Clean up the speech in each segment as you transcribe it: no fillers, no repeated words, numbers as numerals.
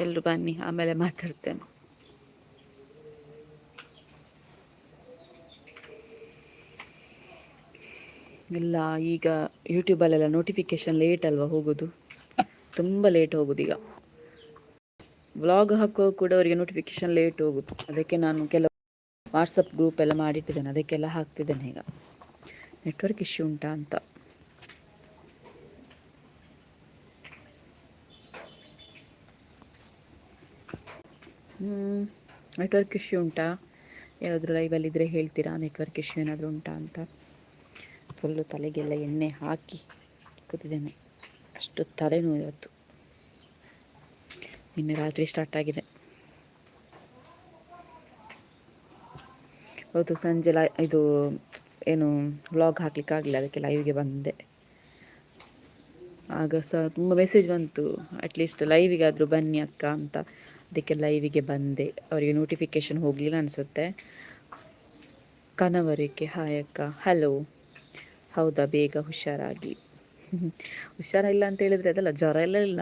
ಎಲ್ಲರೂ ಬನ್ನಿ, ಆಮೇಲೆ ಮಾತಾಡ್ತೇನೆ. ಇಲ್ಲ, ಈಗ ಯೂಟ್ಯೂಬಲ್ಲೆಲ್ಲ ನೋಟಿಫಿಕೇಷನ್ ಲೇಟ್ ಅಲ್ವಾ ಹೋಗೋದು, ತುಂಬ ಲೇಟ್ ಹೋಗೋದು. ಈಗ ವ್ಲಾಗ್ ಹಾಕೋ ಕೂಡ ಅವರಿಗೆ ನೋಟಿಫಿಕೇಷನ್ ಲೇಟ್ ಹೋಗುದು. ಅದಕ್ಕೆ ನಾನು ಕೆಲವು ವಾಟ್ಸಪ್ ಗ್ರೂಪ್ ಎಲ್ಲ ಮಾಡಿಟ್ಟಿದ್ದೇನೆ, ಅದಕ್ಕೆಲ್ಲ ಹಾಕ್ತಿದ್ದೇನೆ. ಈಗ ನೆಟ್ವರ್ಕ್ ಇಶ್ಯೂ ಉಂಟಾ ಅಂತ. ನೆಟ್ವರ್ಕ್ ಇಶ್ಯೂ ಉಂಟಾ? ಯಾರಾದರೂ ಲೈವಲ್ಲಿದ್ದರೆ ಹೇಳ್ತೀರಾ ನೆಟ್ವರ್ಕ್ ಇಶ್ಯೂ ಏನಾದರೂ ಉಂಟಾ ಅಂತ. ಫುಲ್ಲು ತಲೆಗೆಲ್ಲ ಎಣ್ಣೆ ಹಾಕಿ ಕೂತಿದ್ದೇನೆ, ಅಷ್ಟು ತಲೆನೋವು ಇವತ್ತು. ನಿನ್ನೆ ರಾತ್ರಿ ಸ್ಟಾರ್ಟ್ ಆಗಿದೆ. ಹೌದು, ಸಂಜೆ ಇದು ಏನು ವ್ಲಾಗ್ ಹಾಕಲಿಕ್ಕಾಗಲಿಲ್ಲ, ಅದಕ್ಕೆ ಲೈವ್ಗೆ ಬಂದೆ. ಆಗ ಸಹ ತುಂಬ ಮೆಸೇಜ್ ಬಂತು, ಅಟ್ಲೀಸ್ಟ್ ಲೈವಿಗಾದರೂ ಬನ್ನಿ ಅಕ್ಕ ಅಂತ. ಅದಕ್ಕೆ ಲೈವಿಗೆ ಬಂದೆ. ಅವರಿಗೆ ನೋಟಿಫಿಕೇಷನ್ ಹೋಗಲಿಲ್ಲ ಅನಿಸುತ್ತೆ. ಕನವರಿಕೆ ಹಾಯ್ ಅಕ್ಕ, ಹಲೋ. ಹೌದಾ, ಬೇಗ ಹುಷಾರಾಗಿ. ಹುಷಾರಿಲ್ಲ ಅಂತ ಹೇಳಿದರೆ ಅದಲ್ಲ, ಜ್ವರ ಎಲ್ಲ ಇಲ್ಲ,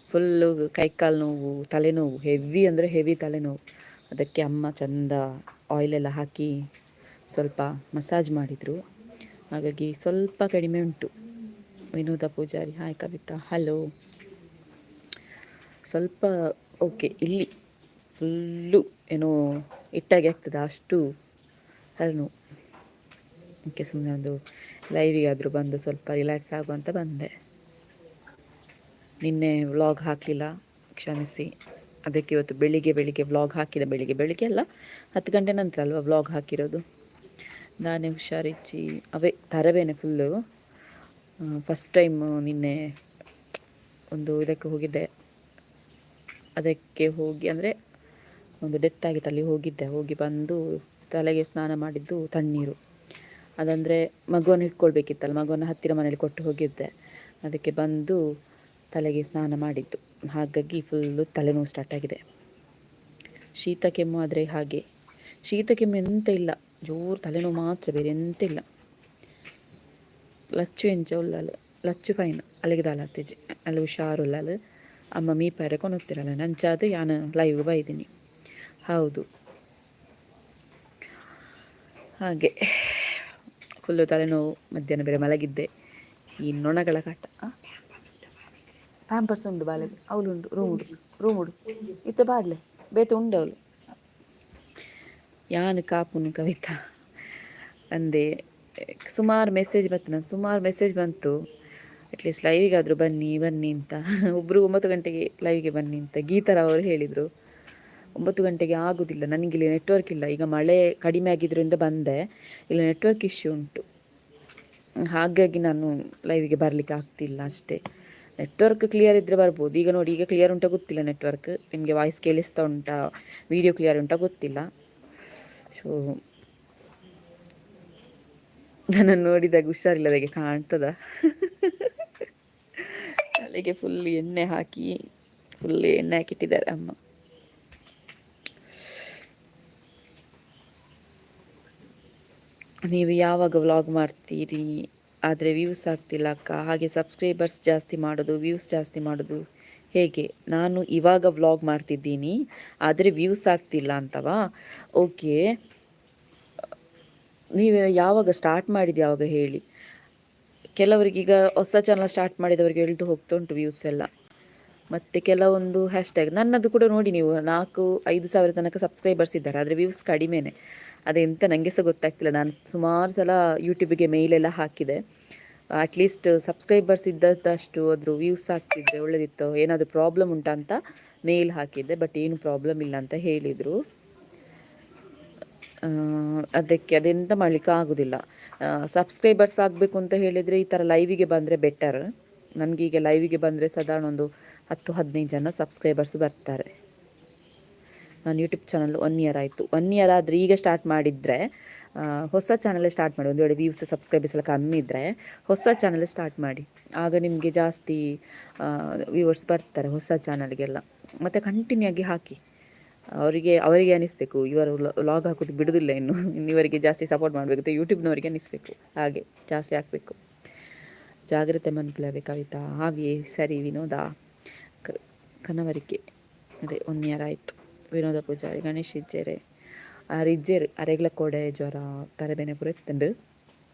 ಫುಲ್ಲು ಕೈಕಾಲು ನೋವು, ತಲೆನೋವು, ಹೆವಿ ಅಂದರೆ ಹೆವಿ ತಲೆನೋವು. ಅದಕ್ಕೆ ಅಮ್ಮ ಚಂದ ಆಯಿಲೆಲ್ಲ ಹಾಕಿ ಸ್ವಲ್ಪ ಮಸಾಜ್ ಮಾಡಿದರು, ಹಾಗಾಗಿ ಸ್ವಲ್ಪ ಕಡಿಮೆ ಉಂಟು. ವಿನೋದ ಪೂಜಾರಿ ಹಾಯ್ ಕವಿತಾ, ಹಲೋ. ಸ್ವಲ್ಪ ಓಕೆ. ಇಲ್ಲಿ ಫುಲ್ಲು ಏನೋ ಇಟ್ಟಾಗೆ ಆಗ್ತದೆ, ಅಷ್ಟು ತಲೆನೋವು. ಓಕೆ, ಸುಮ್ಮನೆ ಒಂದು ಲೈವಿಗಾದರೂ ಬಂದು ಸ್ವಲ್ಪ ರಿಲ್ಯಾಕ್ಸ್ ಆಗುವಂತ ಬಂದೆ. ನಿನ್ನೆ ವ್ಲಾಗ್ ಹಾಕಲಿಲ್ಲ, ಕ್ಷಮಿಸಿ. ಅದಕ್ಕೆ ಇವತ್ತು ಬೆಳಿಗ್ಗೆ ಬೆಳಿಗ್ಗೆ ವ್ಲಾಗ್ ಹಾಕಿದೆ. ಬೆಳಿಗ್ಗೆ ಬೆಳಿಗ್ಗೆ ಅಲ್ಲ, 10 ಗಂಟೆ ನಂತರ ಅಲ್ವಾ ವ್ಲಾಗ್ ಹಾಕಿರೋದು. ನಾನೇ ಹುಷಾರಿಜ್ಜಿ, ಅವೇ ತರಬೇನೆ ಫುಲ್ಲು. ಫಸ್ಟ್ ಟೈಮ್ ನಿನ್ನೆ ಒಂದು ಇದಕ್ಕೆ ಹೋಗಿದ್ದೆ. ಅದಕ್ಕೆ ಹೋಗಿ, ಅಂದರೆ ಒಂದು ಡೆತ್ ಆಗಿತ್ತು, ಅಲ್ಲಿ ಹೋಗಿದ್ದೆ. ಹೋಗಿ ಬಂದು ತಲೆಗೆ ಸ್ನಾನ ಮಾಡಿದ್ದು ತಣ್ಣೀರು. ಅದಂದರೆ ಮಗುವನ್ನು ಇಟ್ಕೊಳ್ಬೇಕಿತ್ತಲ್ಲ, ಮಗುವನ್ನು ಹತ್ತಿರ ಮನೇಲಿ ಕೊಟ್ಟು ಹೋಗಿದ್ದೆ. ಅದಕ್ಕೆ ಬಂದು ತಲೆಗೆ ಸ್ನಾನ ಮಾಡಿದ್ದು. ಹಾಗಾಗಿ ಫುಲ್ಲು ತಲೆನೋವು ಸ್ಟಾರ್ಟ್ ಆಗಿದೆ. ಶೀತ ಕೆಮ್ಮು ಆದರೆ ಹಾಗೆ, ಶೀತ ಕೆಮ್ಮು ಎಂತ ಇಲ್ಲ, ಜೋರು ತಲೆನೋವು ಮಾತ್ರ, ಬೇರೆ ಎಂತ ಇಲ್ಲ. ಲಚ್ಚು ಎಂಚ ಉಲ್ಲಲು? ಲಚ್ಚು ಫೈನ್, ಅಲ್ಲಿಗೆ ದಾಲ ಆತಿಜಿ, ಅಲ್ಲಿ ಹುಷಾರುಲ್ಲಲು. ಅಮ್ಮ ಮೀಪಾರೆ ಕೊನೊತ್ತಿರಲ್ಲ ನಂಚಾದ ಯಾನು ಲೈವ್ ಬೈದೀನಿ. ಹೌದು, ಹಾಗೆ ಫುಲ್ಲು ತಲೆನೋವು. ಮಧ್ಯಾಹ್ನ ಬೇರೆ ಮಲಗಿದ್ದೆ. ಈ ನೊಣಗಳ ಕಾಟ. ಪ್ಯಾಂಪರ್ಸ್ ಉಂಡು ಬಾಲೆಗ್, ಅವಳು ಉಂಡು ರೂಮುಡು, ರೂಮುಡು ಇತ್ತೆ ಬಾಡ್ಲೆ ಬೇತೆ ಉಂಡು ಅವಳು. ಯಾನು ಕಾಪುನು ಕವಿತಾ ಅಂದೆ. ಸುಮಾರು ಮೆಸೇಜ್ ಬಂತು, ನಾನು ಸುಮಾರು ಮೆಸೇಜ್ ಬಂತು, ಅಟ್ಲೀಸ್ಟ್ ಲೈವಿಗಾದರೂ ಬನ್ನಿ ಬನ್ನಿ ಅಂತ. ಒಬ್ಬರು 9 ಗಂಟೆಗೆ ಲೈವ್ಗೆ ಬನ್ನಿ ಅಂತ ಗೀತಾರಾವ್ ಅವರು ಹೇಳಿದರು. 9 ಗಂಟೆಗೆ ಆಗೋದಿಲ್ಲ ನನಗಿಲ್ಲಿ, ನೆಟ್ವರ್ಕ್ ಇಲ್ಲ. ಈಗ ಮಳೆ ಕಡಿಮೆ ಆಗಿದ್ದರಿಂದ ಬಂದೆ. ಇಲ್ಲಿ ನೆಟ್ವರ್ಕ್ ಇಶ್ಯೂ ಉಂಟು, ಹಾಗಾಗಿ ನಾನು ಲೈವಿಗೆ ಬರಲಿಕ್ಕೆ ಆಗ್ತಿಲ್ಲ ಅಷ್ಟೇ. ನೆಟ್ವರ್ಕ್ ಕ್ಲಿಯರ್ ಇದ್ದರೆ ಬರ್ಬೋದು. ಈಗ ನೋಡಿ, ಈಗ ಕ್ಲಿಯರ್ ಉಂಟಾ ಗೊತ್ತಿಲ್ಲ ನೆಟ್ವರ್ಕ್. ನಿಮಗೆ ವಾಯ್ಸ್ ಕೇಳಿಸ್ತಾ ಉಂಟಾ, ವಿಡಿಯೋ ಕ್ಲಿಯರ್ ಉಂಟಾ ಗೊತ್ತಿಲ್ಲ. ಸೊ ನನ್ನನ್ನು ನೋಡಿದಾಗ ಹುಷಾರಿಲ್ಲದಾಗೆ ಕಾಣ್ತದ? ತಲೆಗೆ ಫುಲ್ ಎಣ್ಣೆ ಹಾಕಿ, ಫುಲ್ ಎಣ್ಣೆ ಹಾಕಿಟ್ಟಿದ್ದಾರೆ ಅಮ್ಮ. ನೀವು ಯಾವಾಗ ವ್ಲಾಗ್ ಮಾಡ್ತೀರಿ? ಆದರೆ ವ್ಯೂಸ್ ಆಗ್ತಿಲ್ಲ ಅಕ್ಕ. ಹಾಗೆ ಸಬ್ಸ್ಕ್ರೈಬರ್ಸ್ ಜಾಸ್ತಿ ಮಾಡೋದು, ವ್ಯೂಸ್ ಜಾಸ್ತಿ ಮಾಡೋದು ಹೇಗೆ? ನಾನು ಇವಾಗ ವ್ಲಾಗ್ ಮಾಡ್ತಿದ್ದೀನಿ, ಆದರೆ ವ್ಯೂಸ್ ಆಗ್ತಿಲ್ಲ ಅಂತವಾ? ಓಕೆ, ನೀವು ಯಾವಾಗ ಸ್ಟಾರ್ಟ್ ಮಾಡಿದ್ದು, ಯಾವಾಗ ಹೇಳಿ. ಕೆಲವರಿಗೀಗ ಹೊಸ ಚಾನಲ್ ಸ್ಟಾರ್ಟ್ ಮಾಡಿದವರಿಗೆ ಎಳ್ದು ಹೋಗ್ತಾ ಉಂಟು ವ್ಯೂಸ್ ಎಲ್ಲ. ಮತ್ತು ಕೆಲವೊಂದು ಹ್ಯಾಶ್ಟ್ಯಾಗ್, ನನ್ನದು ಕೂಡ ನೋಡಿ ನೀವು, 4-5 ಸಾವಿರ ತನಕ ಸಬ್ಸ್ಕ್ರೈಬರ್ಸ್ ಇದ್ದಾರೆ, ಆದರೆ ವ್ಯೂಸ್ ಕಡಿಮೆನೆ. ಅದೆಂತ ನನಗೆ ಸಹ ಗೊತ್ತಾಗ್ತಿಲ್ಲ. ನಾನು ಸುಮಾರು ಸಲ ಯೂಟ್ಯೂಬಿಗೆ ಮೇಲೆಲ್ಲ ಹಾಕಿದೆ, ಅಟ್ಲೀಸ್ಟ್ ಸಬ್ಸ್ಕ್ರೈಬರ್ಸ್ ಇದ್ದಷ್ಟು ಅದ್ರ ವ್ಯೂಸ್ ಆಗ್ತಿದ್ರೆ ಒಳ್ಳೆದಿತ್ತು, ಏನಾದರೂ ಪ್ರಾಬ್ಲಮ್ ಉಂಟಾ ಅಂತ ಮೇಲ್ ಹಾಕಿದ್ದೆ. ಬಟ್ ಏನು ಪ್ರಾಬ್ಲಮ್ ಇಲ್ಲ ಅಂತ ಹೇಳಿದರು. ಅದಕ್ಕೆ ಅದೆಂತ ಮಾಡಲಿಕ್ಕೆ ಆಗೋದಿಲ್ಲ. ಸಬ್ಸ್ಕ್ರೈಬರ್ಸ್ ಆಗಬೇಕು ಅಂತ ಹೇಳಿದರೆ ಈ ಥರ ಲೈವಿಗೆ ಬಂದರೆ ಬೆಟರ್. ನನಗೀಗ ಲೈವಿಗೆ ಬಂದರೆ ಸಾಧಾರಣ ಒಂದು 10-15 ಜನ ಸಬ್ಸ್ಕ್ರೈಬರ್ಸ್ ಬರ್ತಾರೆ. ನಾನು ಯೂಟ್ಯೂಬ್ ಚಾನಲ್ ಒನ್ ಇಯರ್ ಆಯಿತು. ಒನ್ ಇಯರ್ ಆದರೆ, ಈಗ ಸ್ಟಾರ್ಟ್ ಮಾಡಿದರೆ, ಹೊಸ ಚಾನಲ್ ಸ್ಟಾರ್ಟ್ ಮಾಡಿ. ಒಂದು ವೇಳೆ ವ್ಯೂಸ್ ಸಬ್ಸ್ಕ್ರೈಬರ್ಸ್ ಎಲ್ಲ ಕಮ್ಮಿ ಇದ್ದರೆ ಹೊಸ ಚಾನಲ್ ಸ್ಟಾರ್ಟ್ ಮಾಡಿ. ಆಗ ನಿಮಗೆ ಜಾಸ್ತಿ ವ್ಯೂವರ್ಸ್ ಬರ್ತಾರೆ ಹೊಸ ಚಾನಲ್ಗೆಲ್ಲ. ಮತ್ತು ಕಂಟಿನ್ಯೂ ಆಗಿ ಹಾಕಿ. ಅವರಿಗೆ ಅವರಿಗೆ ಅನಿಸ್ಬೇಕು, ಇವರು ವ್ಲಾಗ್ ಹಾಕೋದು ಬಿಡೋದಿಲ್ಲ ಇನ್ನು ಇನ್ನು, ಇವರಿಗೆ ಜಾಸ್ತಿ ಸಪೋರ್ಟ್ ಮಾಡಬೇಕು ಅಂತ ಯೂಟ್ಯೂಬ್ನವರಿಗೆ ಅನಿಸ್ಬೇಕು. ಹಾಗೆ ಜಾಸ್ತಿ ಹಾಕಬೇಕು. ಜಾಗ್ರತೆ ಮನ್ಪುಲೆ ಕವಿತಾ. ಹಾವಿಯೇ, ಸರಿ ವಿನೋದ. ಕನವರಿಕೆ ಅದೇ ಒನ್ ಇಯರ್ ಆಯಿತು. ವಿನೋದ ಪೂಜಾರಿ, ಗಣೇಶ್ ಇಜ್ಜೆರೆ, ಆರು ಇಜ್ಜೆರ್. ಅರೆಗ್ಲ ಕೊಡೆ ಜ್ವರ ತರೆಬೇನೆ ಪೂರ ಇತ್ತುಂಡು.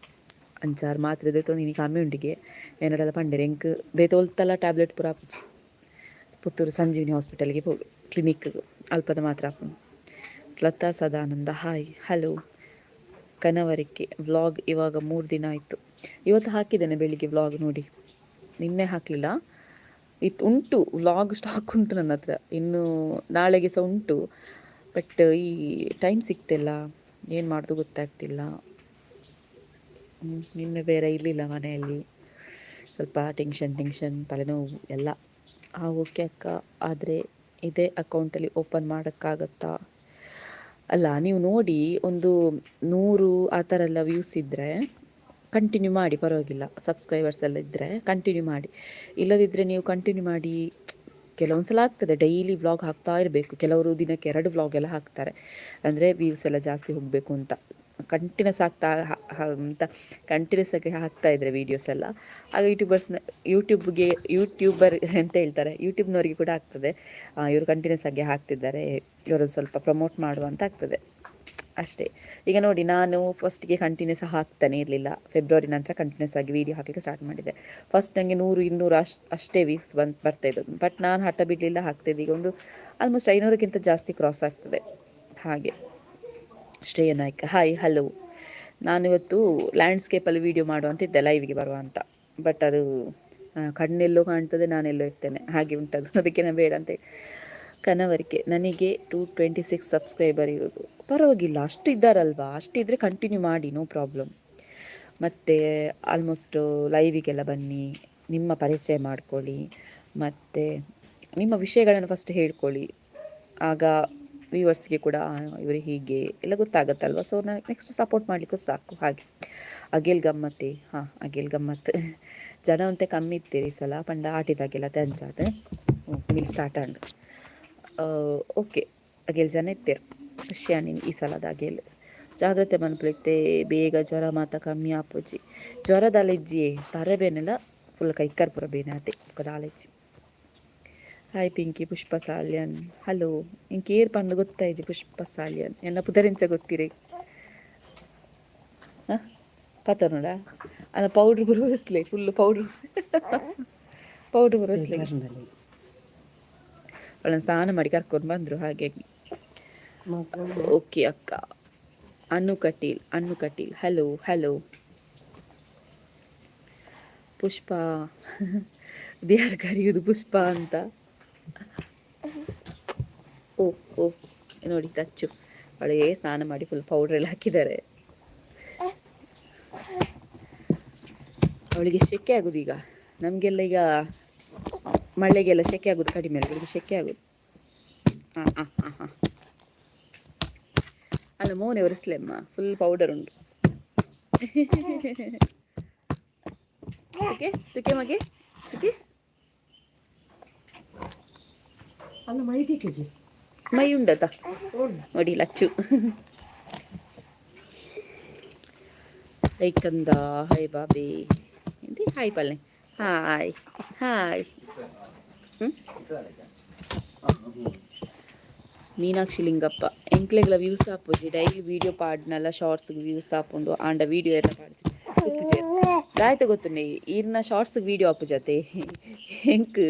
ಅಂಚಾರು ಮಾತ್ರೆ ದೆತ್ತೊಂದು ಇನಿ ಕಮ್ಮಿ ಉಂಡಿಗೆ. ಎನ್ನಡಲ ಪಂಡೆರ್ ಎಂಕ್ ಬೇತೆ ಒಲ್ತಲ ಟ್ಯಾಬ್ಲೆಟ್ ಪೂರ ಆಪುಜಿ. ಪುತ್ತೂರು ಸಂಜೀವಿನಿ ಹಾಸ್ಪಿಟಲ್ಗೆ ಪೋಡು, ಕ್ಲಿನಿಕ್ಗೆ, ಅಲ್ಪದ ಮಾತ್ರ ಆಪುಂಡು. Lata Sadananda, hi, hello. ಕನವರಿಕೆ ವ್ಲಾಗ್ ಇವಾಗ 3 ದಿನ ಆಯಿತು. ಇವತ್ತು ಹಾಕಿದ್ದೇನೆ ಬೆಳಿಗ್ಗೆ ವ್ಲಾಗ್ ನೋಡಿ. ನಿನ್ನೆ ಹಾಕಲಿಲ್ಲ. ಇತ್ತು, ಉಂಟು, ವ್ಲಾಗ್ ಸ್ಟಾಕ್ ಉಂಟು ನನ್ನ ಹತ್ರ. ಇನ್ನು ನಾಳೆಗೆ ಸಹ ಉಂಟು. ಬಟ್ ಈ ಟೈಮ್ ಸಿಗ್ತಿಲ್ಲ, ಏನು ಮಾಡೋದು ಗೊತ್ತಾಗ್ತಿಲ್ಲ. ನಿನ್ನೆ ಬೇರೆ ಇರಲಿಲ್ಲ ಮನೆಯಲ್ಲಿ. ಸ್ವಲ್ಪ ಟೆನ್ಷನ್ ಟೆನ್ಷನ್, ತಲೆನೋವು ಎಲ್ಲ. ಹಾಂ, ಓಕೆ ಅಕ್ಕ. ಆದರೆ ಇದೇ ಅಕೌಂಟಲ್ಲಿ ಓಪನ್ ಮಾಡೋಕ್ಕಾಗತ್ತಾ? ಅಲ್ಲ, ನೀವು ನೋಡಿ, ಒಂದು 100 ಆ ಥರ ಎಲ್ಲ ವ್ಯೂಸ್ ಇದ್ದರೆ ಕಂಟಿನ್ಯೂ ಮಾಡಿ, ಪರವಾಗಿಲ್ಲ. ಸಬ್ಸ್ಕ್ರೈಬರ್ಸ್ ಎಲ್ಲ ಇದ್ದರೆ ಕಂಟಿನ್ಯೂ ಮಾಡಿ. ಇಲ್ಲದಿದ್ದರೆ ನೀವು ಕಂಟಿನ್ಯೂ ಮಾಡಿ, ಕೆಲವೊಂದು ಸಲ ಆಗ್ತದೆ. ಡೈಲಿ ವ್ಲಾಗ್ ಹಾಕ್ತಾ ಇರಬೇಕು. ಕೆಲವರು ದಿನಕ್ಕೆ ಎರಡು ವ್ಲಾಗ್ ಎಲ್ಲ ಹಾಕ್ತಾರೆ. ಅಂದರೆ ವ್ಯೂಸ್ ಎಲ್ಲ ಜಾಸ್ತಿ ಹೋಗಬೇಕು ಅಂತ ಕಂಟಿನ್ಯೂಸ್ ಆಗ್ತಾ ಅಂತ ಕಂಟಿನ್ಯೂಸ್ ಆಗಿ ಹಾಕ್ತಾ ಇದ್ದಾರೆ ವೀಡಿಯೋಸ್ ಎಲ್ಲ. ಆಗ ಯೂಟ್ಯೂಬರ್ಸ್ನ, ಯೂಟ್ಯೂಬ್ಗೆ, ಯೂಟ್ಯೂಬರ್ ಅಂತ ಹೇಳ್ತಾರೆ, ಯೂಟ್ಯೂಬ್ನವರಿಗೆ ಕೂಡ ಆಗ್ತದೆ, ಇವರು ಕಂಟಿನ್ಯೂಸ್ ಆಗಿ ಹಾಕ್ತಿದ್ದಾರೆ, ಇವರು ಸ್ವಲ್ಪ ಪ್ರಮೋಟ್ ಮಾಡುವ ಅಂತ ಆಗ್ತದೆ ಅಷ್ಟೇ. ಈಗ ನೋಡಿ, ನಾನು ಫಸ್ಟ್ಗೆ ಕಂಟಿನ್ಯೂಸ್ ಹಾಕ್ತಾನೆ ಇರಲಿಲ್ಲ. ಫೆಬ್ರವರಿ ನಂತರ ಕಂಟಿನ್ಯೂಸ್ ಆಗಿ ವೀಡಿಯೋ ಹಾಕಲಿಕ್ಕೆ ಸ್ಟಾರ್ಟ್ ಮಾಡಿದೆ. ಫಸ್ಟ್ ನನಗೆ 100, 200 ಅಷ್ಟು ಅಷ್ಟೇ ವ್ಯೂಸ್ ಬಂದು ಬರ್ತಾ ಇದ್ದದ್ದು. ಬಟ್ ನಾನು ಹಠ ಬಿಡಲಿಲ್ಲ, ಹಾಕ್ತಿದ್ದೆ. ಈಗ ಒಂದು ಆಲ್ಮೋಸ್ಟ್ 500ಕ್ಕಿಂತ ಜಾಸ್ತಿ ಕ್ರಾಸ್ ಆಗ್ತದೆ ಹಾಗೆ. ಶ್ರೇಯ ನಾಯ್ಕ, ಹಾಯ್, ಹಲೋ. ನಾನಿವತ್ತು ಲ್ಯಾಂಡ್ಸ್ಕೇಪಲ್ಲಿ ವೀಡಿಯೋ ಮಾಡುವಂತಿದ್ದೆ, ಲೈವ್ಗೆ ಬರುವ ಅಂತ. ಬಟ್ ಅದು ಕಣ್ಣೆಲ್ಲೋ ಕಾಣ್ತದೆ, ನಾನೆಲ್ಲೋ ಇರ್ತೇನೆ, ಹಾಗೆ ಉಂಟದು. ಅದಕ್ಕೆ ನಾನು ಬೇಡ ಅಂತ. ಕನವರಿಕೆ, ನನಗೆ 226 ಸಬ್ಸ್ಕ್ರೈಬರ್ ಇರೋದು. ಪರವಾಗಿಲ್ಲ, ಅಷ್ಟು ಇದ್ದಾರಲ್ವಾ? ಅಷ್ಟಿದ್ದರೆ ಕಂಟಿನ್ಯೂ ಮಾಡಿ, ನೋ ಪ್ರಾಬ್ಲಮ್. ಮತ್ತು ಆಲ್ಮೋಸ್ಟ್ ಲೈವಿಗೆಲ್ಲ ಬನ್ನಿ, ನಿಮ್ಮ ಪರಿಚಯ ಮಾಡ್ಕೊಳ್ಳಿ, ಮತ್ತು ನಿಮ್ಮ ವಿಷಯಗಳನ್ನು ಫಸ್ಟ್ ಹೇಳ್ಕೊಳ್ಳಿ. ಆಗ ವ್ಯೂವರ್ಸ್ಗೆ ಕೂಡ ಇವರು ಹೀಗೆ ಎಲ್ಲ ಗೊತ್ತಾಗತ್ತಲ್ವ? ಸೊ ನಾನು ನೆಕ್ಸ್ಟ್ ಸಪೋರ್ಟ್ ಮಾಡಲಿಕ್ಕೂ ಸಾಕು ಹಾಗೆ. ಅಗೇಲ್ ಗಮ್ಮತ್ತೆ. ಹಾಂ, ಅಗೇಲ್ ಗಮ್ಮತ್ತು. ಜನ ಒಂತೆ ಕಮ್ಮಿ ಇತ್ತೀರಿ ಈ ಸಲ. ಪಂಡ ಆಟಿದಾಗೆಲ್ಲ ಅಂಚಾದ ಮಿಲ್ ಸ್ಟಾರ್ಟ್ ಆಂಡ್. ಓಕೆ, ಅಗೇಲ್ ಜನ ಇತ್ತೀರು, ಖುಷಿ ನೀನು ಈ ಸಲದ ಅಗೇಲ್. ಜಾಗ್ರತೆ ಮನ್ಪುಲೆ, ಬೇಗ ಜ್ವರ ಮಾತ ಕಮ್ಮಿ ಆಪುಜಿ. ಜ್ವರದಾಲ ಇಜ್ಜಿ, ತರೆ ಬೇನೆಲ್ಲ ಫುಲ್ ಕೈಕಾರ್ ಪೂರ ಬೇನೆ ಆತೆ, ದಾಲ ಇಜ್ಜಿ. ಹಾಯ್ ಪಿಂಕಿ, ಪುಷ್ಪ ಸಾಲ್ಯನ್, ಹಲೋ. ಇಂಕ ಏರ್ ಪಂದ್ ಗೊತ್ತಾಯ್ಜಿ. ಪುಷ್ಪ ಸಾಲ್ಯನ್, ಎನ್ನ ಪುದರಿಂಚ ಗೊತ್ತಿರಿ? ಹಾಂ, ಪತ್ತ ನೋಡ ಅಲ್ಲ, ಪೌಡ್ರ್ ಬರುವಸ್ಲೆ, ಫುಲ್ ಪೌಡ್ರ್ ಪೌಡ್ರ್ ಬರುವಸ್ಲೆ. ಅವಳನ್ನು ಸ್ನಾನ ಮಾಡಿ ಕರ್ಕೊಂಡು ಬಂದರು ಹಾಗೆ. ಓಕೆ ಅಕ್ಕ. ಅನು ಕಟೀಲ್, ಅನು ಕಟೀಲ್, ಹಲೋ, ಹಲೋ. ಪುಷ್ಪ ದೇವರು ಕರೆಯುವುದು ಪುಷ್ಪ ಅಂತ. ಓ ಓ, ನೋಡಿ ಟಚ್ಚು. ಅವಳಿಗೆ ಸ್ನಾನ ಮಾಡಿ ಫುಲ್ ಪೌಡ್ರ್ ಎಲ್ಲ ಹಾಕಿದ್ದಾರೆ. ಅವಳಿಗೆ ಸೆಕೆ ಆಗುದು ಈಗ. ನಮಗೆಲ್ಲ ಈಗ ಮಳೆಗೆಲ್ಲ ಸೆಕೆ ಆಗುದು ಕಡಿಮೆ ಅಲ್ಲ, ಅವಳಿಗೆ ಸೆಕೆ ಆಗುದು. ಹಾಂ ಹಾಂ ಹಾಂ ಹಾಂ ಅಲ್ಲ, ಮೋನೆ ಒರೆಸ್ಲೆಮ್ಮ, ಫುಲ್ ಪೌಡರ್ ಉಂಟು. ಓಕೆ, ತುಕೆ ಮಗೆ ತುಕೆ. ಅಲ್ಲ, ಮೈ ಕೆಜಿ. ಮೈ ಉಂಡತ ನೋಡಿ ಲಚ್ಚು. ಹೈ ಕಂದ, ಹಾಯ್ ಬಾಬಿ, ಹಾಯ್ ಪಲ್ಲೆ, ಹಾಯ್ ಹಾಯ್. ಮೀನಾಕ್ಷಿ ಲಿಂಗಪ್ಪ, ಎಂಕ್ಲೆಗ್ಲ ವ್ಯೂಸ್ ಆಪುಜಿ. ಡೈಲಿ ವೀಡಿಯೋ ಪಾಡ್ನಲ್ಲ, ಶಾರ್ಟ್ಸ್ ವ್ಯೂಸ್ ಆಪುಂಡು. ಆಂಡ ವೀಡಿಯೋ ಎಲ್ಲ ಪಾಡ್ಜಿ ಉಪ್ಪುಜೆ ದಾಯ್ತ ಗೊತ್ತುಂಡೆ? ಈರ್ನ ಶಾರ್ಟ್ಸ್ ವೀಡಿಯೋ ಆಪುಜತೆ. ಎಂಕ್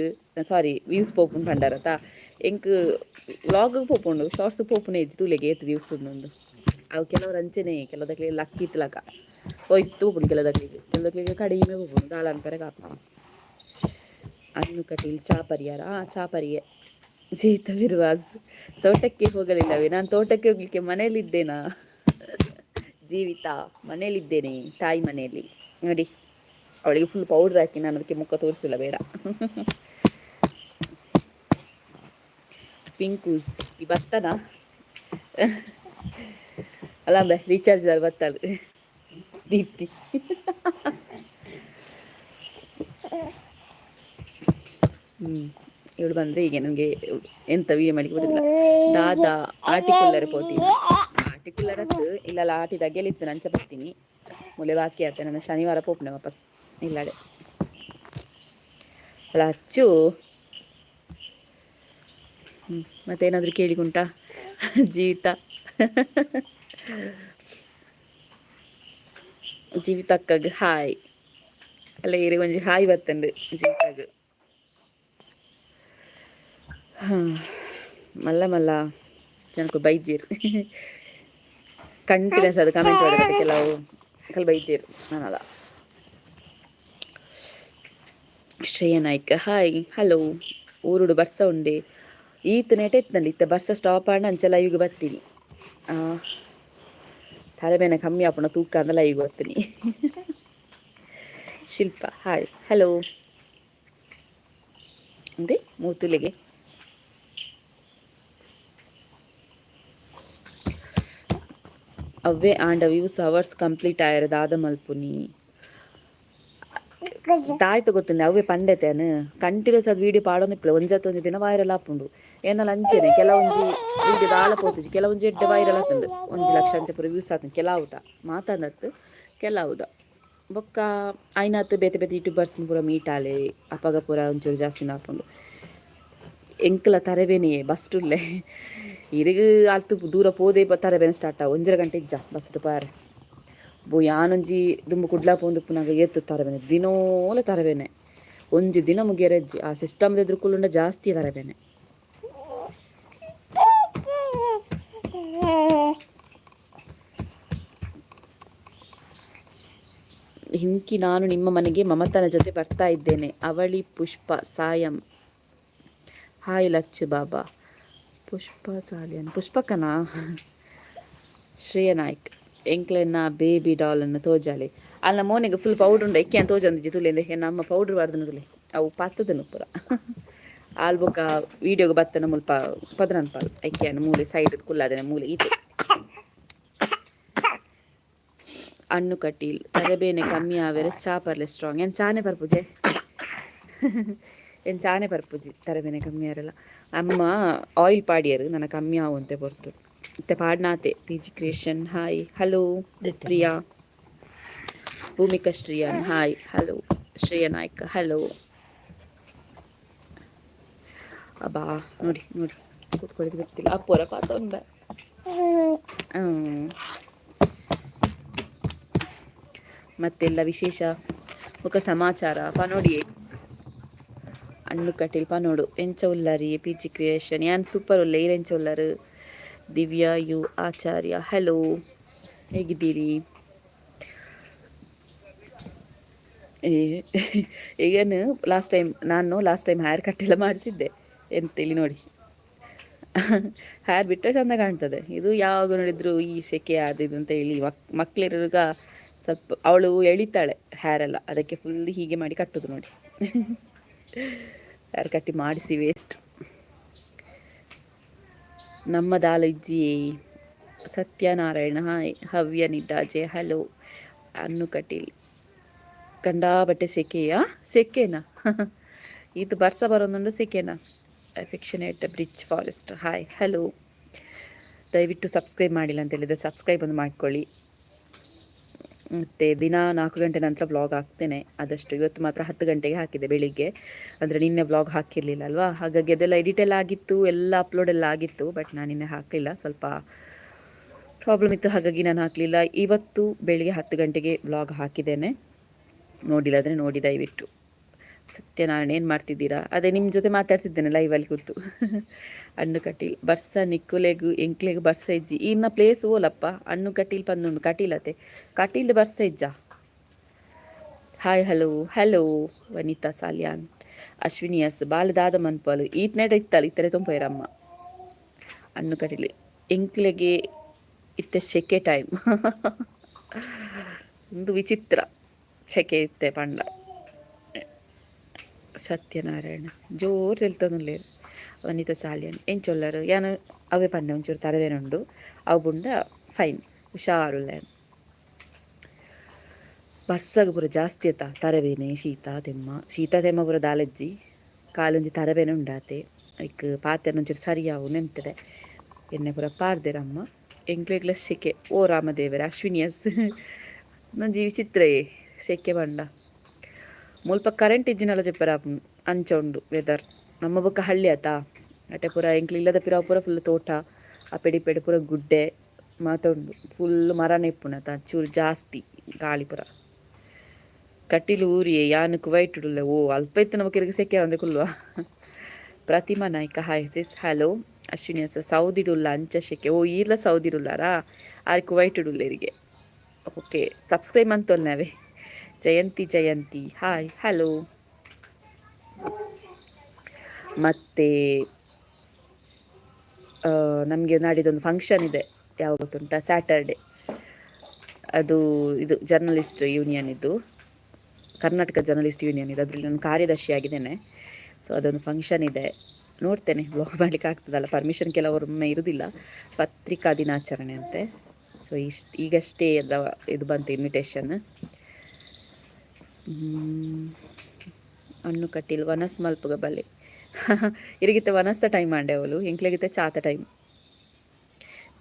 ಸಾರಿ, ವ್ಯೂಸ್ ಪೋಪುಂಡು ಪಂಡರತ. ಎಂಕ್ ವ್ಲಾಗ್ ಪೋಪುಂಡು, ಶಾರ್ಟ್ಸ್ ಪೋಪುನ ಇಜ್ಜಿ. ತೂಲೆಗೆ ಏತ್ ವ್ಯೂಸ್ ಉಂಡು. ಅವು ಕೆಲವರು ಅಂಚೆನೆ, ಕೆಲವುದಕ್ಲೆ ಲಕ್ ಇತ್ಲಕ ಹೋಯ್ತು ಪೋಪುಂಡು ಕೆಲವುದಕ್ಲಿಗೆ, ಕೆಲವುದಕ್ಲಿಗೆ ಕಡಿಮೆ ಪೋಪುಂಡು. ದಾಲ ಅನ್ಪರೆ ಕಾಪುಜಿ. ಅನ್ನು ಕಟೀಲ್, ಚಾ ಪರಿಯಾರ? ಆ ಚಾ ಪರಿಯೆ. ಜೀತ ವಿರ್ವಾಸ್, ತೋಟಕ್ಕೆ ಹೋಗಲಿಲ್ಲವೇ? ನಾನು ತೋಟಕ್ಕೆ ಹೋಗ್ಲಿಕ್ಕೆ ಮನೆಯಲ್ಲಿದ್ದೇನಾ ಜೀವಿತ? ಮನೆಯಲ್ಲಿದ್ದೇನೆ, ತಾಯಿ ಮನೆಯಲ್ಲಿ. ನೋಡಿ, ಅವಳಿಗೆ ಫುಲ್ ಪೌಡ್ರ್ ಹಾಕಿ ನಾನು ಅದಕ್ಕೆ ಮುಖ ತೋರಿಸಿಲ್ಲ, ಬೇಡ. ಪಿಂಕೂಸ್, ಈ ಬತ್ತನಾ ಅಲ್ಲ ಅಂಬೆ, ರೀಚಾರ್ಜ್ ಬತ್ತಲ್ಲ ದೀಪ್ತಿ. ಇವಳು ಬಂದರೆ ಈಗ ನನಗೆ ಎಂತ ವೀಡಿಯೋ ಮಾಡಲಿಕ್ಕೆ ಬಿಡೋದಿಲ್ಲ. ದಾದಾ ಆಟಿಕುಲ್ಲರ್ ಪೋತೀನಿ. ಆಟಿಕುಲ್ಲರ್ ಇಲ್ಲಲ್ಲ, ಆಟಿದ ಗೆಲಿತ್ತು ನಂಚ ಬರ್ತೀನಿ. ಮೂಲೆ ಬಾಕಿ ಆತ ನನ್ನ. ಶನಿವಾರ ಪೋಪುಣೆ ವಾಪಸ್ ಇಲ್ಲಡೆ. ಅಲ್ಲ ಅಚ್ಚು. ಹ್ಞೂ, ಮತ್ತೇನಾದರೂ ಕೇಳಿಕುಂಟಾ? ಜೀವಿತ, ಜೀವಿತಕ್ಕಗ್ ಹಾಯ್. ಅಲ್ಲ, ಇರು, ಒಂಜಿ ಹಾಯ್ ಬತ್ತಂಡು ಜೀವಿತಗ್. ಹಾಂ, ಮಲ್ಲ ಮಲ್ಲ ಜನಕು ಬೈಜೀರ್. ಕಂಟಿನ್ಯೂಸ್ ಅದು ಕಮೆಂಟ್ ಮಾಡಿದ್ರೆ ಕೆಲವು ಕಲ್ ಬೈಜೀರ್ ನಾನಲ್ಲ. ಶ್ರೇಯ ನಾಯ್ಕ, ಹಾಯ್, ಹಲೋ. ಊರುಡು ಬರ್ಸ ಉಂಡೆ? ಈತ್ ನೆಟ ಇತ್ತಂడి. ಇತ್ತ ಬರ್ಸ ಸ್ಟಾಪ್ ಆಂಡ ಅಂಚ ಲೈವ್ಗೆ ಬರ್ತೀನಿ. ತಲೆಬೇನೆ ಕಮ್ಮಿ ಆಪುಣ ತೂಕ ಅಂದ ಲೈವ್ಗೆ ಬರ್ತೀನಿ. ಶಿಲ್ಪ, ಹಾಯ್, ಹಲೋ. ಅಂದೆ ಮೂತುಲೆಗೆ ಅವ್ವೇ ಆಂಡ ವ್ಯೂಸ್ ಅವರ್ಸ್ ಕಂಪ್ಲೀಟ್ ಆಯರ ದಾದ ಮಲ್ಪುನಿ? ತಾಯ್ತ ಗೊತ್ತುಂಡೆ. ಅವೇ ಪಂಡೆತೇನು ಕಂಟಿನ್ಯೂಸ್ ಅದು ವೀಡಿಯೋ ಪಾಡೊಂದು ಒಂಜತ್ತು ಒಂಜಿ ದಿನ ವೈರಲ್ ಆಪುಂಡು. ಏನಲ್ಲ ಅಂಚೆನೆ ಕೆಲವೊಂಜಿ ವೀಡಿಯೋ ದಾಲ ಪೋತುಜಿ, ಕೆಲವೊಂಜಿ ಎಡ್ಡೆ ವೈರಲ್ ಆತಂಡು, 1 ಲಕ್ಷ ಅಂಚ ಪೂರ ವ್ಯೂಸ್ ಆತಂಡು. ಕೆಲವುದ ಮಾತಾಂದತ್ತು ಕೆಲವುದ ಬೊಕ್ಕ ಆಯ್ನಾತ್ ಬೇತೆ ಬೇತೆ ಯೂಟ್ಯೂಬರ್ಸ್ ಪೂರ ಮೀಟ್ ಆಲೆ. ಅಪಗ ಪೂರ ಒಂಚೂರು ಜಾಸ್ತಿ ಆಪುಂಡು. ಎಂಕಲ ತರಬೇನೆಯೇ ಬಸ್ಟುಲ್ಲೆ. ಇರಿಗ್ ಅಲ್ತು ದೂರ ಪೋದೆ ತರಬೇನೆ ಸ್ಟಾರ್ಟ್ ಆವು. 1.5 ಗಂಟೆ ಇಜ್ಜ ಬಸ್ ಪಾರೆ ಬೋ. ಯಾನೊಂಜಿ ದುಂಬು ಕುಡ್ಲ ಪೋಂದುಪ್ಪುನಾಗ ಏತ್ ತರಬೇನೆ, ದಿನೋಲ ತರಬೇನೆ. ಒಂಜಿ ದಿನ ಮುಗಿಯರೆಜ್ಜಿ. ಆ ಸಿಸ್ಟಮ್ ಎದುರುಕುಲ್ಲುಂಡ ಜಾಸ್ತಿ ತರಬೇನೆ. ಹಿಂಕಿ ನಾನು ನಿಮ್ಮ ಮನೆಗೆ ಮಮತನ ಜೊತೆ ಬರ್ತಾ ಇದ್ದೇನೆ. ಅವಳಿ ಪುಷ್ಪ ಸಾಯಂ, ಹಾಯ್. ಲಚ್ಚು ಬಾಬಾ, ಪುಷ್ಪ ಸಾಲಿಯನ್, ಪುಷ್ಪಕ್ಕನಾ? ಶ್ರೇಯ ನಾಯ್ಕ್, ಎಂಕ್ಲೆನ ಬೇಬಿ ಡಾಲನ್ನು ತೋಜಾಲೆ. ಅಲ್ಲ, ಮೋನೆಗೆ ಫುಲ್ ಪೌಡ್ರ್ ಉಂಡು. ಎಕ್ಕೆ ಅಂತ ತೋಜೊಂದಿಜ್ಜಿ ತುಲೆಂದೆ. ನಮ್ಮ ಪೌಡ್ರ್ ವಾರ್ದನ ತುಲೆ, ಅವು ಪತ್ತದನು ಪೂರ. ಆಲ್ ಬೊಕ ವೀಡಿಯೋಗೆ ಬತ್ತನ ಮುಲ್ಪ ಪದನನ್ ಪಾಲ್ ಐಕ್ಯಾನ ಮೂಲೆ ಸೈಡ್ ಕುಲ್ಲಾದನೆ ಮೂಲೆ ಈತೆ. ಅಣ್ಣು ಕಟೀಲ್, ತಲೆಬೇನೆ ಕಮ್ಮಿ ಆವೆರೆ ಚಾ ಪರ್ಲೆ ಸ್ಟ್ರಾಂಗ್. ಏನು ಚಾನೆ ಪರ್ಪುಜೆ? ಏನು ಚಾನೆ ಪರ್ಪುಜಿ. ತಲೆಬೇನೆ ಕಮ್ಮಿ ಆರಲ್ಲ. ಅಮ್ಮ ಆಯಿಲ್ ಪಾಡಿಯರು, ನನ್ನ ಕಮ್ಮಿ ಆವಂತೆ ಪೊರ್ತು. ಇತ್ತೆ ಪಾಡ್ನಾತೆ. P G creation, hi, hello. Priya, Bhoomika Shriyan, hi, hello. Shreya Naik, hello. ಅಬ್ಬಾ, ನೋಡಿ ನೋಡಿ, ಕೂತ್ಕೊಳ್ಳಿಕ್ಕೆ ಬಿಡ್ತಿಲ್ಲ. ಅಪ್ಪೋರ ಪಾತೊಂದ. ಮತ್ತೆಲ್ಲ ವಿಶೇಷ ಮುಖ ಸಮಾಚಾರ ಪ ನೋಡಿ. ಅಣ್ಣು ಕಟೀಲ್ ಪನೋಡು, ಎಂಚ ಉಲ್ಲರಿ? ಪಿ ಜಿ ಕ್ರಿಯೇಷನ್, ಯಾನ್ ಸೂಪರ್ ಉಲ್ಲೆ, ಈರ್ ಎಂಚ ಉಲ್ಲರು? ದಿವ್ಯಾ you Acharya, hello, ಹೇಗಿದ್ದೀರಿ? ಈಗೇನು ಲಾಸ್ಟ್ ಟೈಮ್ ನಾನು ಲಾಸ್ಟ್ ಟೈಮ್ ಹೇರ್ ಕಟ್ ಎಲ್ಲ ಮಾಡಿಸಿದ್ದೆ. ಎಂತ ಇಲ್ಲಿ ನೋಡಿ, ಹೇರ್ ಬಿಟ್ಟರೆ ಚಂದ ಕಾಣ್ತದೆ. ಇದು ಯಾವಾಗ ನೋಡಿದ್ರು ಈ ಸೆಕೆ ಅದು ಇದು ಅಂತ ಹೇಳಿ ಮಕ್ಕಳಿರುವಾಗ ಸ್ವಲ್ಪ ಅವಳು ಎಳಿತಾಳೆ ಹೇರೆಲ್ಲ, ಅದಕ್ಕೆ ಫುಲ್ ಹೀಗೆ ಮಾಡಿ ಕಟ್ಟುದು ನೋಡಿ. ಹೇರ್ ಕಟ್ಟಿ ಮಾಡಿಸಿ ವೇಸ್ಟ್. ನಮ್ಮ ದಾಲ ಇಜ್ಜಿ. ಸತ್ಯನಾರಾಯಣ, ಹಾಯ್. ಹವ್ಯ ನಿಡ್ಡಾಜೆ, ಹಲೋ. ಅನ್ನು ಕಟೀಲ್, ಕಂಡಾಬಟ್ಟೆ ಸೆಕೆಯಾ? ಸೆಕೆನಾ? ಇದು ಬರ್ಸ ಬರೋದುಂಡು ಸೆಕೆನಾ? Affectionate bridge forest, hi, hello. ದಯವಿಟ್ಟು ಸಬ್ಸ್ಕ್ರೈಬ್ ಮಾಡಿಲ್ಲ ಅಂತ ಹೇಳಿದರೆ ಸಬ್ಸ್ಕ್ರೈಬ್ ಒಂದು ಮಾಡ್ಕೊಳ್ಳಿ. ಮತ್ತು ದಿನ 4 ಗಂಟೆ ನಂತರ ವ್ಲಾಗ್ ಹಾಕ್ತೇನೆ ಆದಷ್ಟು. ಇವತ್ತು ಮಾತ್ರ 10 ಗಂಟೆಗೆ ಹಾಕಿದೆ ಬೆಳಿಗ್ಗೆ. ಅಂದರೆ ನಿನ್ನೆ ವ್ಲಾಗ್ ಹಾಕಿರಲಿಲ್ಲ ಅಲ್ವಾ, ಹಾಗಾಗಿ ಅದೆಲ್ಲ ಎಡಿಟ್ ಎಲ್ಲ ಆಗಿತ್ತು, ಎಲ್ಲ ಅಪ್ಲೋಡ್ ಎಲ್ಲ ಆಗಿತ್ತು. ಬಟ್ ನಾನು ನಿನ್ನೆ ಹಾಕಲಿಲ್ಲ, ಸ್ವಲ್ಪ ಪ್ರಾಬ್ಲಮ್ ಇತ್ತು, ಹಾಗಾಗಿ ನಾನು ಹಾಕಲಿಲ್ಲ. ಇವತ್ತು ಬೆಳಿಗ್ಗೆ 10 ಗಂಟೆಗೆ ವ್ಲಾಗ್ ಹಾಕಿದ್ದೇನೆ. ನೋಡಿಲ್ಲ ಅಂದರೆ ನೋಡಿ ದಯವಿಟ್ಟು. ಸತ್ಯನಾರಾಯಣ, ಏನು ಮಾಡ್ತಿದ್ದೀರಾ? ಅದೇ ನಿಮ್ಮ ಜೊತೆ ಮಾತಾಡ್ತಿದ್ದೇನೆ ಲೈವಲ್ಲಿ ಕೂತು. ಅಣ್ಣು ಕಟೀಲ್, ಬರ್ಸ ನಿಕ್ಕುಲೆಗು ಎಂಕ್ಲೆಗು ಬರ್ಸ ಇಜ್ಜಿ. ಇನ್ನ ಪ್ಲೇಸ್ ಓಲಪ್ಪ? ಅಣ್ಣು ಕಟೀಲ್ ಪಂದುಂಡು. ಕಟೀಲತೆ, ಕಟೀಲ್ ಬರ್ಸ ಇಜ್ಜ? Hi, hello, hello. Vanitha Salian, Ashwini S, ಬಾಲದಾದ ಮನ್ಪಾಲು. ಈತ್ನೇಟ ಇತ್ತಲ್ಲ, ಇತ್ತರೆ ತೊಂಪೈರಮ್ಮ. ಅಣ್ಣು ಕಟೀಲ್, ಎಂಕ್ಲೆಗೆ ಇತ್ತೆ ಸೆಕೆ ಟೈಮ್. ಒಂದು ವಿಚಿತ್ರ ಸೆಕೆ ಇತ್ತೆ ಪಂಡ. ಸತ್ಯನಾರಾಯಣ, ಜೋರು ತೆಲ್ತೊಂದುಲ್ಲೆರ್. ವನಿತಾ ಸಾಲಿಯನ್, ಎಂಚೊಲ್ಲರು? ಯಾನ್ ಅವೇ ಪಂಡೆ, ಒಂಚೂರು ತರಬೇನುಂಡು. ಅವು ಬುಂಡ ಫೈನ್, ಹುಷಾರುಲ್ಲೆ. ಬರ್ಸಗ್ ಪೂರ ಜಾಸ್ತಿ ಆತ ತರಬೇನೆ, ಶೀತ ತೆಮ್ಮ. ಶೀತ ತೆಮ್ಮ ಪೂರ ದಾಲಜ್ಜಿ, ಕಾಲೊಂಜಿ ತರಬೇನೆ ಉಂಡಾತೆ. ಐಕ್ ಪಾತೆರ್ನ ಒಂಚೂರು ಸರಿಯಾವು ನೆಂತದೆ. ಎಣ್ಣೆ ಪೂರ ಪಾಡ್ದೆರಮ್ಮ. ಎಂಕ್ಲೆಗ್ಲ ಸೆಕೆ. ಓ ರಾಮದೇವರೇ. ಅಶ್ವಿನಿ ಎಸ್, ಒಂಜಿ ವಿಚಿತ್ರಯೇ ಸೆಕೆ ಪಂಡ. ಮುಲ್ಪ ಕರೆಂಟ್ ಇಜ್ಜಿನಲ ಜೆಪ್ಪೆರೆ ಆಪುಂಡು, ಅಂಚ ಉಂಡು ವೆದರ್. ನಮ್ಮ ಬೊಕ್ಕ ಹಳ್ಳಿ ಆತಾ. ಅಟೆ ಪೂರ ಎಂಕ್ಲು ಇಲ್ಲದ ಪಿರಾವು ಪೂರ ಫುಲ್ ತೋಟ, ಆ ಪೆಡಿ ಪೆಡೆ ಪೂರ ಗುಡ್ಡೆ ಮಾತ ಉಂಡು. ಫುಲ್ ಮರನೇ ಇಪ್ಪುನತ, ಚೂರು ಜಾಸ್ತಿ ಗಾಳಿ ಪೂರ. ಕಟೀಲು ಊರಿಯೇ ಯಾನ್ ಕುವೈಟ್ ಉಳ್ಳೆ. ಓ, ಅಲ್ಪ ಇತ್ತು ನಮಕ್ ಇರೆಗ್ ಸೆಕೆ ಆವಂದೆ ಕುಲ್ಲುವ. Pratima Nayak, hi sis, hello. Ashwini ಸೌದಿಡುಲ್ಲ ಅಂಚ ಶೆಕೆ. ಓ, ಈರ್ಲ ಸೌದಿಡುಲ್ಲಾರಾ? ಆರ್ ಕುವೈಟ್ ಉಲ್ಲೇರಿಗೆ. ಓಕೆ, ಸಬ್ಸ್ಕ್ರೈಬ್ ಮಂತೊಲ್ನವೇ. Jayanti Jayanti, hi, hello. ಮತ್ತು ನಮಗೆ ನಾಡಿದ್ದೊಂದು ಫಂಕ್ಷನ್ ಇದೆ. ಯಾವ ಗೊತ್ತುಂಟಾ? ಸ್ಯಾಟರ್ಡೆ. ಅದು ಇದು ಜರ್ನಲಿಸ್ಟ್ ಯೂನಿಯನ್, ಇದು ಕರ್ನಾಟಕ ಜರ್ನಲಿಸ್ಟ್ ಯೂನಿಯನ್ ಇದೆ. ಅದರಲ್ಲಿ ನಾನು ಕಾರ್ಯದರ್ಶಿ ಆಗಿದ್ದೇನೆ. ಸೊ ಅದೊಂದು ಫಂಕ್ಷನ್ ಇದೆ. ನೋಡ್ತೇನೆ, ವ್ಲಾಗ್ ಮಾಡಲಿಕ್ಕೆ ಆಗ್ತದಲ್ಲ. ಪರ್ಮಿಷನ್ ಕೆಲವೊಮ್ಮೆ ಇರುವುದಿಲ್ಲ. ಪತ್ರಿಕಾ ದಿನಾಚರಣೆ ಅಂತೆ. ಸೊ ಇಷ್ಟು ಈಗಷ್ಟೇ ಅದರ ಇದು ಬಂತು, ಇನ್ವಿಟೇಷನ್. ಅಣ್ಣು ಕಟೀಲ್, ವನಸ್ ಮಲ್ಪುಗ ಬಲೆ. ಇರಿಗಿತ್ತ ವನಸ್ಸ ಟೈಮ್ ಆಂಡೆ ಅವಳು, ಎಂಕ್ಲೆಗಿತ್ತ ಚಾತ ಟೈಮ್.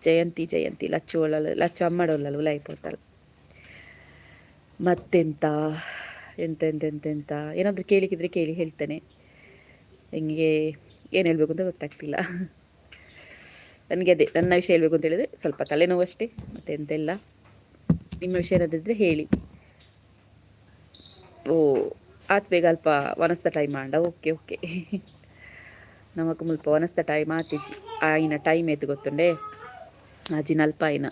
ಜಯಂತಿ ಜಯಂತಿ, ಲಚ್ಚು ಒಳ್ಳಲು, ಲಚ್ಚು ಅಮ್ಮಡೊಲ್ಲಲು ಉಲಾಯಿ ಪೋತಲ್. ಮತ್ತೆಂತ ಎಂತ ಎಂತ ಎಂತ ಎಂತ? ಏನಾದರೂ ಕೇಳಿಕ್ಕಿದ್ರೆ ಕೇಳಿ, ಹೇಳ್ತೇನೆ. ಹೆಂಗೆ ಏನು ಹೇಳಬೇಕು ಅಂತ ಗೊತ್ತಾಗ್ತಿಲ್ಲ ನನಗೆ. ಅದೇ ನನ್ನ ವಿಷಯ ಹೇಳಬೇಕು ಅಂತ ಹೇಳಿದರೆ ಸ್ವಲ್ಪ ತಲೆನೋವು ಅಷ್ಟೇ, ಮತ್ತೆ ಎಂತೆಲ್ಲ. ನಿಮ್ಮ ವಿಷಯ ಏನಾದರೂ ಇದ್ದರೆ ಹೇಳಿ. ಓ, ಆತ್ ಬೇಗ ಅಲ್ಪ ವನಸ್ತ ಟೈಮ್ ಆಂಡ. ಓಕೆ ಓಕೆ, ನಮಕ್ ಮುಲ್ಪ ವನಸ್ತ ಟೈಮ್ ಆತಿಜಿ. ಆಯಿನ ಟೈಮ್ ಏತು ಗೊತ್ತುಂಡೆ? ಆಜಿನ ಅಲ್ಪ ಆಯಿನ.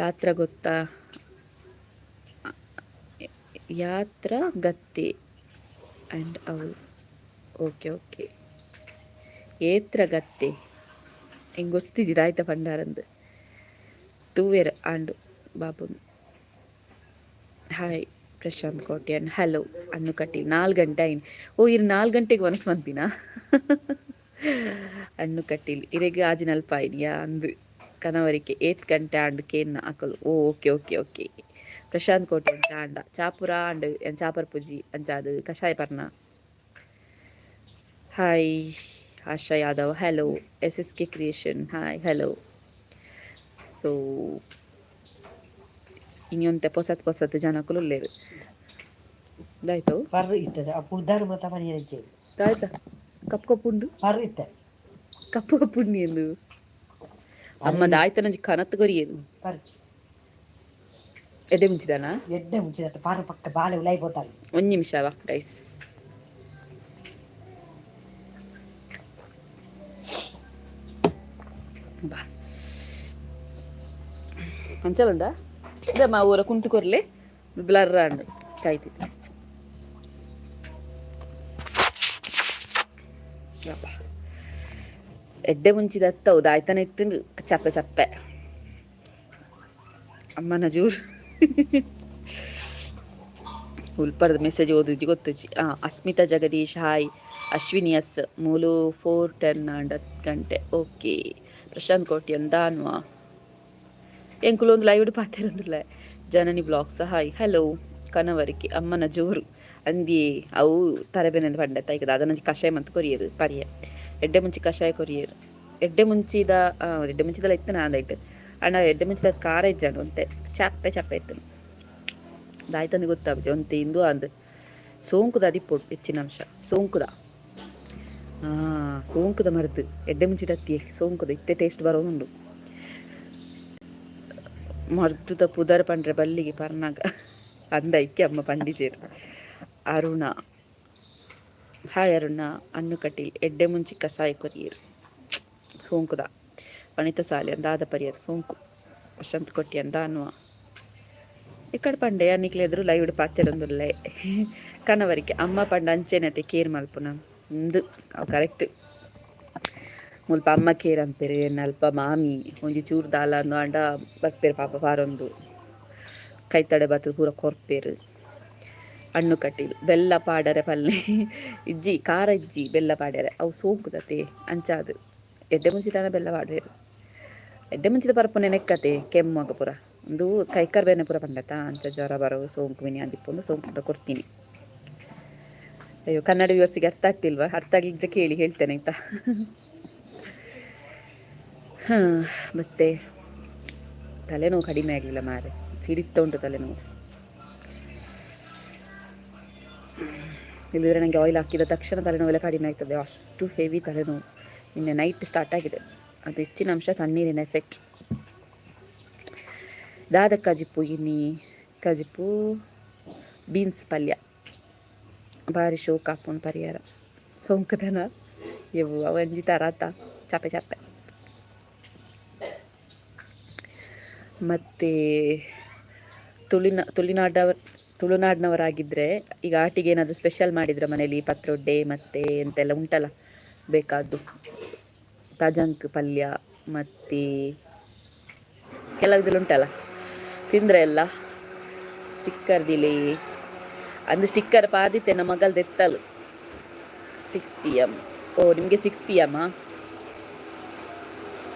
ಯಾತ್ರ ಗೊತ್ತಾ? ಯಾತ್ರ ಗತ್ತೆ ಆ್ಯಂಡ್ ಅವು. ಓಕೆ ಓಕೆ, ಏತ್ರ ಗತ್ತೆ ಹೆಂಗೆ ಗೊತ್ತಿಜ್ಜಿದ ಆಯ್ತಾ ಪಂಡಾರಂದು ತೂವೆರ್ ಆಂಡು ಬಾಬುನ್. Hi Prashant Kotian, hello. ಅಣ್ಣು ಕಟೀಲ್, 4 ಗಂಟೆ ಆಯ್ತು. ಓ, ಇರು 4 ಗಂಟೆಗೆ ವನಸ್ ಮಂತಿನ? ಅಣ್ಣು ಕಟೀಲ್, ಇರೆಗ್ ಆಜಿನ ಅಲ್ಪ ಆಯ್ನಿಯಾ ಅಂದು. ಕನವರಿಕೆ, ಏತ್ ಗಂಟೆ ಆಂಡು ಕೇನ್ನ ಅಕಲು. ಓ, okay okay okay. Prashant Kotian, ಚಾಂಡ ಚಾಪುರ ಆಂಡ್ ಚಾಪರ್ ಪೂಜಿ ಅಂಚಾದು ಕಷಾಯ ಪರ್ನ. Hi Asha Yadav, hello. S S K creation, hi, hello. So ಇನಿ ಒಂತೆ ಪೊಸತ್ ಪೊಸತ್ ಜನಕುಲು ಉಲ್ಲೇರು. ದಾಯ್ತು. ಪರ್ ಇತ್ತದ ಆ ಪುದಾರ್ ಮತ ಪನಿಯಂಚೆ. ದಾಯ್ತ ಕಪ್ಪು ಕಪ್ಪು ಉಂಡು. ಪರ್ ಇತ್ತ. ಕಪ್ಪು ಕಪ್ಪು ಉಂಡು ಎಂದು ಅಮ್ಮ ದಾಯ್ತ ನಂಜಿ ಕನತ್ತು ಕೊರಿಯೇನು. ಪರ್. ಎಡ್ಡೆ ಮುಂಚಿದಾನ? ಎಡ್ಡೆ ಮುಂಚಿದ ಪಾರ ಪಕ್ಕ ಬಾಳೆ ಉಲಾಯಿ ಪೋತಾಳೆ. ಒಂದು ನಿಮಿಷ ಗೈಸ್. ಬಾ, ಅಂಚಲುಂಡ ಇದೇ ಮಾ ಊರ ಕುಂಟು ಕೊರ್ಲೆ ಬ್ಲರ್ ಅಂಡ್ ಚಾಯ್ತಿತ್ತು. ಯಪ್ಪ, ಎಡ್ಡೆ ಮುಂಚಿದ ಹತ್ತವು ಆಯ್ತಾನೆ ಇತ್ತು. ಚಪ್ಪೆ ಚಪ್ಪೆ ಅಮ್ಮನ ಜೂರ್ ಉಲ್ಪರದ ಮೆಸೇಜ್ ಓದಿಜ್ಜಿ, ಗೊತ್ತುಜಿ. ಹಾಂ, ಅಸ್ಮಿತಾ ಜಗದೀಶ್, ಹಾಯ್. ಅಶ್ವಿನಿ ಎಸ್, ಮೂಲು 4:10 ಅಂಡ್ 10 ಗಂಟೆ. ಓಕೆ. ಪ್ರಶಾಂತ್ ಕೋಟ್ಯನ್, ದಾನ್ವ ಎಂಕುಲು ಒಂದು ಲೈವ್ ಪಾತಿರಂದಿಲ್ಲ. ಜನನಿ ಬ್ಲಾಗ್ಸ್, ಹಾಯ್, ಹಲೋ. ಕನವರಿಕೆ, ಅಮ್ಮನ ಜೋರು ಅಂದಿ. ಅವು ತರಬೇನೆ ಪಂಡೆ ತೈಕದ ಅದನ್ನ ಕಷಾಯ ಮತ್ತು ಕೊರಿಯರು ಪರಿಯ. ಎಡ್ಡೆ ಮುಂಚಿ ಕಷಾಯ ಕೊರಿಯರು. ಎಡ್ಡೆ ಮುಂಚಿದ ಎಡ್ಡೆ ಮುಂಚಿದಲ್ಲ ಇತ್ತು ನಾಂದೈಟ್ ಅಣ್ಣ. ಎಡ್ಡೆ ಮುಂಚಿದ ಖಾರ ಇಜ್ಜಾಂಡು ಒಂತೆ ಚಪ್ಪೆ ಚಪ್ಪೆ ಇತ್ತು. ದಾಯ್ತಂದು ಗೊತ್ತಾಗ್ತದೆ. ಒಂತೆ ಇಂದು ಅಂದ್ ಸೋಂಕುದ ಅದಿಪ್ಪೊಡು ಹೆಚ್ಚಿನ ಅಂಶ ಸೋಂಕುದ. ಹಾಂ, ಸೋಂಕುದ ಮರ್ದು ಎಡ್ಡೆ ಮುಂಚಿದ ಅತ್ತಿಯೇ ಸೋಂಕುದ ಇತ್ತೆ ಟೇಸ್ಟ್ ಬರೋದುಂಡು. ಮರ್ದುದ ಪುದರ್ ಪಂಡ್ರೆ ಬಲ್ಲಿಗೆ ಪರ್ನಾಗ ಅಂದೈಕೆ ಅಮ್ಮ ಪಂಡಿಜೇರು. ಅರುಣ, ಹಾಯ್ ಅರುಣ. ಅಣ್ಣು ಕಟೀಲ್, ಎಡ್ಡೆ ಮುಂಚಿ ಕಸಾಯ ಕೊರಿಯರು ಸೋಂಕುದ. ವನಿತಾ ಸಾಲೆ, ಅಂದಾದ ಪರಿಯರ್ ಸೋಂಕು. ವಸಂತ್ ಕೊಟ್ಟಿ ಅಂದ ಅನ್ನುವ ಈ ಕಡೆ ಪಂಡೆ ನಿಕ್ಲೆದ್ರು ಲೈವ್ ಪಾತೆರೊಂದುಲ್ಲೆ. ಕನವರಿಕೆ, ಅಮ್ಮ ಪಂಡ ಅಂಚೆನತೆ ಕೇರ್ ಮಲ್ಪುನ ಉಂದು ಅವು ಕರೆಕ್ಟ್. ಮುಲ್ಪ ಅಮ್ಮ ಕೇರ್ ಅಂಪೆರ್, ಅಲ್ಪ ಮಾಮಿ ಒಂಜಿ ಚೂರು ದಾಲ ಅಂದು ಅಂಡ ಬರ್ಪೇರು ಪಾಪ ಪಾರೊಂದು ಕೈತಡೆ ಬತ್ತು ಪೂರ ಕೊರ್ಪೇರು. ಹಣ್ಣು ಕಟೀಲ್, ಬೆಲ್ಲ ಪಾಡರೆ ಪಲ್ಲೆ. ಇಜ್ಜಿ, ಖಾರ ಇಜ್ಜಿ ಬೆಲ್ಲ ಪಾಡ್ಯರೆ. ಅವು ಸೋಂಕುದತೆ ಅಂಚಾದು ಎಡ್ಡೆ ಮುಂಚಿತಾನ ಬೆಲ್ಲ ಪಾಡುವೆರು. ಎಡ್ಡೆ ಮುಂಚಿದ ಪರಪುನೆ ನೆಕ್ಕತೆ ಕೆಮ್ಮಗ ಪೂರ ಒಂದು ಕೈಕಾರ್ ಬೇನೆ ಪೂರ ಪಂಡತ. ಅಂಚ ಜ್ವರ ಬರೋ ಸೋಂಕು ಮಿನಿ ಅಂದಿಪ್ಪೊಂದು ಸೋಂಕುದ ಕೊರ್ತೀನಿ. ಅಯ್ಯೋ, ಕನ್ನಡ ವ್ಯೂವರ್ಸಿಗೆ ಅರ್ಥ ಆಗ್ತಿಲ್ವಾ? ಅರ್ಥ ಆಗ್ಲಿದ್ರೆ ಕೇಳಿ, ಹೇಳ್ತೇನೆ, ಆಯ್ತಾ? ಹಾಂ, ಮತ್ತೆ ತಲೆನೋವು ಕಡಿಮೆ ಆಗಲಿಲ್ಲ ಮಾರೆ, ಸಿಡಿತ ಉಂಟು ತಲೆನೋವು. ಇಲ್ಲದ್ರೆ ನನಗೆ ಆಯಿಲ್ ಹಾಕಿದ ತಕ್ಷಣ ತಲೆನೋವೆಲ್ಲ ಕಡಿಮೆ ಆಗ್ತದೆ. ಅಷ್ಟು ಹೆವಿ ತಲೆನೋವು ನಿನ್ನೆ ನೈಟ್ ಸ್ಟಾರ್ಟ್ ಆಗಿದೆ. ಅದು ಹೆಚ್ಚಿನ ಅಂಶ ತಣ್ಣೀರಿನ ಎಫೆಕ್ಟ್. ದಾದ ಕಜಿಪು ಇನಿ? ಕಜಿಪು ಬೀನ್ಸ್ ಪಲ್ಯ. ಬಾರಿ ಶೋಕ್ ಆಪುಂಡು ಪರಿಹಾರ ಸೋಂಕುದನ ಇವು ಅವಂಜಿ ತರಾತ ಚಾಪೆ ಚಾಪೆ. ಮತ್ತು ತುಳುನಾಡಿನವರಾಗಿದ್ದರೆ ಈಗ ಆಟಿಗೆ ಏನಾದರೂ ಸ್ಪೆಷಲ್ ಮಾಡಿದ್ರೆ ಮನೇಲಿ ಪತ್ರೊಡೆ ಮತ್ತು ಎಂತೆಲ್ಲ ಉಂಟಲ್ಲ ಬೇಕಾದ್ದು, ತಜಂಕ್ ಪಲ್ಯ ಮತ್ತು ಕೆಲವುದೆಲ್ಲ ಉಂಟಲ್ಲ, ತಿಂದರೆ ಎಲ್ಲ. ಸ್ಟಿಕ್ಕರ್ ದಿಲಿ ಅಂದು ಸ್ಟಿಕ್ಕರ್ ಪಾದಿತ್ತೆ ನಮ್ಮ ಮಗಲ್ದು ಎತ್ತಲು. 6 PM. ಓ, ನಿಮಗೆ 6 PM?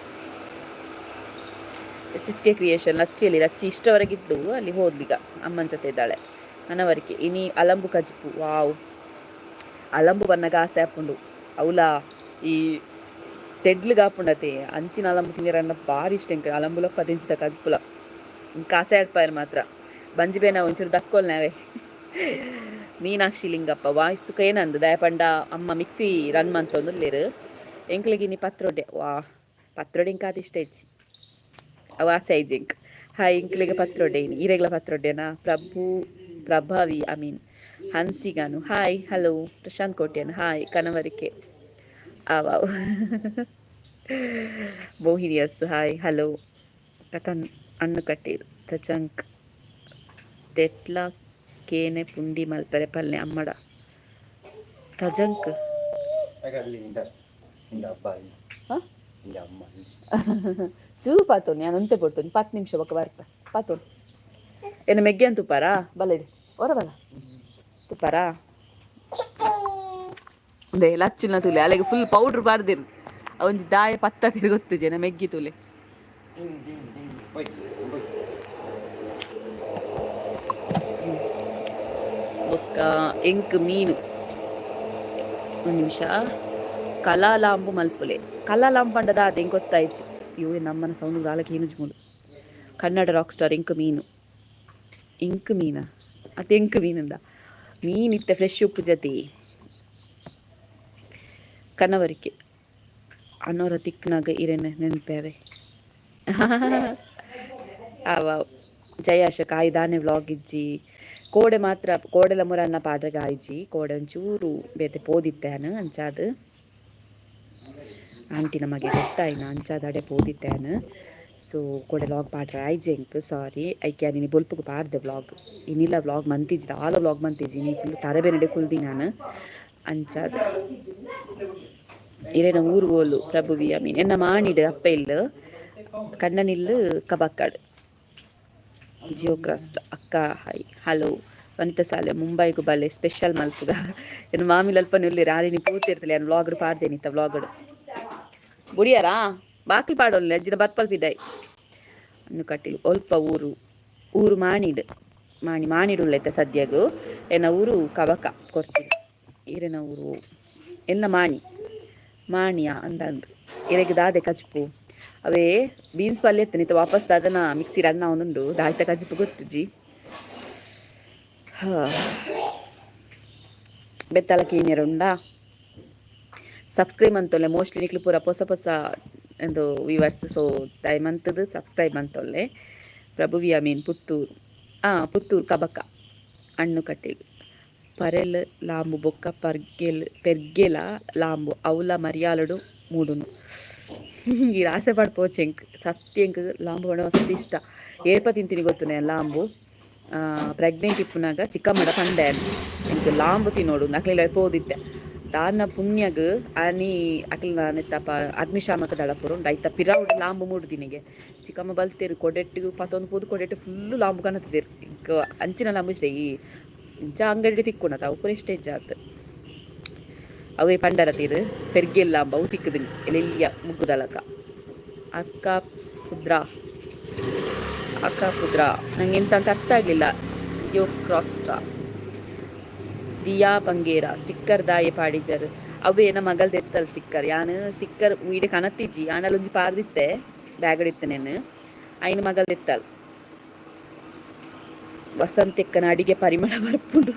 S K creation ಲಚ್ಚಿಯಲ್ಲಿ. Lachchi ಇಷ್ಟವರೆಗಿದ್ಲು, ಅಲ್ಲಿ ಹೋದ್ಲೀಗ, ಅಮ್ಮನ ಜೊತೆ ಇದ್ದಾಳೆ. ಮನವರಿಕೆ ಇನಿ ಅಲಂಬು ಕಜಿಪು. ವಾವ್, ಅಲಂಬು ಬನ್ನಗ ಆಸೆ ಆಪುಂಡು. ಅವಲ ಈ ತೆಡ್ಲಿಗೆ ಆಪುಂಡತೆ ಅಂಚಿನ ಅಲಂಬು ತಿಂದಿರನ್ನ ಭಾರಿ ಇಷ್ಟ ಎಂಕ್. ಅಲಂಬುಲ ಪದಿಂಚಿದ ಕಜಿಪುಲ ಇಂಕ ಆಸೆ ಆಡ್ಪಾಯರ್ ಮಾತ್ರ. ಬಂಜಿ ಬೇನ ಒಂಚೂರು ದಕ್ಕೊಲ್ ನಾವೇ. ಮೀನಾಕ್ಷಿ ಲಿಂಗಪ್ಪ, ವಾಯ್ಸ್ ಏನಂದು ದಯಪಂಡ ಅಮ್ಮ ಮಿಕ್ಸಿ ರನ್ ಮಂತೊಂದುಲ್ಲೆರ್. ಎಂಕ್ಲೆಗ್ ಇನಿ ಪತ್ರೊಡೆ. ವಾ, ಪತ್ರೊಡೆ ಇಂಕ ಆತ್ ಇಷ್ಟ ಇಜ್ಜಿ, ಅವು ಆಸೆ ಇಜ್ಜಿ ಎಂಕ್. ಹಾಯ್, ಎಂಕ್ಲೆಗ್ ಪತ್ರೊಡೆ ಇನಿ. ಈರೆಗ್ಲ ಪತ್ರೊಡೆನಾ? ಪ್ರಭು ಪ್ರಭಾವಿ I mean ಹನ್ಸಿಗಾನು hi, hello. Prashant Kotian hi. ಕನವರಿಕೆ ಆವಾವ್. ಮೋಹಿನಿಯಸ್ ಹಾಯ್, ಹಲೋ. ಕಥನ್ ಅಣ್ಣು ಕಟೀಲ್ ತಚಂಕ್ ತೆಟ್ಲ ಕೇನೆ ಪುಂಡಿ ಮಲ್ಪೆರೆ ಪಲ್ಲೆ ಅಮ್ಮಡ ತಜಂಕ್. ಹಾಂ, ಚೂ ಪಾತೋನಿ ನಾನು ಒಂತೆ ಪೊರ್ತೊಂಜಿ 10 ನಿಮಿಷ ಬೊಕ ಬರ್ಪೆ. ಪಾತೋನಿ ಎನ್ನ ಮೆಗ್ಗೆನ್ ತುಪ್ಪಾರಾ ಬಲ ಹೊರ ಬಲ ತುಪ್ಪಾರಾ. ಉಂದೆ ಲಚ್ಚುನ ತೂಲೆ, ಅಲೆಗ್ ಫುಲ್ ಪೌಡ್ರ್ ಪಾಡ್ದೆರ್. ಒಂಜಿ ದಾಯ ಪತ್ತ ತಿರುಗೊತ್ತುಜೆ ಮೆಗ್ಗಿ ತೂಲೆ. ಬೊಕ್ಕ ಎಂಕ್ ಮೀನು. ಒಂದು ನಿಮಿಷ. ಕಲಾಲಾಂಬು ಮಲ್ಪುಲೆ. ಕಲಾಲಾಂಬು ಪಂಡ ದಾದ ಎಂಕ್ ಗೊತ್ತಾಯ್ಜಿ. ಅಯ್ಯೋ, ನಮ್ಮನ ಸೌಂಡ್ ದಾಲ ಕೇನುಜಿ. ಕನ್ನಡ ರಾಕ್ ಸ್ಟಾರ್, ಎಂಕ್ ಮೀನು. ಇಂಕ್ ಮೀನಾ? ಅತ್ತೆ, ಎಂಕ್ ಮೀನುಂದ? ಮೀನು ಇತ್ತೆ ಫ್ರೆಶ್ ಉಪ್ಪು ಜತಿ. ಕನವರಿಕೆ ಅನ್ನೋರ ತಿಕ್ನಾಗ ಇರೇನೆ ನೆನಪೇವೆ ಅವ. ಜಯ ಅಶೋಕ್ ಆಯ್. ದಾನೆ ವ್ಲಾಗ್ ಇಜ್ಜಿ? ಕೋಡೆ ಮಾತ್ರ, ಕೋಡೆಲ ಮುರನ್ನ ಪಾಡ್ರೆಗ್ ಆಯ್ಜಿ. ಕೋಡೆ ಒಂಚೂರು ಬೇತೆ ಪೋದಿತ್ತೇನು ಅಂಚಾದ್. ಆಂಟಿ ನಮಗೆ ಗೊತ್ತಾಯ್ನ ಅಂಚಾದ್ ಅಡೆ ಪೋದಿತ್ತೇನು. ಸೊ ಕೋಡೆ ವ್ಲಾಗ್ ಪಾಡ್ರೆ ಆಯ್ಜಿ ಎಂಕ್, ಸಾರಿ. ಐಕೆ ಇನಿ ಬೊಲ್ಪುಗು ಪಾಡ್ದೆ ವ್ಲಾಗ್. ಇನಿಲ ವ್ಲಾಗ್ ಮಂತಿಜ್ಜಿ, ದಾಲ ವ್ಲಾಗ್ ಮಂತಿಜ್ಜಿ. ಇನಿ ಫುಲ್ ತರಬೇನಡೆ ಕುಲ್ದಿ ನಾನು ಅಂಚಾದ್. ಇರೆನ ಊರು ಓಲು? ಪ್ರಭುವಿ ಅಮೀನ್, ಎನ್ನ ಮಾಣಿಡ್ ಅಪ್ಪೆ ಇಲ್ಲು, ಕಣ್ಣನಿಲ್ಲು ಕಬಕ್ಕಾಡ್. ಜಿಯೋ ಕ್ರಸ್ಟ್ ಅಕ್ಕ ಹಾಯ್, ಹಲೋ. ವನಿತಾ ಸಾಲೆ, ಮುಂಬೈಗು ಬಲೆ, ಸ್ಪೆಷಲ್ ಮಲ್ಪುಗ. ಎನ್ನ ಮಾಮಿಲ್ ಅಲ್ಪನೆ ಉಲ್ಲೆರ್. ಆರಿನಿ ಪೂತಿರ್ತಲೆ ಯಾನ್ ವ್ಲಾಗ್ ಪಾಡ್ದೇನಿ ಇತ್ತ ವ್ಲಾಗ್ ಬುಡಿಯಾರಾ. ಬಾಕಿಲ್ ಪಾಡೊಲ್ಲೆ, ಅಜ್ಜಿನ ಬರ್ಪಲ್ ಪಿದಾಯಿ. ಅನ್ನು ಕಟೀಲು, ಒಲ್ಪ ಊರು? ಊರು ಮಾಣಿಡ್. ಮಾಣಿ, ಮಾಣಿಡ್ ಉಲ್ಲೆತ್ತ ಸದ್ಯಗು. ಎನ್ನ ಊರು ಕಬಕ ಕೊರ್ತಿನಿ. ಈರೆನ ಊರು? ಎನ್ನ ಮಾಣಿ. ಮಾಣಿಯ ಅಂದಂದು. ಇರೆಗ್ ದಾದೆ ಕಜಿಪು? ಅವೇ ಬೀನ್ಸ್ ಪಲ್ಯ ಇತ್ತು. ನಿತ ವಾಪಸ್ ದಾದನ ಮಿಕ್ಸಿ ರನ್ ಆವೊಂದುಂಡು. ದಾಯ್ತ ಕಜಿಪು ಗೊತ್ತುಜಿ. ಬೆತ್ತಲ ಕೇನ್ಯರ ಉಂಡಾ? ಸಬ್ಸ್ಕ್ರೈಬ್ ಮಂತೊಲ್ಲೆ. ಮೋಸ್ಟ್ಲಿ ನಿಕ್ಲು ಪೂರ ಪೊಸ ಪೊಸ ಎಂದು ವಿವರ್ಸ್, ಸೊ ದಯಮಂತದ್ದು ಸಬ್ಸ್ಕ್ರೈಬ್ ಮಂತೊಲ್ಲೆ. ಪ್ರಭುವಿ ಅಮೀನ್, ಪುತ್ತೂರು. ಪುತ್ತೂರು ಕಬಕ. ಅಣ್ಣು ಕಟೀಲ್, ಪರೆಲ್ ಲಾಂಬು ಬೊಕ್ಕ ಪರ್ಗೆಲ್ ಪೆರ್ಗೆಲ ಲಾಂಬು ಅವ್ಲ ಮರಿಯಾಲಡು ಮೂಡುನು. ಈ ಆಸೆ ಪಡ್ಪೋಚೆ ಎಂಕ್. ಸತ್ಯ, ಎಂಕ್ ಲಾಂಬು ಪಂಡ ಮಸ್ತ್ ಇಷ್ಟ. ಏಪ ತಿಂತೀನಿ ಗೊತ್ತುನೆ ಲಾಂಬು? ಪ್ರೆಗ್ನೆಂಟ್ ಇಪ್ಪುನಾಗ ಚಿಕ್ಕಮ್ಮಡ ಪಂಡೆ, ಎಂಕ್ ಲಾಂಬು ತಿನ್ನೋಡು. ಅಕ್ಲೆಲ್ಲ ಪೋದಿತ್ತೆ. ದಾನ್ನ ಪುಣ್ಯಗ್ ಆನಿ ಅಕ್ಲೆನ ನೆತ್ತಪ ಅಗ್ನಿಶಾಮಕ ದಳ ಪೂರ ಉಂಡು, ಐತ ಪಿರಾವುಡು ಲಾಂಬು ಮೂಡುದಿನಿಗೆ. ಚಿಕ್ಕಮ್ಮ ಬಲ್ತೇರು, ಕೊಡೆಟ್ಟಿಗೆ ಪತ್ತೊಂದು ಪೋದು ಕೊಡೆಟ್ಟು ಫುಲ್ಲು ಲಾಂಬು ಕನತಿದೆರ್. ಎಂಕ್ ಅಂಚಿನ ಲಾಂಬು ಇಷ್ಟ. ಈ ಇಂಚ ಅಂಗಡಿ ತಿಕ್ಕುನತ ಅವು ಪೂರ ಇಷ್ಟ ಇಜ್ಜಾತ್. ಅವೇ ಪಂಡರ ತೀರು ಪೆರ್ಗೆಲ್ ಲಾಂಬು, ಅವು ತಿಕ್ಕುದಿನಿ ಎಲ್ಯ ಮುಗ್ಗುದಲಕ. ಅಕ್ಕ ಪುದ್ರ, ಅಕ್ಕ ಪುದ್ರ, ನಂಗೆ ಎಂತ ಅಂತ ಅರ್ಥ ಆಗಲಿಲ್ಲ. ಯೋ ಕ್ರಾಸ್ಟ್ರಾ ದಿಯಾ ಬಂಗೇರ, ಸ್ಟಿಕ್ಕರ್ ದಾಯೆ ಪಾಡಿಜರ್? ಅವೇ ನಮ್ಮ ಮಗಲ್ ದೆತ್ತಲ್ ಸ್ಟಿಕ್ಕರ್. ಯಾನ್ ಸ್ಟಿಕ್ಕರ್ ವೀಡೆ ಕನತ್ತಿಜ್ಜಿ. ಆಂಡಲ ಒಂಜಿ ಪಾರ್ದಿತ್ತೆ, ಬ್ಯಾಗ್ ಇತ್ತೆ ನೆನ್. ಐನ ಮಗಲ್ ದೆತ್ತಲ್. ವಸಂತೆಕ್ಕನ ಅಡಿಗೆ ಪರಿಮಳ ಬರ್ಪುಂಡು.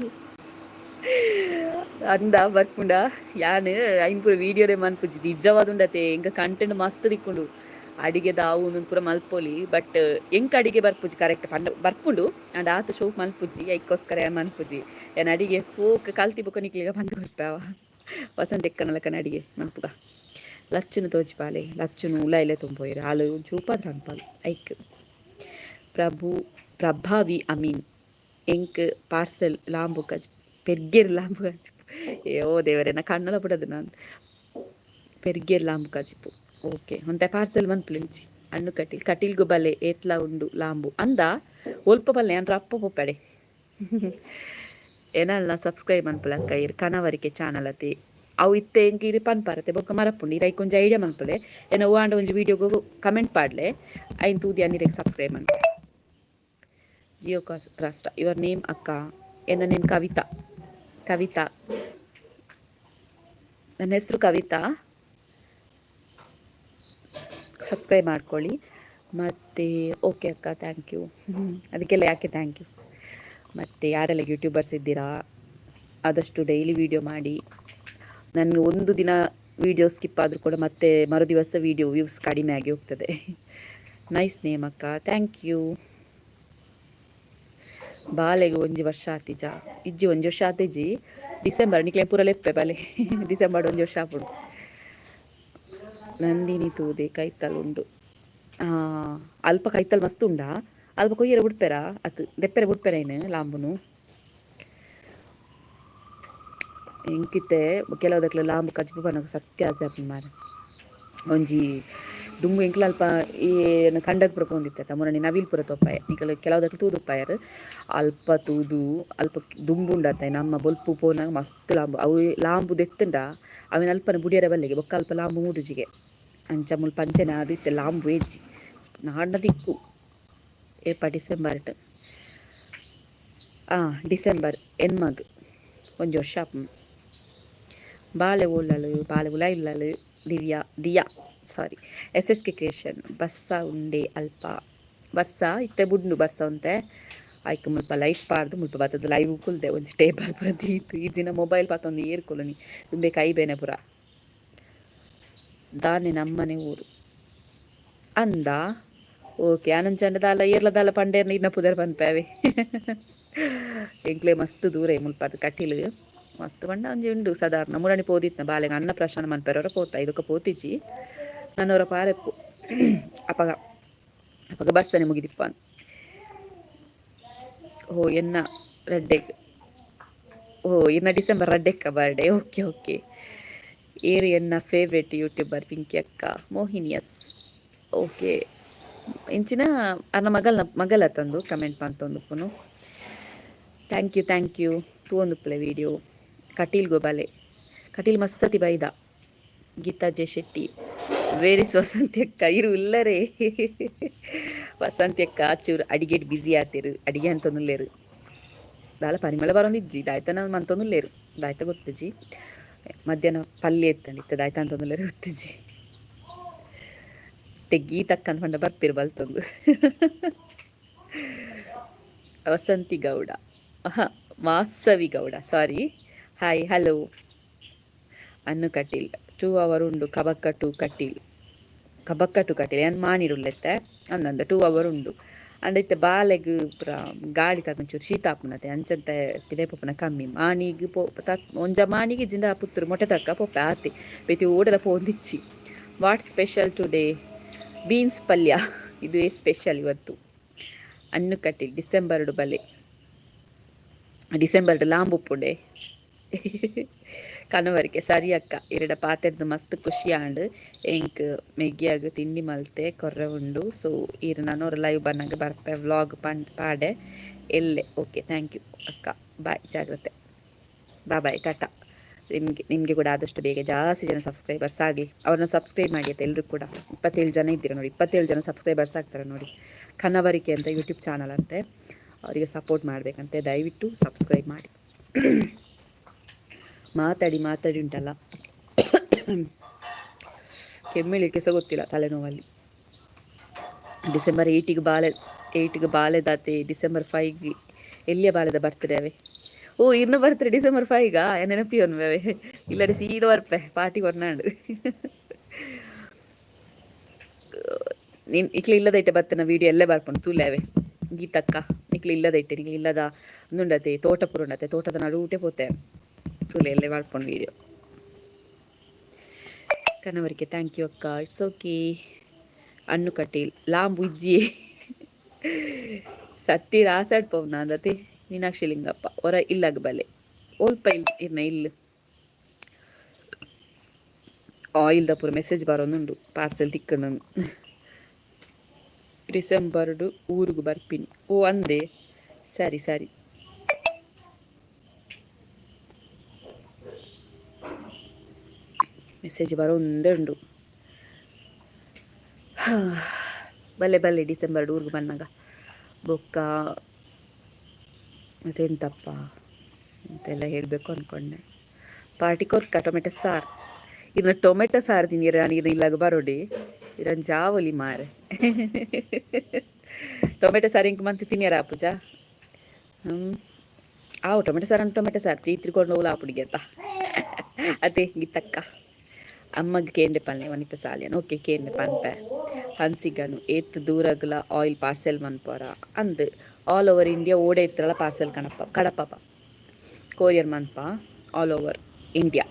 ಅಂದ ಬರ್ಪುಂಡ ಯಾನ್ ಐನ್ ಪೂರ ವೀಡಿಯೋನೇ ಮನ್ಪುಜಿ ನಿಜವಾದುಂಡತೆ. ಎಂಕ ಕಂಟೆಂಟ್ ಮಸ್ತ್ ತಿಕ್ಕುಂಡು, ಅಡಿಗೆದ ಅವು ಉಂದು ಪೂರ ಮಲ್ಪೊಲಿ. ಬಟ್ ಎಂಕ್ ಅಡಿಗೆ ಬರ್ಪುಜಿ ಕರೆಕ್ಟ್ ಪಂಡ ಬರ್ಪುಂಡು, ಅಂಡ ಆತ್ ಶೋಕ್ ಮಲ್ಪುಜಿ. ಐಕ್ಕೋಸ್ಕರ ಮನ್ಪುಜಿ. ಏನ್ ಅಡಿಗೆ ಸೋಕ್ ಕಲ್ತಿ ಬೊಕ್ಕ ನಿಕ್ಲೆಗ ಪಂದ್ ಕೊರ್ಪಾವ. ವಸಂತ ಎಕ್ಕನಲಕನ ಅಡಿಗೆ ಮನ್ಪುಗ. ಲಚ್ಚುನು ತೋಜಿಪಾಲೆ. ಲಚ್ಚುನು ಉಲಾಯಿಲೆ ತುಂಬೋಯಿರು ಆಲು ಒಂಚೂರು ಉಪದ್ರ ಅನ್ಪಾಲು ಐಕ್. ಪ್ರಭು ಪ್ರಭಾವಿ ಅಮೀನ್, ಎಂಕ್ ಪಾರ್ಸೆಲ್ ಲಾಂಬು ಕಜ್ ಪೆರ್ಗೆರ್ ಲಾಂಬು ಕಜಿಪು. ಏ ಓ ದೇವರೇ, ನಾ ಕಣ್ಣಲ ಬಿಡದು ನಾನು. ಪೆರ್ಗೆರ್ ಲಾಂಬು ಕಜಿಪು, ಓಕೆ. ಒಂತೆ ಪಾರ್ಸೆಲ್ ಮನ್ಪುಲೆಂಚಿ. ಅಣ್ಣು ಕಟೀಲ್, ಕಟೀಲ್ಗು ಬಲೆ, ಏತ್ಲ ಉಂಡು ಲಾಂಬು ಅಂದ. ಒಲ್ಪ ಬಲ್ಲೆ ಅನ್ ರಪ್ಪ ಪೊಪ್ಪಡೆ. ಏನಲ್ಲ ಸಬ್ಸ್ಕ್ರೈಬ್ ಮನ್ಪುಲಕ್ಕ ಇರ್ ಕನವರಿಕೆ ಚಾನಲ್ ಅತಿ. ಅವು ಇತ್ತೆ ಎಂಕ್ ಇರಿ ಪನ್ಪಾರತೆ ಬೊಕ್ಕ ಮರಪುಂಡು. ಇರ್ ಐಕ್ ಒಂಜಿ ಐಡಿಯಾ ಮನ್ಪುಲೆ. ಏನ ಹೂವಾಂಡ ಒಂಜಿ ವೀಡಿಯೋಗು ಕಮೆಂಟ್ ಪಾಡ್ಲೆ. ಐನ್ ತೂದಿ ಅನ್ನಿರೆಗ್ ಸಬ್ಸ್ಕ್ರೈಬ್ ಮನ್ಪುಲೆ. ಜಿಯೋ ಕಾಸ್ ಕ್ರಾಸ್ಟ, your name ಅಕ್ಕ? ಎನ್ನ ನೇಮ್ ಕವಿತಾ. ಕವಿತಾ, ನನ್ನ ಹೆಸರು ಕವಿತಾ. ಸಬ್ಸ್ಕ್ರೈಬ್ ಮಾಡ್ಕೊಳ್ಳಿ. ಮತ್ತು ಓಕೆ ಅಕ್ಕ, thank you. ಅದಕ್ಕೆಲ್ಲ ಯಾಕೆ thank you? ಮತ್ತು ಯಾರೆಲ್ಲ ಯೂಟ್ಯೂಬರ್ಸ್ ಇದ್ದೀರಾ, ಆದಷ್ಟು ಡೈಲಿ ವೀಡಿಯೋ ಮಾಡಿ. ನಾನು ಒಂದು ದಿನ ವೀಡಿಯೋ ಸ್ಕಿಪ್ ಆದರೂ ಕೂಡ ಮತ್ತೆ ಮರುದಿವಸ ವೀಡಿಯೋ ವ್ಯೂಸ್ ಕಡಿಮೆ ಆಗಿ ಹೋಗ್ತದೆ. ನೈಸ್ ನೇಮ್ ಅಕ್ಕ, thank you. ಬಾಲೆಗೆ ಒಂಜಿ ವರ್ಷ ಆತಿಜ? ಇಜ್ಜಿ, ಒಂಜಿ ವರ್ಷ ಆತಿಜಿ. ಡಿಸೆಂಬರ್ ನಿಕ್ಲೆ ಪೂರ ಲೆಪ್ಪೆ ಬಾಲೆ. ಡಿಸೆಂಬರ್ ಒಂಜಿ ವರ್ಷ ಆಪುಂಡು. ನಂದಿನಿ ತೂದೆ, ಕೈತಲ್ ಉಂಡು. ಅಲ್ಪ ಕೈತಲ್ ಮಸ್ತ್ ಉಂಡಾ? ಅಲ್ಪ ಕೊಯ್ಯರೆ ಬುಡ್ಪೆರಾ? ಅತ್ ದೆಪ್ಪೆರೆ ಬುಡ್ಪೆರ ಏನು ಲಾಂಬುನು? ಎಂಕಿತ್ತೆ ಕೆಲವುದಕ್ಲೆ ಲಾಂಬು ಕಜ್ಪು ಪನಗ ಸತ್ಯ ಆಸೆ ಆಪುಂಡು ಮಾರ್ರೆ. ಒಂಜಿ ದುಂಬು ಎಂಕ್ಲ ಅಲ್ಪ ಈ ಕಂಡಗ್ ಪೂರ ಪೋವೊಂದಿತ್ತೆ. ಮುರಣಿ ನವಿಲ್ ಪೂರ ತೊಪ್ಪಾಯ ನಿಕಲ್ ಕೆಲವುದಕ್ಲು ತೂದುಪ್ಪಾಯರ್. ಅಲ್ಪ ತೂದು ಅಲ್ಪ ದುಂಬುಂಡತ್ತೆ ನಮ್ಮ ಬೊಲ್ಪು ಪೋನಾಗ ಮಸ್ತ್ ಲಾಂಬು. ಅವು ಲಾಂಬು ದೆತ್ತುಂಡ ಅವೆನ್ ಅಲ್ಪನೆ ಬುಡಿಯರೆ ಬಲ್ಲಿಗೆ, ಬೊಕ್ಕ ಅಲ್ಪ ಲಾಂಬು ಮೂಡುಜಿಗೆ. ಅಂಚ ಮುಲ್ಪ ಅಂಚನೆ ಆದ್ ಇತ್ತೆ ಲಾಂಬು ಎಜ್ಜಿ ನಾಡ್ನ ದಿಕ್ಕು. ಏಪ? ಡಿಸೆಂಬರ್ಟ್. ಡಿಸೆಂಬರ್ ಎನ್ಮಗ್ ಒಂಜಿ ವರ್ಷ ಆಪುಂಡು. ಬಾಲೆ ಓಲಲು? ಬಾಲೆ ಉಲ ಇಲ್ಲಲು. ದಿವ್ಯಾ, ದಿಯಾ, ಸಾರಿ. ಎಸ್ ಎಸ್ ಕೆ ಕ್ರಿಯೇಷನ್, ಬರ್ಸ ಉಂಡೆ ಅಲ್ಪ? ಬರ್ಸ ಇತ್ತೆ ಬುಡ್ಂಡು. ಬರ್ಸ ಒಂತೆ ಐಕ್ ಮುಲ್ಪ ಲೈಟ್ ಪಾಡ್ದು ಮುಲ್ಪ ಬತ್ತದ ಲೈವ್ ಕುಲ್ದೆ. ಒಂಜಿ ಟೇಬಲ್ ಪೂರ ದೀತ್. ಇಜ್ಜಿನ ಮೊಬೈಲ್ ಪತ್ತೊಂದು ಏರ್ ಕುಲ್ಲುನಿ? ದುಂಬೆ ಕೈ ಬೇನೆ ಪೂರ. ದಾನೆ ನಮ್ಮನೆ ಊರು ಅಂದ. ಓಕೆ, ಆನಂಚಂಡ ದಾಲ ಏರ್ಲ ದಾಲ ಪಂಡೇರ್ನ ಇನ್ನ ಪುದರ್ ಪನ್ಪೇವೆ. ಎಂಕ್ಲೆ ಮಸ್ತ್ ದೂರ ಮುಲ್ಪ ಅದು ಕಟೀಲು. ಮಸ್ತ್ ಪಂಡ ಒಂಜಿ ಉಂಡು ಸಾಧಾರಣ. ಮುರಣಿ ಪೋದಿತ್ನ ಬಾಲೆಗ್ ಅನ್ನ ಪ್ರಾಶನ ಮನ್ಪೆರವರ ಪೋತ. ಇದಕ್ಕ ಪೋತಿಜಿ ನನ್ನವರ ಪಾರೆಪ್ಪು. ಅಪಗ ಅಪಗ ಬರ್ಸನೆ ಮುಗಿದಿಪ್ಪ. ಓ, ಎನ್ನ ರಡ್ಡೆಗ್. ಓ, ಇನ್ನ ಡಿಸೆಂಬರ್ ರಡ್ಡೆಕ್ಕ ಬರ್ಡೇ. Okay okay. ಏರು ಎನ್ನ ಫೇವ್ರೆಟ್ ಯೂಟ್ಯೂಬರ್ ಪಿಂಕಿ ಅಕ್ಕ? ಮೋಹಿನಿಯಸ್, ಓಕೆ. ಇಂಚಿನ ಅನ್ನ ಮಗಲ್ನ ಮಗಲ ತಂದು ಕಮೆಂಟ್ ಪಂತೊಂದುಪ್ಪುನು. Thank you, thank you. ತೂವೊಂದುಪ್ಪುಲೆ video. Kateel ಗೋಬಾಲೆ, ಕಟೀಲ್ ಮಸ್ತತಿ ಬೈದ. ಗೀತಾ ಜೆ ಶೆಟ್ಟಿ, ವೇರ್ is Vasanthi ಅಕ್ಕ? ಇರು ಇಲ್ಲರೇ. ವಸಂತಿ ಅಕ್ಕ ಚೂರು ಅಡಿಗೆಡ್ ಬ್ಯುಸಿ ಆತೇರು. ಅಡಿಗೆ ಅಂತೊಂದುಲ್ಲೇರು. ದಾಲ ಪರಿಮಳ ಬರೊಂದಿಜ್ಜಿ. ದಾಯ್ತನ ಮಂತೊಂದುಲ್ಲೇರು, ದಾಯ್ತ ಗೊತ್ತುಜಿ. ಮಧ್ಯಾಹ್ನ ಪಲ್ಯ ಇತ್ತಂడి ಇತ್ತೆ ದಾಯ್ತ ಅಂತೊಂದುಲ್ಲೇರು, ಗೊತ್ತುಜಿ. ಗೀತಕ್ಕ ಪಂಡ ಬರ್ಪಿರು ಬಲ್ತೊಂದು. Vasanti Gowda, Vasavi Gowda, sorry. Hi, hello. Annu Kateel, 2 hour ಉಂಡು ಕಬಕ್ಕ ಟು ಕಟೀಲ್. ಕಬಕ್ಕ ಟು ಕಟೀಲ್ ಏನ್ ಮಾಣಿಡುಲ್ಲೆತ್ತೆ ಅಂದಂದ. 2 ಅವರ್ ಉಂಡು ಅಂಡ ಇತ್ತೆ ಬಾಲೆಗ್ ಪೂರ ಗಾಳಿ ತಾಕೊಂಚೂರು ಶೀತ ಆಪುನತೆ. ಅಂಚಂತೆ ಪಿದೈ ಪೋಪುನ ಕಮ್ಮಿ. ಮಾಣಿಗ್ ಪೋ ಒಂಜ ಮಾಣಿಗೆ ಜಿಂಡ ಪುತ್ತೂರು ಮೊಟ್ಟೆ ತಡ್ಕ ಪೋಪೆ ಆತೆ. ಬೇತಿ ಓಡಲ ಪೋಂದಿಚ್ಚಿ. What special today? Beans ಪಲ್ಯ, ಇದುವೇ ಸ್ಪೆಷಲ್ ಇವತ್ತು. ಅನ್ನು ಕಟೀಲ್, ಡಿಸೆಂಬರ್ಡು ಬಲೆ. ಡಿಸೆಂಬರ್ಡು ಲಾಂಬುಪ್ಪುಂಡೆ. ಕನವರಿಕೆ ಸರಿ ಅಕ್ಕ. ಇರೆಡ ಪಾತೆರ್ದು ಮಸ್ತ್ ಖುಷಿ ಆಂಡ್ ಎಂಕ್. ಮೆಗ್ಗಿಯಾಗ ತಿಂಡಿ ಮಲ್ತೆ ಕೊರ್ರೆ ಉಂಡು. ಸೊ ಈರ್ ನನೊರ ಲೈವ್ ಬನ್ನಗ ಬರ್ಪೆ. ವ್ಲಾಗ್ ಪಂಡ್ ಪಾಡೆ ಎಲ್ಲೆ. ಓಕೆ, thank you ಅಕ್ಕ, ಬಾಯ್, ಜಾಗ್ರತೆ, ಬಾಯ್ ಬಾಯ್, ಟಾಟಾ. ನಿಮಗೆ ನಿಮಗೆ ಕೂಡ ಆದಷ್ಟು ಬೇಗ ಜಾಸ್ತಿ ಜನ ಸಬ್ಸ್ಕ್ರೈಬರ್ಸ್ ಆಗಲಿ. ಅವ್ರನ್ನ ಸಬ್ಸ್ಕ್ರೈಬ್ ಮಾಡಿ ಆಯ್ತಾ ಎಲ್ಲರೂ ಕೂಡ. 27 ಜನ ಇದ್ದೀರ ನೋಡಿ. 27 ಜನ ಸಬ್ಸ್ಕ್ರೈಬರ್ಸ್ ಆಗ್ತಾರೆ ನೋಡಿ. ಕನವರಿಕೆ ಅಂತ ಯೂಟ್ಯೂಬ್ ಚಾನಲ್ ಅಂತೆ. ಅವರಿಗೆ ಸಪೋರ್ಟ್ ಮಾಡಬೇಕಂತೆ. ದಯವಿಟ್ಟು ಸಬ್ಸ್ಕ್ರೈಬ್ ಮಾಡಿ. ಮಾತಾಡಿ ಮಾತಾಡಿ ಉಂಟಲ್ಲ, ಕೆಮ್ಮಿಳಿಕ್ಕೆ ಸಹ ಗೊತ್ತಿಲ್ಲ ತಲೆನೋವಲ್ಲಿ. ಡಿಸೆಂಬರ್ 8ಗೆ ಬಾಲೆ, 8ಗೆ ಬಾಲೆದಾತೆ. ಡಿಸೆಂಬರ್ 5ಗೆ ಎಲ್ಲಿಯ ಬಾಲೆದ ಬರ್ತ್ಡೇ ಅವೇ? ಓ, ಇನ್ನು ಬರ್ತಾರೆ ಡಿಸೆಂಬರ್ 5. ನೆನಪಿ ಒಂದು ಇಲ್ಲಡೆ ಸೀದಾ ಬರ್ಪೆ ಪಾರ್ಟಿ ಕೊರ್ನಾಂಡು. ನೀನ್ ಇಕ್ಲೆ ಇಲ್ಲದೈಟೆ ಬತ್ತನ ವೀಡಿಯೋ ಎಲ್ಲೇ ಬರ್ಪುಂಡು ತೂಲೆವೆ. ಗೀತಕ್ಕ, ನಿಕ್ಲೆ ಇಲ್ಲದೈಟೆ, ನಿಕ್ಲೆ ಇಲ್ಲದ ಉಂದುಂಡತೆ, ತೋಟ ಪೂರ ಉಂಡತೆ, ತೋಟದ ನಡುಟೆ ಪೋತೆ. ತೂಲೆ, ಎಲ್ಲೇ ಬರ್ಪುಂಡು ವೀಡಿಯೋ. ಕನವರಿಗೆ thank you ಅಕ್ಕ. It's okay. ಅಣ್ಣು ಕಟೀಲ್ ಲಾಂಬು ಇಜ್ಜಿ ಸತ್ತಿ ರಾಸಾಡ್ ಪೋವ್ನ ಅಂದತಿ. ಮೀನಾಕ್ಷಿ ಲಿಂಗಪ್ಪ, ಹೊರ ಇಲ್ಲಾಗ ಬಲೆ ಓಲ್ಪ ಇಲ್ ಇರ್ನ ಇಲ್ಲು. ಆಯಿಲ್ದ ಪೂರ ಮೆಸೇಜ್ ಬರೋನುಂಡು, ಪಾರ್ಸೆಲ್ ತಿಕ್ಕಣು. ಡಿಸೆಂಬರ್ಡು ಊರುಗು ಬರ್ಪಿನಿ. ಓ, ಅಂದೆ, ಸರಿ ಸರಿ. ಮೆಸೇಜ್ ಬರೋಂದೇ ಉಂಡು. ಬಲ್ಲೆ ಬಲ್ಲೆ, ಡಿಸೆಂಬರ್ ಊರ್ಗು ಬಂದಾಗ. ಬೊಕ್ಕ ಮತ್ತೆಂತಪ್ಪ ಅಂತೆಲ್ಲ ಹೇಳಬೇಕು ಅಂದ್ಕೊಂಡೆ. ಪಾರ್ಟಿ ಕೊರ್ಕ ಟೊಮೆಟೊ ಸಾರು. ಇನ್ನು ಟೊಮೆಟೊ ಸಾರು ತಿನ್ನಿರ ನೀರು ಇಲ್ಲಾಗ ಬರೋಡಿ ಇರನ್ ಜಾವಲಿ ಮಾರೆ. ಟೊಮೆಟೊ ಸಾರು ಇಂಕ್ ಮಂತಿ ತಿನ್ನಿಯರ ಪೂಜಾ? ಹ್ಞೂ, ಆವು ಟೊಮೆಟೊ ಸಾರು ಅಂಡ್ ಟೊಮೆಟೊ ಸಾರು ಪ್ರೀತಿ ಕೊಂಡು ಹೋಗ್ಲ ಆಪುಡಿಗೆ ಅತ್ತ ಅದೇ. ಗಿತ್ತಕ್ಕ, ಅಮ್ಮಗ್ ಕೇಂದ್ರ ಪಲ್ನೆ. ವನಿತಾ ಸಾಲಿಯನ್, ಓಕೆ, ಕೇಂದ್ರ ಪನ್ಪೆ. ಹನ್ಸಿಗನು ಏತ್ ದೂರಗ್ಲ ಆಯಿಲ್ ಪಾರ್ಸೆಲ್ ಮನ್ಪೋರ ಅಂದ್. ಆಲ್ ಓವರ್ ಇಂಡಿಯಾ ಓಡೆ ಇತ್ತರಲ್ಲ ಪಾರ್ಸೆಲ್ ಕಣಪ್ಪ ಕಡಪಪ್ಪ, ಕೊರಿಯರ್ ಮನ್ಪ. ಆಲ್ ಓವರ್ ಇಂಡಿಯಾ,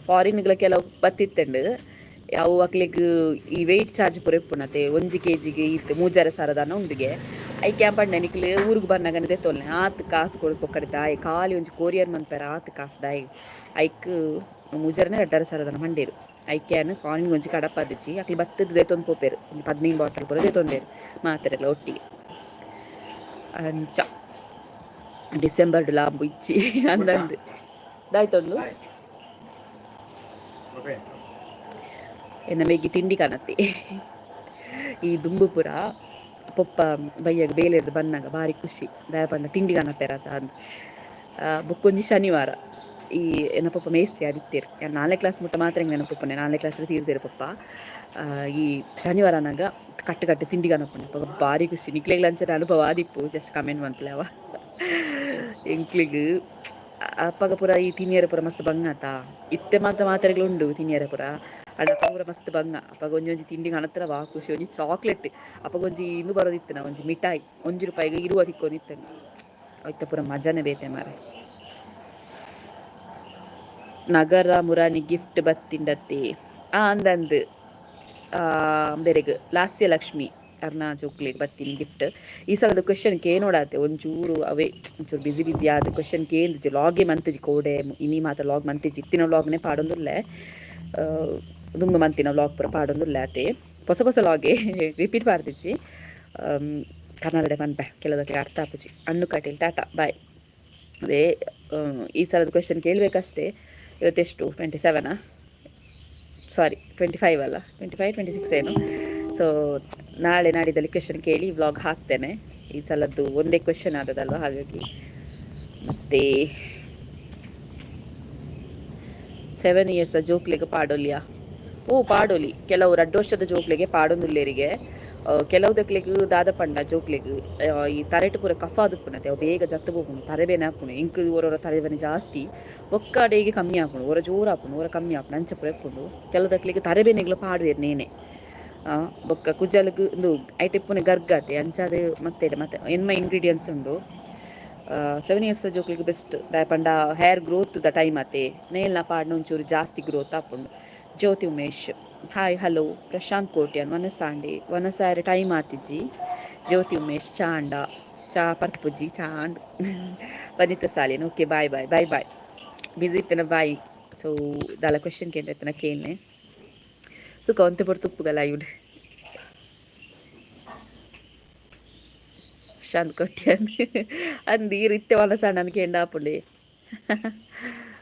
ಫಾರಿನ್ಗಳ ಕೆಲವು ಬತ್ತಿತ್ತಂಡು. ಅವು ಅಕ್ಲೆಗ್ ಈ ವೆಯ್ಟ್ ಚಾರ್ಜ್ ಪೂರ ಇಪ್ಪುನತೆ. 1 ಕೆ ಜಿಗೆ ಇತ್ತು 3,500 ದಾನ ಉಂಡುಗೆ. ಐಕ್ ಪಂಡೆ, ನಿಕ್ಲು ಊರಿಗೆ ಬನ್ನಗನೆ ದೆತ್ತೊಲ್ನೆ, ಆತ್ ಕಾಸು ಕೊಡು ಪೊಕ್ಕಡೆ ದಾಯಿ, ಖಾಲಿ ಒಂಜಿ ಕೊರಿಯರ್ ಮನ್ಪೆರ ಆತ್ ಕಾಸು ದಾಯಿ. ಐಕ್ ಮೂಜರನೇ 2,500 ದಾನ ಮಂಡೇರು. ಐಕ್ಯಾನ್ ಫಾರಿನ್ ಒಂಜಿ ಕಡಪದಿಚಿ, ಅಕ್ಲು ಬತ್ತದ ದೆತ್ತೊಂದು ಪೋಪೇರು. ಒಂದು 15 ಬಾಟಲ್ ಪೂರ ದೆತ್ತೊಂಡೇರು ಮಾತೆರೆಲ್ಲ ಒಟ್ಟಿಗೆ ಅಂಚ. ಡಿಸೆಂಬರ್ ಲಾಂಬು ಇಚ್ಚಿ ಅಂದಂದು ದಾಯ್ತೊಂದು. ಎನ್ನ ಮೇಗಿ ತಿಂಡಿ ಕಾಣತ್ತಿ. ಈ ದುಂಬು ಪೂರ ಪೊಪ್ಪ ಬಯ್ಯಗ ಬೇಲೆರ್ದು ಬನ್ನಾಗ ಭಾರಿ ಖುಷಿ, ದಾಯ ಪಂಡ ತಿಂಡಿ ಕಾಣಪ್ಪೆರಾತ ಅಂದ್. ಬೊಕ್ಕೊಂಜಿ ಶನಿವಾರ ಈ ಎನ್ನ ಪಪ್ಪ ಮೇಸ್ತ್ರಿ ಆದಿತ್ತೇರು. ಯಾನ್ ನಾಲ್ನೇ ಕ್ಲಾಸ್ ಮುಟ್ಟ ಮಾತ್ರ ಎಂಕ್ ನೆನಪುಪ್ಪುನೆ, ನಾಲ್ನೇ ಕ್ಲಾಸ್ ತೀರ್ದೇರು ಪಪ್ಪ. ಈ ಶನಿವಾರ ಆನಗ ಕಟ್ಟು ಕಟ್ಟು ತಿಂಡಿ ಕಾಣಪ್ಪುನೆ, ಅಪಗ ಭಾರಿ ಖುಷಿ. ನಿಕ್ಲೆಗ್ಲ ಅಂಚನೆ ಅನುಭವ ಆದಿಪ್ಪು, ಜಸ್ಟ್ ಕಮೆಂಟ್ ಮನ್ಪುಲೆ ಅವ. ಎಂಕ್ಲೆಗ್ ಅಪ್ಪಗ ಪೂರ ಈ ತಿನಿಯರ ಪೂರ ಮಸ್ತ್ ಬಂಗ ಆತ. ಇತ್ತೆ ಮಾತ ಮಾತೆರೆಗ್ಲ ಉಂಡು ತಿನಿಯರ ಪೂರ, ಆಂಡ ಅಪಗ ಪೂರ ಮಸ್ತ್ ಬಂಗ. ಅಪಗ ಒಂಜಿ ಒಂಜಿ ತಿಂಡಿ ಕಣತ್ರ ವಾ ಖುಷಿ. ಒಂಜಿ ಚಾಕ್ಲೇಟ್, ಅಪಗ ಒಂಜಿ ಇಂದು ಬರೋದಿತ್ತನ, ಒಂಜಿ ಮಿಠಾಯಿ, 1 ರೂಪಾಯಿಗೆ 20 ತಿಕ್ಕೊಂದಿತ್ತಂಡು. ಐತ ಪೂರ ಮಜಾನೆ ಬೇತೆ ಮಾರೆ. ನಗರ ಮುರಾನಿ ಗಿಫ್ಟ್ ಬತ್ತಿಂಡತ್ತೆ. ಆ ಅಂದಂದು ಬೇರೆಗ್ ಲಾಸ್ಯ ಲಕ್ಷ್ಮಿ ಅರ್ನ ಜೋಕ್ಲೆಗ್ ಬತ್ತೀನಿ ಗಿಫ್ಟ್. ಈ ಸಲದ ಕ್ವೆಶನ್ ಕೇನೋಡಾತೆ. ಒಂಚೂರು ಅವೇ ಒಂಚೂರು ಬಿಸಿ ಬಿಸಿ ಆದ ಕ್ವೆಶನ್ ಕೇಂದಿಜಿ, ಲಾಗೆ ಮಂತಿಜಿ. ಕೋಡೆ ಇನಿ ಮಾತ ಲಾಗ್ ಮಂತಿಜಿ. ಇತ್ತಿನ ಲಾಗ್ನೆ ಪಾಡೊಂದುಲ್ಲೆ, ದುಂಬು ಮಂತಿನ ವ್ಲಾಗ್ ಪೂರ ಪಾಡೊಂದುಲ್ಲೆ ಆತೆ. ಹೊಸ ಹೊಸ ಲಾಗೆ ರಿಪೀಟ್ ಪಾಡ್ದಿಜ್ಜಿ. ಕನ್ನಡ ಪನ್ಪೆ, ಕೆಲವಕ್ಕೆ ಅರ್ಥ ಆಪುಜಿ. ಅಣ್ಣು ಕಟೀಲ್, ಟಾಟಾ ಬಾಯ್. ಅದೇ ಈ ಸಲದ ಕ್ವೆಶನ್ ಕೇಳಬೇಕಷ್ಟೇ. ಇವತ್ತೆಷ್ಟು? 27ಆ? ಸಾರಿ, 25 ಅಲ್ಲ, 25, 26 ಏನು. ಸೊ ನಾಳೆ ನಾಡಿದ್ದಲ್ಲಿ ಕ್ವೆಶನ್ ಕೇಳಿ ವ್ಲಾಗ್ ಹಾಕ್ತೇನೆ. ಈ ಸಲದ್ದು ಒಂದೇ ಕ್ವೆಶನ್ ಆದದಲ್ವ, ಹಾಗಾಗಿ. ಮತ್ತು 7 ಇಯರ್ಸ್ ಜೋಕ್ಲೆಗ್ ಪಾಡೊಲಿಯಾ? ಓ, ಪಾಡೊಲಿ. ಕೆಲವು 2 ವರ್ಷದ ಜೋಕ್ಲೆಗೆ ಪಾಡೊಂದುಲ್ಲೇರಿಗೆ. ಕೆಲವು ದಕ್ಲೆಗ್ ದಾದ ಪಂಡ ಜೋಕ್ಲೆಗ್ ಈ ತರೆಟ್ ಪೂರ ಕಫ ಆದುಪ್ಪುನತೆ, ಅವು ಬೇಗ ಜತ್ತು ಪೋಪುಂಡು, ತರೆಬೇನೆ ಆಪುಂಡು. ಎಂಕ್ ಒರೊರ ತರೆಬೇನೆ ಜಾಸ್ತಿ, ಬೊಕ್ಕ ಅಡೆಗೆ ಕಮ್ಮಿ ಆಪುಂಡು. ಒರ ಜೋರು ಆಪುಂಡು, ಒರ ಕಮ್ಮಿ ಆಪುಂಡು, ಅಂಚ ಪೂರ ಇಪ್ಪುಂಡು. ಕೆಲವು ದಕ್ಲೆಗ್ ತರೆಬೇನೆಗ್ಲ ಪಾಡುವೆರ್ ನೇನೆ. ಬೊಕ್ಕ ಕುಜಲ್ಗ್ ಉಂದು ಐಟ್ ಇಪ್ಪುನೆ ಗರ್ಗಾತೆ, ಅಂಚಾದ್ ಮಸ್ತ್ ಎಡ್ಡೆ. ಮತ್ತೆ ಎನ್ಮ ಇಂಗ್ರೀಡಿಯೆಂಟ್ಸ್ ಉಂಡು. 7 ಇಯರ್ಸ್ ಜೋಕ್ಲೆಗ್ ಬೆಸ್ಟ್, ದಾಯೆ ಪಂಡ ಹೇರ್ ಗ್ರೋತ್ ದ ಟೈಮ್ ಆತೆ, ನೇಲ್ನ ಪಾಡ್ನ ಒಂಚೂರು ಜಾಸ್ತಿ ಗ್ರೋತ್ ಆಪುಂಡು. Jyoti Umesh, hi, hello. ಪ್ರಶಾಂತ್ ಕೋಟ್ಯಾನ್, ವನಸಾಂಡೆ ವನಸಾಯರ ಟೈಮ್ ಆತಿಜಿ. ಜ್ಯೋತಿ ಉಮೇಶ್, ಚಾಂಡ ಚಾ ಪರ್ಪುಜಿ ಚಾಂಡ್. Vanita Salin, okay, bye bye bye bye. Busy ಇತ್ತನ, ಬಾಯ್. ಸೊ ದಾಲ ಕ್ವೆಶನ್ ಕೇಂದ್ರ ಇತ್ತನ ಕೇಳ್ನೆ ತುಕ ಒಂತೆ ಪೊರ್ತು ಉಪ್ಪುಗಲ ಇವ್ಡು. ಪ್ರಶಾಂತ್ ಕೋಟ್ಯಾನ್ ಅಂದ್ ಈರ್ ಇತ್ತೆ ವನಸಾಂಡ ಅಂದ್ ಕೇಂಡ ಆಪುಂಡೆ.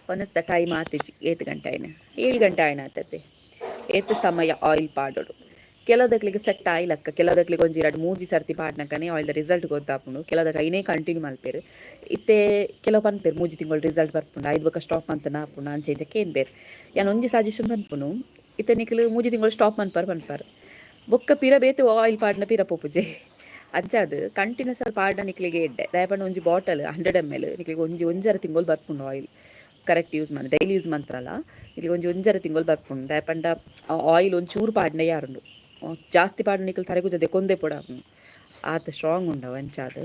ವನಸ್ದ ಟೈಮ್ ಆತಿಜಿ. ಏತ್ ಗಂಟೆ ಆಯ್ನ? 7 ಗಂಟೆ ಆಯ್ನ ಆತತೆ. ಏತ್ ಸಮಯ ಆಯಿಲ್ ಪಾಡೊಡು? ಕೆಲವುದಕ್ಲೆಗ್ ಸೆಟ್ ಆಯ್ಲಕ್ಕ. ಕೆಲವುದಕ್ಲೆಗ್ ಒಂಜಿ ರಡ್ಡ್ ಮೂಜಿ ಸರ್ತಿ ಪಾಡ್ನಕನೆ ಆಯಿಲ್ದ ರಿಸಲ್ಟ್ ಗೊತ್ತಾಪುಂಡು. ಕೆಲವುದಕ್ ಐನೇ ಕಂಟಿನ್ಯೂ ಮಲ್ಪೆರ್. ಇತ್ತೆ ಕೆಲವು ಪನ್ಪೆರ್ 3 ತಿಂಗಳು ರಿಸಲ್ಟ್ ಬರ್ಪುಂಡು, ಐದು ಬೊಕ ಸ್ಟಾಪ್ ಮಂತನ ಆಪುಂಡು, ಅಂಚ ಇಂಚ ಕೇನ್ಬೆರ್. ಯಾನ್ ಒಂಜಿ ಸಜೆಷನ್ ಪನ್ಪುನು, ಇತ್ತೆ ನಿಕ್ಲು 3 ತಿಂಗಳು ಸ್ಟಾಪ್ ಮನ್ಪರ್ ಪನ್ಪರ್, ಬೊಕ್ಕ ಪಿರ ಬೇತೆ ಆಯಿಲ್ ಪಾಡ್ನ ಪಿರ ಪೋಪುಜೆ. ಅಂಚಾದ್ ಕಂಟಿನ್ಯೂಸ್ ಆದ್ ಪಾಡ್ಡ ನಿಕ್ಲೆಗೆ ಎಡ್ಡೆ. ದಾಯೆ ಪಂಡ ಒಂಜಿ ಬಾಟಲ್ 100 ml ನಿಕ್ಲೆಗ್ ಒಂಜಿ ಒಂಜರೆ ತಿಂಗೊಲು ಬರ್ಪುಂಡು. ಆಯಿಲ್ ಕರೆಕ್ಟ್ ಯೂಸ್ ಮನ್ ಡೈಲಿ ಯೂಸ್ ಮಂತ್ರಲ್ಲ, ನಿಕ್ಲೆಗ್ ಒಂಜಿ ಒಂಜರೆ ತಿಂಗೊಲು ಬರ್ಪುಂಡು. ದಾಯೆ ಪಂಡ ಆಯಿಲ್ ಒಂಚೂರು ಪಾಡ್ಂಡ ಯಾರುಂಡು, ಜಾಸ್ತಿ ಪಾಡ್ಂಡ ನಿಕುಲು ತರೆಗುಜ ದೆಕೊಂದೇ ಪೋಡಾಪುಂಡು, ಆತ್ ಸ್ಟ್ರಾಂಗ್ ಉಂಡವು. ಅಂಚಾದ್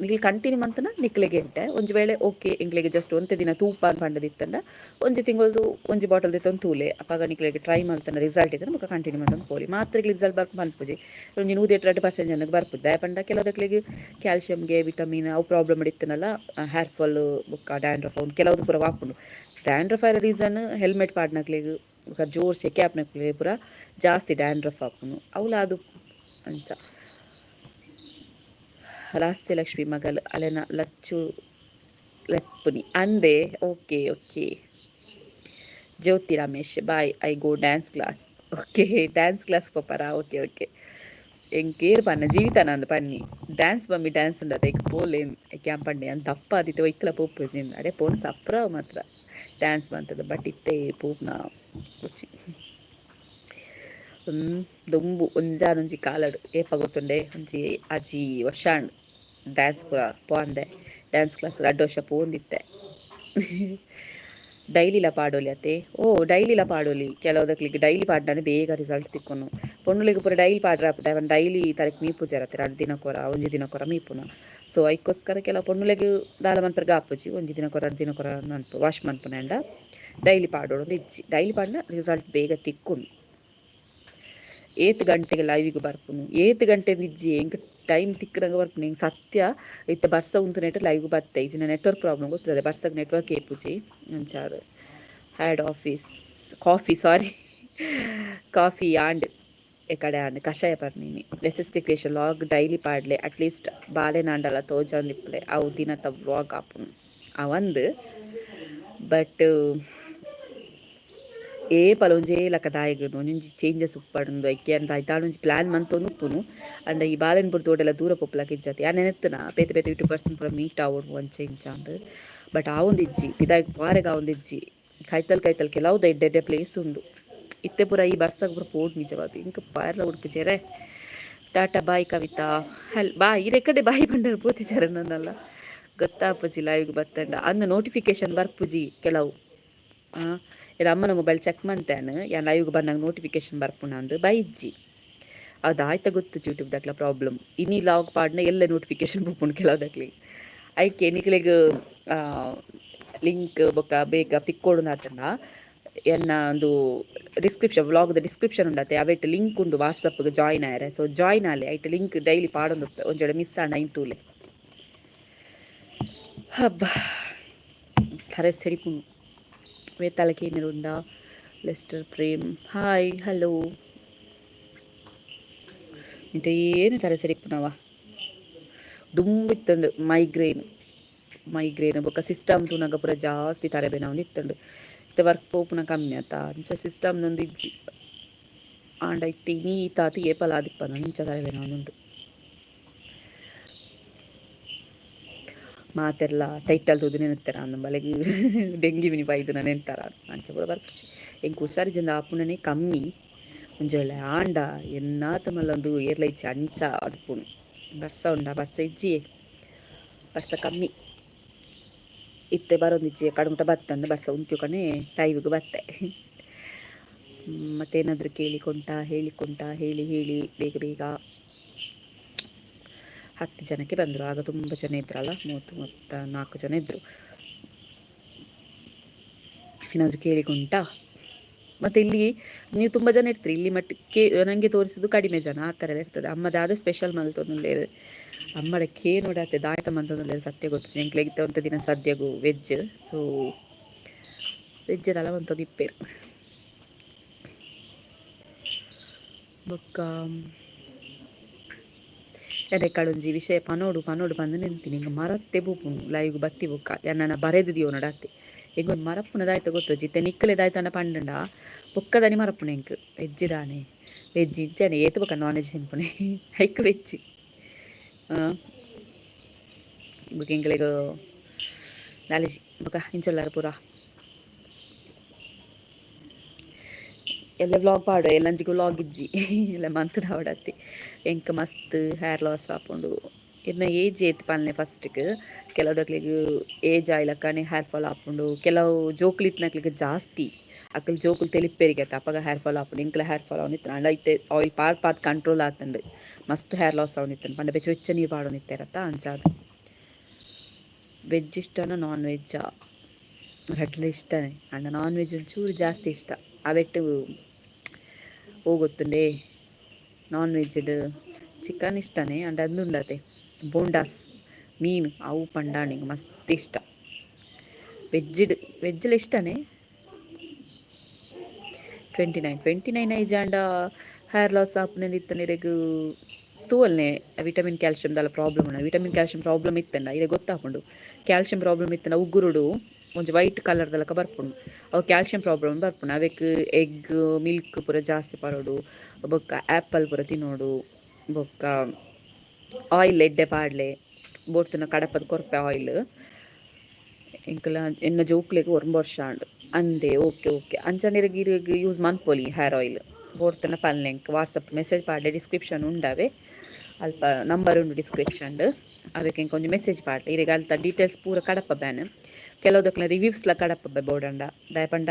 ನಿಕ್ಲು ಕಂಟಿನ್ಯೂ ಮಂತನ ನಿಕ್ಲೆಗೆ ಎಡ್ಡೆ. ಒಂಜಿ ವೇಳೆ ಓಕೆ, ಎಂಕ್ಲೆಗ್ ಜಸ್ಟ್ ಒಂತೆ ದಿನ ತೂಪ ಪಂಡದಿತ್ತಂಡ, ಒಂಜಿ ತಿಂಗೊಲ್ದು ಒಂಜಿ ಬಾಟಲ್ ದೆತ್ತೊಂದು ತೂಲೆ. ಅಪಗ ನಿಕ್ಲೆಗ್ ಟ್ರೈ ಮಲ್ತನ ರಿಸಲ್ಟ್ ಇತ್ತಂಡ ಬೊಕ ಕಂಟಿನ್ಯೂ ಮಲ್ತೊಂದು ಪೋಲಿ. ಮಾತ್ರೆಗ್ ರಿಸಲ್ಟ್ ಬರ್ಪು ಪನ್ಪುಜಿ. ಒಂಜಿ 108% ಜನಕ್ಕೆ ಬರ್ಪುಜಿ. ದಾಯೆ ಪಂಡ ಕೆಲವುದಕ್ಲೆಗ್ ಕ್ಯಾಲ್ಸಿಯಂಗೆ ವಿಟಮಿನ್ ಅವು ಪ್ರಾಬ್ಲಮ್ ಇತ್ತನಲ್ಲ, ಹೇರ್ ಫಾಲ್ ಬೊಕ್ಕ ಡ್ಯಾಂಡ್ರಫ್ ಅವ್ನು ಕೆಲವುದು ಪೂರ ಆಪುಂಡು. ಡ್ಯಾಂಡ್ರಫ್ ಆಯ್ರ ರೀಸನ್ ಹೆಲ್ಮೆಟ್ ಪಾಡ್ನಕ್ಲೆಗ್ ಬೊಕ್ಕ ಜೋರ್ ಸೆಕೆ ಆಪುನಕ್ಲೆಗ್ ಪೂರ ಜಾಸ್ತಿ ಡ್ಯಾಂಡ್ರಫ್ ಆಪುಂಡು. ಅವ್ಲ ಅದು ಅಂಚ. ಲಾಸ್ಯ ಲಕ್ಷ್ಮಿ ಮಗಲ್ ಅಲೆನ ಲಚ್ಚು ಲೆಪ್ಪುನಿ ಅಂದೆ. Okay okay. Jyothi Ramesh, "Bye, I go dance class." Okay, dance class ಪೋಪರಾ? Okay okay. ಎಂಕೇರ್ ಪನ್ನ ಜೀವಿತಾನಂದ್ ಪನ್ನಿ ಡ್ಯಾನ್ಸ್ ಬಮ್ಮಿ ಡ್ಯಾನ್ಸ್ ಉಂಡತ ಎಕ್ ಪೋಲೇನ್ ಕ್ಯಾಂಪ್ ಪಂಡೆ ಅಂತ ದಪ್ಪ ಆದಿತ್ತೆ ಒಯ್ಕಲ ಪೋಪುಜಿನ್. ಅಡೆ ಪೋನ್ ಸಪ್ರ ಮಾತ್ರ ಡ್ಯಾನ್ಸ್ ಬಂತದ. ಬಟ್ ಇತ್ತೆ ಪೋಪ್ನ ಪುಚಿ ದುಂಬು ಒಂಜಾನೊಂಜಿ ಕಾಲಡ್ ಏಪ ಗೊತ್ತುಂಡೆ, ಒಂಜಿ ಅಜಿ ವರ್ಷ ಆಂಡ್ ಡ್ಯಾನ್ಸ್ ಪೂರ ಪೋಂದೆ. ಡ್ಯಾನ್ಸ್ ಕ್ಲಾಸ್ 2 ವರ್ಷ ಪೋಂದಿತ್ತೆ. ಡೈಲಿಲ ಪಾಡೋಲಿ ಅತ್ತೆ? ಓ, ಡೈಲಿಲ ಪಾಡೋಲಿ. ಕೆಲವುದಕ್ಲಿಗೆ ಡೈಲಿ ಪಾಡ್ಡನೆ ಬೇಗ ರಿಸಲ್ಟ್ ತಿಕ್ಕೊನು. ಪೊಣ್ಣುಲಿಗೆ ಪೂರ ಡೈಲಿ ಪಾಡ್ರೆ ಆಪುದ. ಅವನ್ ಡೈಲಿ ತರೆಕ್ ಮೀಪುಜರತ್ತೆ, 2 ದಿನಕ್ಕೊರ ಒಂಜಿ ದಿನಕ್ಕೊರ ಮೀಪುನ. ಸೊ ಐಕ್ಕೋಸ್ಕರ ಕೆಲವು ಪೊಣ್ಣುಲೆಗ್ ದಾಲ ಮನ್ಪೆರ್ಗ್ ಆಪುಜಿ. ಒಂಜಿ ದಿನಕ್ಕೊರ 2 ದಿನಕ್ಕೊರ ಮನ್ಪು ವಾಶ್ ಮನ್ಪುನ. ಡೈಲಿ ಪಾಡೋಡು ಇಜ್ಜಿ. ಡೈಲಿ ಪಾಡ್ನ ರಿಸಲ್ಟ್ ಬೇಗ ತಿಕ್ಕುಂಡು. ಏತ್ ಗಂಟೆಗೆ ಲೈವಿಗೆ ಬರ್ಪುನು? ಏತ್ ಗಂಟೆ ಇಜ್ಜಿ, ಎಂಕ್ ಟೈಮ್ ತಿಕ್ಕದಂಗ ಬರ್ಪುನು. ಎಂಕ್ ಸತ್ಯ ಇತ್ತೆ ಬರ್ಸ ಉಂತುನೆಟ್ ಲೈವ್ ಬತ್ತೆ. ಇಜಿನ ನೆಟ್ವರ್ಕ್ ಪ್ರಾಬ್ಲಮ್ ಗೊತ್ತದೆ, ಬರ್ಸಗ್ ನೆಟ್ವರ್ಕ್ ಏಪುಜಿ. ಅಂಚಾದ್ had office coffee, sorry, coffee ಆಂಡ್ ಎಕಡೆ ಆಂಡ್ ಕಷಾಯ ಪರ್ನೀನಿ. S S K creation, vlog daily ಪಾಡ್ಲೆ, ಅಟ್ಲೀಸ್ಟ್ ಬಾಲೆನಾಂಡಲ ತೋಜೊಂದಿಪ್ಪಲೆ, ಅವು ದಿನತ ವ್ಲಾಗ್ ಆಪುನು ಅವಂದು. ಬಟ್ ಏಪಲ ಒಂಜೇ ಲೆಕ್ಕ ದಾಯೆಗ್ ಒಂಜೊಂಜಿ ಚೇಂಜಸ್ ಉಪ್ಪಡುಂದು ಐಕೆ ಅಂತ ಐತಾಳೊಂಜಿ ಪ್ಲಾನ್ ಮಂತೊಂದು ಉಪ್ಪುನು. ಅಂಡ ಈ ಬಾಲೆನ್ ಬುಡ್ದು ಓಡೆಲ್ಲ ದೂರ ಪೋಪುಲಕ ಇಜ್ಜಾತಿ. ಯಾನ್ ನೆನೆತ್ತುನ ಬೇತೆ ಬೇತೆ ಯೂಟ್ಯೂಬರ್ಸ್ ಪೂರ ಮೀಟ್ ಆವೊಡು ಅಂಚ ಇಂಚ ಅಂದ್. ಬಟ್ ಆವೊಂದಿಜ್ಜಿ, ಪಿದಾಗ್ ಪಾರೆಗ್ ಆವೊಂದಿಜ್ಜಿ. ಕೈತಲ್ ಕೈತಲ್ ಕೆಲವು ಎಡ್ಡೆ ಎಡ್ಡೆ ಪ್ಲೇಸ್ ಉಂಡು. ಇತ್ತೆ ಪೂರ ಈ ಬರ್ಸಗ್ ಪೂರ ಪೋಡು ನಿಜವಾದ್ ಇಂಕ್ ಪಾರ್ಲ ಉಡುಪುಜೆರೆ. ಟಾಟಾ ಬಾಯ್ ಕವಿತಾ. ಹಲ್ ಬಾಯ್. ಇರೆಕಡೆ ಬಾಯ್ ಪಂಡರ್ ಪೋತಿಜಾರ ನನ್ನಲ್ಲ ಗೊತ್ತಾಪುಜಿ. ಲೈವ್ಗೆ ಬತ್ತಂಡ ಅಂದ್ ನೋಟಿಫಿಕೇಶನ್ ಬರ್ಪುಜಿ ಕೆಲವು. ಇರ ಅಮ್ಮನ ಮೊಬೈಲ್ ಚೆಕ್ ಮಂತೇನು, ಯಾನ್ ಲೈವ್ಗೆ ಬಂದಾಗ ನೋಟಿಫಿಕೇಶನ್ ಬರ್ಪುಣ ಅಂದ್ ಬೈಜ್ಜಿ. ಅದು ಆಯ್ತ ಗೊತ್ತು ಯೂಟ್ಯೂಬ್ ದಕ್ಲ ಪ್ರಾಬ್ಲಮ್. ಇನಿ ಲಾಗ್ ಪಾಡ್ನ ಎಲ್ಲ ನೋಟಿಫಿಕೇಶನ್ ಪೋಪುಂಡು ಕೆಲವುದಕ್ಲಿ. ಐಕೆ ನಿಕ್ಲೆಗ್ ಲಿಂಕ್ ಬೊಕ್ಕ ಬೇಗ ತಿಕ್ಕೊಡು ಆತಂಡ ಎನ್ನ ಒಂದು ಡಿಸ್ಕ್ರಿಪ್ಷನ್, ವ್ಲಾಗ್ದ ಡಿಸ್ಕ್ರಿಪ್ಷನ್ ಉಂಡತೆ, ಅವೆಟ್ ಲಿಂಕ್ ಉಂಡು ವಾಟ್ಸಪ್ಗೆ ಜಾಯ್ನ್ ಆಯರೆ. ಸೊ ಜಾಯ್ನ್ ಆಲೆ. ಐಟ್ ಲಿಂಕ್ ಡೈಲಿ ಪಾಡೊಂದು ಒಂಜೆಡೆ ಮಿಸ್ ಆಂಡ ಐನ್ ತೂಲೆ. ಹಬ್ಬ ತರೆ ಸೆಡಿಪುಂಡು. ವೇತಾಳಕ್ಕೆ ಉಂಡ. Lesser Prem, hi, hello. ಇಂತ ಏನು ತಲೆ ಸೆಡಿಪುನವ ದುಂಬು ಇತ್ತಂಡು ಮೈಗ್ರೇನ್. ಮೈಗ್ರೇನ್ ಬೊಕ್ಕ ಸಿಸ್ಟಮ್ ತೂನಗ ಪೂರ ಜಾಸ್ತಿ ತಲೆ ಒಂದು ಇತ್ತಂಡು. ಇತ್ತೆ ವರ್ಕ್ ಪೋಪುನ ಕಮ್ಮಿ ಆತ, ಅಂಚ ಸಿಸ್ಟಮ್ ನೊಂದು ಇಜ್ಜಿ. ಆಂಡ ಇತ್ತೆ ಇನಿ ತಾತು ಏಪಲ ಆದಿಪ್ಪನ ಅಂಚ ತಲೆ ಉಂಡು. ಮಾತೆರ್ಲ ಟೈಟಲ್ ತೂದು ನೆನೆತ್ತರ ಅಂದ ಬಲೆಗ್ ಡೆಂಗಿ ಮಿನಿ ಬೈದು ನೆಂತಾರ ಅಂಚ ಪೂರ ಬರ್ಪುಜಿ. ಎಂಕ್ ಹುಷಾರಿ ಜಂದ ಆಪುನನೇ ಕಮ್ಮಿ. ಒಂಜಿ ವೇಳೆ ಆಂಡ ಎನ್ನಾತ ಮಲ್ಲೊಂದು ಏರ್ಲ ಇಜ್ಜಿ, ಅಂಚ ಅದ್ಪುನು. ಬರ್ಸ ಉಂಡ? ಬರ್ಸ ಇಜ್ಜಿ, ಬರ್ಸ ಕಮ್ಮಿ. ಇತ್ತೆ ಬರೋದಿಜ್ಜಿ ಕಡುಮುಟ ಬತ್ತಂದು ಬರ್ಸ ಉಂತ್ಯು ಕಣೆ ಲೈವ್ಗೆ ಬತ್ತೆ. ಮತ್ತೇನಾದರೂ ಕೇಳಿಕೊಂಟ ಹೇಳಿಕೊಂಟ? ಹೇಳಿ ಹೇಳಿ ಬೇಗ ಬೇಗ. 10 ಜನಕ್ಕೆ ಬಂದರು. ಆಗ ತುಂಬ ಜನ ಇದ್ರಲ್ಲ, 30 34 ಜನ ಇದ್ದರು. ಏನಾದರೂ ಕೇಳಿಕೊಂಟ? ಮತ್ತು ಇಲ್ಲಿ ನೀವು ತುಂಬ ಜನ ಇರ್ತೀರಿ, ಇಲ್ಲಿ ಮಟ್ಟ ಕೇ ನನಗೆ ತೋರಿಸಿದ್ದು ಕಡಿಮೆ ಜನ, ಆ ಥರ ಎಲ್ಲ ಇರ್ತದೆ. ಅಮ್ಮದಾದ ಸ್ಪೆಷಲ್ ಮಲ್ತೊಂದುಲ್ಲೇರು ಅಮ್ಮಡ ಕೇ ನೋಡತ್ತೆ ದಾಯತ ಮಂತೊಂದುಲ್ಲೇರು ಸತ್ಯ ಗೊತ್ತು. ಎಂಕ್ಲೆಗ್ ಒಂತ ದಿನ ಸದ್ಯಗು ವೆಜ್. ಸೊ ವೆಜ್ ದಲ ಮಂತೊಂದು ಇಪ್ಪೇರು. ಬೊಕ್ಕ ಎಡೆಕಡೊಂಜಿ ವಿಷಯ ಪನೋಡು ಪನೋಡು ಪಂದ್ ನೆಂತೀನಿ, ಹಿಂಗೆ ಮರತ್ತೆ ಬೂಪುಂಡು. ಲೈವ್ ಬತ್ತಿ ಬೊಕ್ಕ ಎನ್ನನ ಬರೆದು ದಿಯೋ ನಡತ್ತೆ. ಎಂಗೊಂದು ಮರಪ್ಪುನದಾಯ್ತ ಗೊತ್ತು ಜಿತ್ತೆ ನಿಕ್ಕಲೆದಾಯ್ತಂಡ ಪಂಡಂಡ ಬೊಕ್ಕದನಿ ಮರಪ್ಪುನ. ಎಂಕ್ ವೆಜ್ ದಾನೆ, ವೆಜ್ ಇಜ್ಜಾನೆ ಏತು ಬೊಕ್ಕ ನಾನ್ ವೆಜ್ ತಿನ್ಪುನೆ, ಐಕ್ ವೆಜ್. ಬೊಕ ಎಂಕ್ಲೆಗ್ ನಾಲೆಜ್ ಬೊಕ ಇಂಚೊಲ್ಲಾರ ಪೂರ. ಎಲ್ಲ ವ್ಲಾಗ್ ಪಾಡು, ಎಲ್ಲಂಜಿಗೆ ವ್ಲಾಗ್ ಇಜ್ಜಿ ಎಲ್ಲ ಮಂತ್ ಅವಡತ್ತಿ. ಎಂಕ್ ಮಸ್ತ್ ಹೇರ್ ಲಾಸ್ ಆಪುಂಡು. ಇರ್ನ ಏಜ್ ಏತ್ ಪನ್ಲೆ ಫಸ್ಟ್ಗೆ. ಕೆಲವುದಕ್ಲೆಗ್ ಏಜ್ ಆಯ್ಲಕ್ಕನೆ ಹೇರ್ ಫಾಲ್ ಆಪುಂಡು. ಕೆಲವು ಜೋಕುಲು ಇತ್ತಿನಕ್ಲೆಗ್ ಜಾಸ್ತಿ. ಅಕಲ್ ಜೋಕುಲು ತೆಲಿಪ್ಪೆರಿಗೆ ಅಪಗ ಹೇರ್ ಫಾಲ್ ಆಪುಂಡು. ಎಂಕ್ಲ ಹೇರ್ ಫಾಲ್ ಆವೊಂದಿತ್ತು. ಆಂಡ ಇತ್ತೆ ಆಯಿಲ್ ಪಾಡ್ ಪಾಡ್ ಕಂಟ್ರೋಲ್ ಆತುಂಡು. ಮಸ್ತ್ ಹೇರ್ ಲಾಸ್ ಆವೊಂದಿತ್ತು ಪಂಡ ಬೆಚ್ಚ ಬೆಚ್ಚ ನೀರು ಪಾಡೊಂದಿತ್ತೆರತ್ತ, ಅಂಚಾದ್. Veg ಇಷ್ಟನ non ವೆಜ್ಜಾ? ರಡ್ಡ್ಲ ಇಷ್ಟನೇ. ಆಂಡ ನಾನ್ ವೆಜ್ ಒಂಚೂರು ಜಾಸ್ತಿ ಇಷ್ಟ. ಅವೆಟ್ಟು ಓ ಗೊತ್ತುಂಡೆ, ನಾನ್ ವೆಜ್ಡ್ ಚಿಕನ್ ಇಷ್ಟನೇ. ಆಂಡ ಅಂದುಂಡತೆ ಬೋಂಡಾಸ್ ಮೀನು ಅವು ಪಂಡ ನಿಂಗೆ ಮಸ್ತ್ ಇಷ್ಟ. ವೆಜ್ಡ್ ವೆಜ್ಲ ಇಷ್ಟನೇ. 29, 29 ಐಜಾಂಡ ಹೇರ್ ಲಾಸ್ ಆಪುನೆಂದು ಇತ್ತಂಡ ಇರೆಗ್ ತೂವಲ್ನೆ ವಿಟಮಿನ್ ಕ್ಯಾಲ್ಶಿಯಂ ದಾಲ ಪ್ರಾಬ್ಲಮ್ ಉಂಡು. ವಿಟಮಿನ್ ಕ್ಯಾಲ್ಶಿಯಂ ಪ್ರಾಬ್ಲಮ್ ಇತ್ತಂಡ ಇರೆ ಗೊತ್ತಾಪುಂಡು. ಕ್ಯಾಲ್ಶಿಯಂ ಪ್ರಾಬ್ಲಮ್ ಇತ್ತಂಡ ಉಗುರುಡು ಒಂಜಿ ವೈಟ್ ಕಲರ್ ದಲಕ ಬರ್ಪುಂಡು. ಅವು ಕ್ಯಾಲ್ಶಿಯಂ ಪ್ರಾಬ್ಲಮ್ ಬರ್ಪುಂಡು. ಅವೆಕ್ ಎಗ್, ಮಿಲ್ಕ್ ಪೂರ ಜಾಸ್ತಿ ಪರೊಡು. ಬೊಕ್ಕ ಆ್ಯಪಲ್ ಪೂರ ತಿನ್ನೋಡು. ಬೊಕ್ಕ ಆಯಿಲ್ ಎಡ್ಡೆ ಪಾಡ್ಲೆ. ಬೋಡ್ತಿನ ಕಡಪದ ಕೊರ್ಪೆ ಆಯಿಲ್. ಎಂಕಲ ಎನ್ನ ಜೋಕ್ಲೆಗ್ ಒರ್ಂಬ ವರ್ಷ ಆಂಡ್ ಅಂದೆ. ಓಕೆ ಓಕೆ ಅಂಚನೆ ಇರೆಗ್ ಯೂಸ್ ಮನ್ಪೊಲಿ ಹೇರ್ ಆಯಿಲ್. ಬೋಡ್ತಿನ ಪನ್ಲೆ ಎಂಕ್. ವಾಟ್ಸಪ್ ಮೆಸೇಜ್ ಪಾಡ್ಲೆ. ಡಿಸ್ಕ್ರಿಪ್ಷನ್ ಉಂಡವೆ, ಅಲ್ಪ ನಂಬರ್ ಉಂಡು ಡಿಸ್ಕ್ರಿಪ್ಷನ್. ಅವೆಕ್ ಎಂಕ್ ಒಂಜಿ ಮೆಸೇಜ್ ಪಾಡ್ಲೆ. ಇರೆಗ್ ಅಲ್ತ ಡೀಟೇಲ್ಸ್ ಪೂರ ಕಡಪ ಬ್ಯಾನ್. ಕೆಲವುದಕ್ಲೆನ ರಿವ್ಯೂಸ್ಲ ಕಡಪಬೆ ಬೋಡಂಡ. ದಾಯೆ ಪಂಡ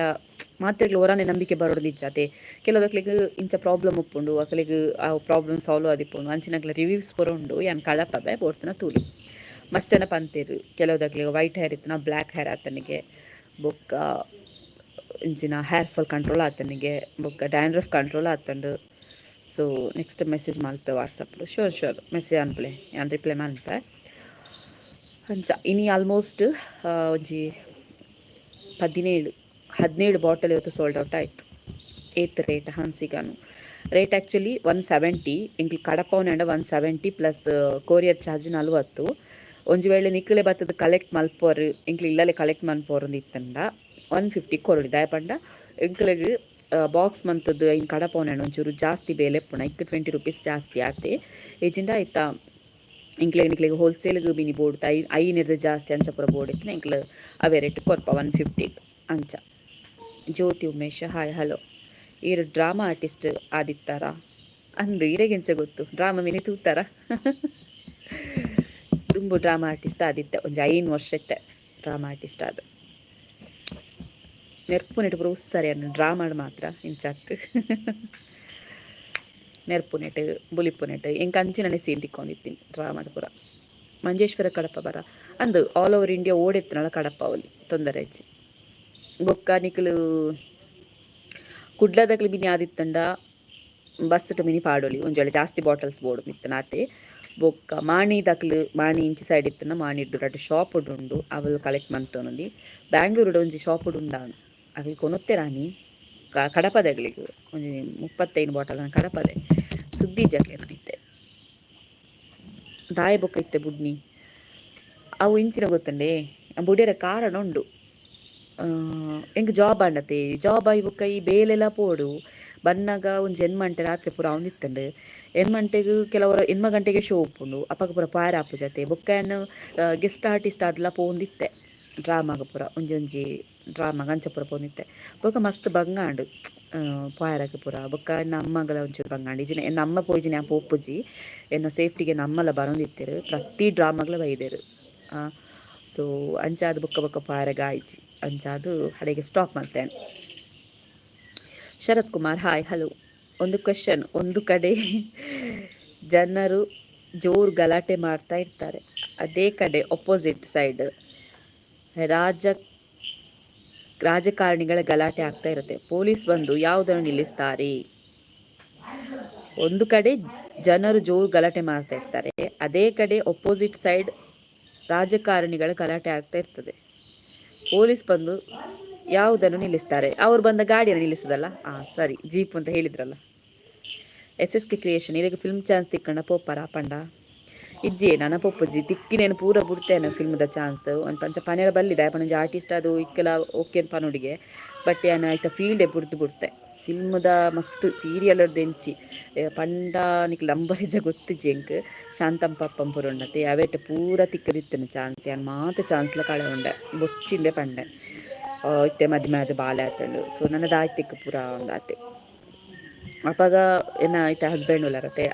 ಮಾತೆರ್ಗ್ಲ ಒರಾನೆ ನಂಬಿಕೆ ಬರೋಡು ಇಜ್ಜಾತೆ. ಕೆಲವುದಕ್ಲೆಗ್ ಇಂಚ ಪ್ರಾಬ್ಲಮ್ ಉಪ್ಪುಂಡು, ಅಕಲೆಗ್ ಆ ಪ್ರಾಬ್ಲಮ್ ಸಾಲ್ವ್ ಆದಿಪ್ಪುಂಡು. ಅಂಚಿನಕ್ಲೆ ರಿವ್ಯೂಸ್ ಪೂರ ಉಂಡು. ಯಾನ್ ಕಡಪಬೆ, ಬೋಡ್ತಿನ ತೂಲಿ. ಮಸ್ತ್ ಜನ ಪಂತೆರ್, ಕೆಲವುದಕ್ಲೆಗ್ ವೈಟ್ ಹೇರ್ ಇತ್ತಿನ ಬ್ಲ್ಯಾಕ್ ಹೇರ್ ಆತನಿಗೆ, ಬೊಕ್ಕ ಇಂಚಿನ ಹೇರ್ ಫಾಲ್ ಕಂಟ್ರೋಲ್ ಆತನಿಗೆ, ಬೊಕ್ಕ ಡ್ಯಾಂಡ್ರಫ್ ಕಂಟ್ರೋಲ್ ಆತಂಡು. ಸೊ ನೆಕ್ಸ್ಟ್ ಮೆಸೇಜ್ ಮಲ್ಪೆ ವಾಟ್ಸಪ್. ಶೋರ್ ಶೋರ್, ಮೆಸೇಜ್ ಅನ್ಪಲೆ, ಯಾನ್ ರಿಪ್ಲೈ ಮನ್ಪೆ. ಅಂಚ ಇನಿ ಆಲ್ಮೋಸ್ಟ್ ಒಂಜಿ 17 17 ಬಾಟಲ್ ಇವತ್ತು ಸೋಲ್ಡ್ ಔಟ್ ಆಯಿತು. ಏತ್ ರೇಟ್ ಹನ್ಸಿಗಾನು? Rate actually 170. ಎಂಕ್ಲು ಕಡಪವನಂಡ 170 ಪ್ಲಸ್ ಕೊರಿಯರ್ ಚಾರ್ಜ್ 40. ಒಂಜಿ ವೇಳೆ ನಿಕ್ಕಲೆ ಬತ್ತದ ಕಲೆಕ್ಟ್ ಮಲ್ಪೋರು, ಎಂಕ್ಲು ಇಲ್ಲಲೆ ಕಲೆಕ್ಟ್ ಮನ್ಪೋರು ಇತ್ತಂಡ 150 ಕೊರೊಲಿ. ದಾಯ ಪಂಡ ಎಂಕ್ಲೆಗ್ ಬಾಕ್ಸ್ ಮಂತದ್ದು ಐನ್ ಕಡಪವನಂಡ ಒಂಚೂರು ಜಾಸ್ತಿ ಬೇಲೆ ಇಪ್ಪುಂಡು. ಐಕ್ 20 ರುಪೀಸ್ ಜಾಸ್ತಿ ಆತೆ. ಏಜಿಂಡ ಆಯ್ತಾ, ಎಂಕ್ಲೆಗ್ ನಿಕ್ಲೆಗ್ ಹೋಲ್ಸೇಲ್ಗ್ ಮಿನಿ ಬೋಡು ಐನೆರ್ದ್ ಜಾಸ್ತಿ ಅಂಚ ಪೂರ ಬೋಡು ಇತ್ತಿನ ಎಂಕ್ಲು ಅವೇ ರೇಟ್ ಕೊರ್ಪ, 150ಗ್ ಅಂಚ. Jyoti Umesh, hi, hello. ಈರ್ ಡ್ರಾಮಾ ಆರ್ಟಿಸ್ಟ್ ಆದಿತ್ತಾರಾ? ಅಂದು, ಇರೆಗೆಂಚ ಗೊತ್ತು? ಡ್ರಾಮಾ ಮಿನಿ ತೂತಾರ? ದುಂಬು ಡ್ರಾಮಾ ಆರ್ಟಿಸ್ಟ್ ಆದಿತ್ತೆ. ಒಂಜಿ 5 ವರ್ಷ ಇತ್ತೆ ಡ್ರಾಮಾ ಆರ್ಟಿಸ್ಟ್ ಆದ್. ನೆರ್ಪುನೆಟ್ ಪೂರ ಉಸ್ಸರೆ ಅನ್ನ ಡ್ರಾಮಾಡ್ ಮಾತ್ರ ಇಂಚಾತ್. ನೆರ್ಪುನೆಟ್, ಬುಲಿಪುನೆಟ್ ಎಂಕ್ ಅಂಚಿನನೆ ಸೀನ್ ತಿಕ್ಕೊಂದಿತ್ತೀನಿ ಡ್ರಾಮಾಡ್ ಪೂರ. ಮಂಜೇಶ್ವರ ಕಡಪ ಬರ ಅಂದು. ಆಲ್ ಓವರ್ ಇಂಡಿಯಾ ಓಡೆತ್ತಿನಳ ಕಡಪ ಅವಲಿ, ತೊಂದರೆ ಇಜ್ಜಿ. ಬೊಕ್ಕ ನಿಕುಲು ಕುಡ್ಲದಕ್ಲು ಮಿನಿ ಆದಿತ್ತಂಡ ಬಸ್ ಮಿನಿ ಪಾಡೊಲಿ, ಒಂಜಿ ವೇಳೆ ಜಾಸ್ತಿ ಬಾಟಲ್ಸ್ ಬೋಡು ಮಿತ್ತನಾತೆ. ಬೊಕ್ಕ ಮಾಣಿ ದಕ್ಲು, ಮಾಣಿ ಇಂಚಿ ಸೈಡ್ ಇತ್ತಂಡ ಮಾಣಿಡ್ ರಡ್ಡ್ ಶಾಪ್ ಉಂಡು, ಅವಲ್ ಕಲೆಕ್ಟ್ ಮಂತೊನೊಲಿ. ಬ್ಯಾಂಗ್ಳೂರುಡು ಒಂಜಿ ಶಾಪ್ ಉಂಡಾನು, ಅಕಲ್ ಕೊನೊತ್ತೆರಾನಿ. ಕಡಪದಗ್ಲಿಗ್ ಒಂಜಿ 35 ಬಾಟಲ್ ಕಡಪದೆ. ಸುದ್ದಿ ಜಕ್ಲೆನ ಇತ್ತೆ ದಾಯ ಬೊಕ್ಕ ಇತ್ತೆ ಬುಡ್ನಿ. ಅವು ಇಂಚಿನ ಗೊತ್ತುಂಡೆ, ಬುಡಿಯರ ಕಾರಣ ಉಂಡು. ಎಂಕ್ ಜಾಬ್ ಆಂಡತೆ. ಜಾಬ್ ಆಯಿ ಬೊಕ್ಕ ಈ ಬೇಲೆಲ ಪೋಡು ಬನ್ನಗ ಒಂಜಿ 8 ಗಂಟೆ ರಾತ್ರಿ ಪೂರ ಆವೊಂದಿತ್ತುಂಡು. 8 ಗಂಟೆಗ್ ಕೆಲವರ 8 ಗಂಟೆಗೆ ಶೋ ಉಪ್ಪುಂಡು. ಅಪಗ ಪೂರ ಪಾರ ಆಪುಜತೆ. ಬೊಕ್ಕ ಯಾನ್ ಗೆಸ್ಟ್ ಆರ್ಟಿಸ್ಟ್ ಆದ್ಲ ಪೋವೊಂದಿತ್ತೆ ಡ್ರಾಮಾಗ ಪೂರ. ಒಂಜೊಂಜಿ ಡ್ರಾಮಾಗ ಅಂಚ ಪೂರ ಪೋವೊಂದಿತ್ತೆ. ಬೊಕ್ಕ ಮಸ್ತ್ ಬಂಗ ಆಂಡ್ ಪೋಯರಗ್ ಪೂರ. ಬೊಕ್ಕ ಎನ್ನ ಅಮ್ಮಗಲ ಒಂಚೂರು ಬಂಗ ಆಂಡ್. ಇಜ್ಜಿಂಡ ಎನ್ನ ಅಮ್ಮ ಪೋಯಿಜಿನ ಯಾನ್ ಪೋಪುಜಿ. ಎನ್ನ ಸೇಫ್ಟಿಗೆ ಎನ್ನ ಅಮ್ಮಲ ಬರೊಂದಿತ್ತೆರ್. ಪ್ರತಿ ಡ್ರಾಮಾಗ್ಲ ಬೈದೆರ್. ಸೊ ಅಂಚಾದ್ ಬೊಕ್ಕ ಬೊಕ್ಕ ಪೋಯರೆಗ್ ಆಯಿಜಿ. ಅಂಚಾದ್ ಅಡೆಗೆ ಸ್ಟಾಪ್ ಮಲ್ತೇನೆ. Sharath Kumar, hi, hello. ಒಂದು ಕ್ವೆಶನ್. ಒಂದು ಕಡೆ ಜನರು ಜೋರು ಗಲಾಟೆ ಮಾಡ್ತಾ ಇರ್ತಾರೆ. ಅದೇ ಕಡೆ ಅಪೋಸಿಟ್ ಸೈಡ್ ರಾಜಕಾರಣಿಗಳ ಗಲಾಟೆ ಆಗ್ತಾ ಇರುತ್ತೆ. ಪೊಲೀಸ್ ಬಂದು ಯಾವುದನ್ನು ನಿಲ್ಲಿಸ್ತಾರೆ? ಒಂದು ಕಡೆ ಜನರು ಜೋರು ಗಲಾಟೆ ಮಾಡ್ತಾ ಇರ್ತಾರೆ. ಅದೇ ಕಡೆ ಅಪೋಸಿಟ್ ಸೈಡ್ ರಾಜಕಾರಣಿಗಳ ಗಲಾಟೆ ಆಗ್ತಾ ಇರ್ತದೆ. ಪೊಲೀಸ್ ಬಂದು ಯಾವುದನ್ನು ನಿಲ್ಲಿಸ್ತಾರೆ? ಅವರು ಬಂದ ಗಾಡಿಯನ್ನು ನಿಲ್ಲಿಸುದಲ್ಲ. ಆ ಸರಿ, ಜೀಪ್ ಅಂತ ಹೇಳಿದ್ರಲ್ಲ. ಎಸ್ ಎಸ್ ಕೆ ಕ್ರಿಯೇಷನ್, ಇದಕ್ಕೆ ಫಿಲ್ಮ್ ಚಾನ್ಸ್ ತಿಕ್ಕಂಡ ಪೋಪರ ಪಂಡ? ಇಜ್ಜೆ, ನನ ಪೊಪ್ಪುಜಿ. ತಿಕ್ಕಿನೇನು ಪೂರ ಬುಡ್ತೇನೆ ಫಿಲ್ಮ್ದ ಚಾನ್ಸ್. ಒಂದು ಪಂಚ ಪನೆರ ಬಲ್ಲಿದೆ ಪಂಚ ಆರ್ಟಿಸ್ಟ್ ಅದು ಇಕ್ಕೆಲ ಓಕೆ ಪನುಡಿಗೆ. ಬಟ್ ಯಾನ್ ಐತ ಫೀಲ್ಡ್ ಬುಡ್ದು ಬುಡ್ತೆ. ಫಿಲ್ಮ್ದ ಮಸ್ತ್ ಸೀರಿಯಲ್ ಎಂಚಿ ಪಂಡ ನಿಕ್ ನಂಬರ್ ಗೊತ್ತಿಜ್ಜಿ ಎಂಕ್. ಶಾಂತಂ ಪಪ್ಪಂ ಪುರುಂಡತೆ ಅವೇಟ್ ಪೂರ ತಿಕ್ಕದಿತ್ತನ ಚಾನ್ಸ್. ಯಾನ್ ಮಾತ ಚಾನ್ಸ್ಲ ಕಳೆ ಉಂಡೆ, ಬೊಚ್ಚಿಂದೆ ಪಂಡೆ. ಇತ್ತೆ ಮದ್ಮೆ ಆದ್ ಬಾಲೆ ಆತುಂಡು. ಸೊ ನನ್ನ ದಾಯ್ತಿಕ್ ಪೂರ ಒಂದಾತೆ. ಅಪಗ ಎನ್ನ ಐತ ಹಸ್ಬೆಂಡ್ ಉಲ್ಲರತೆ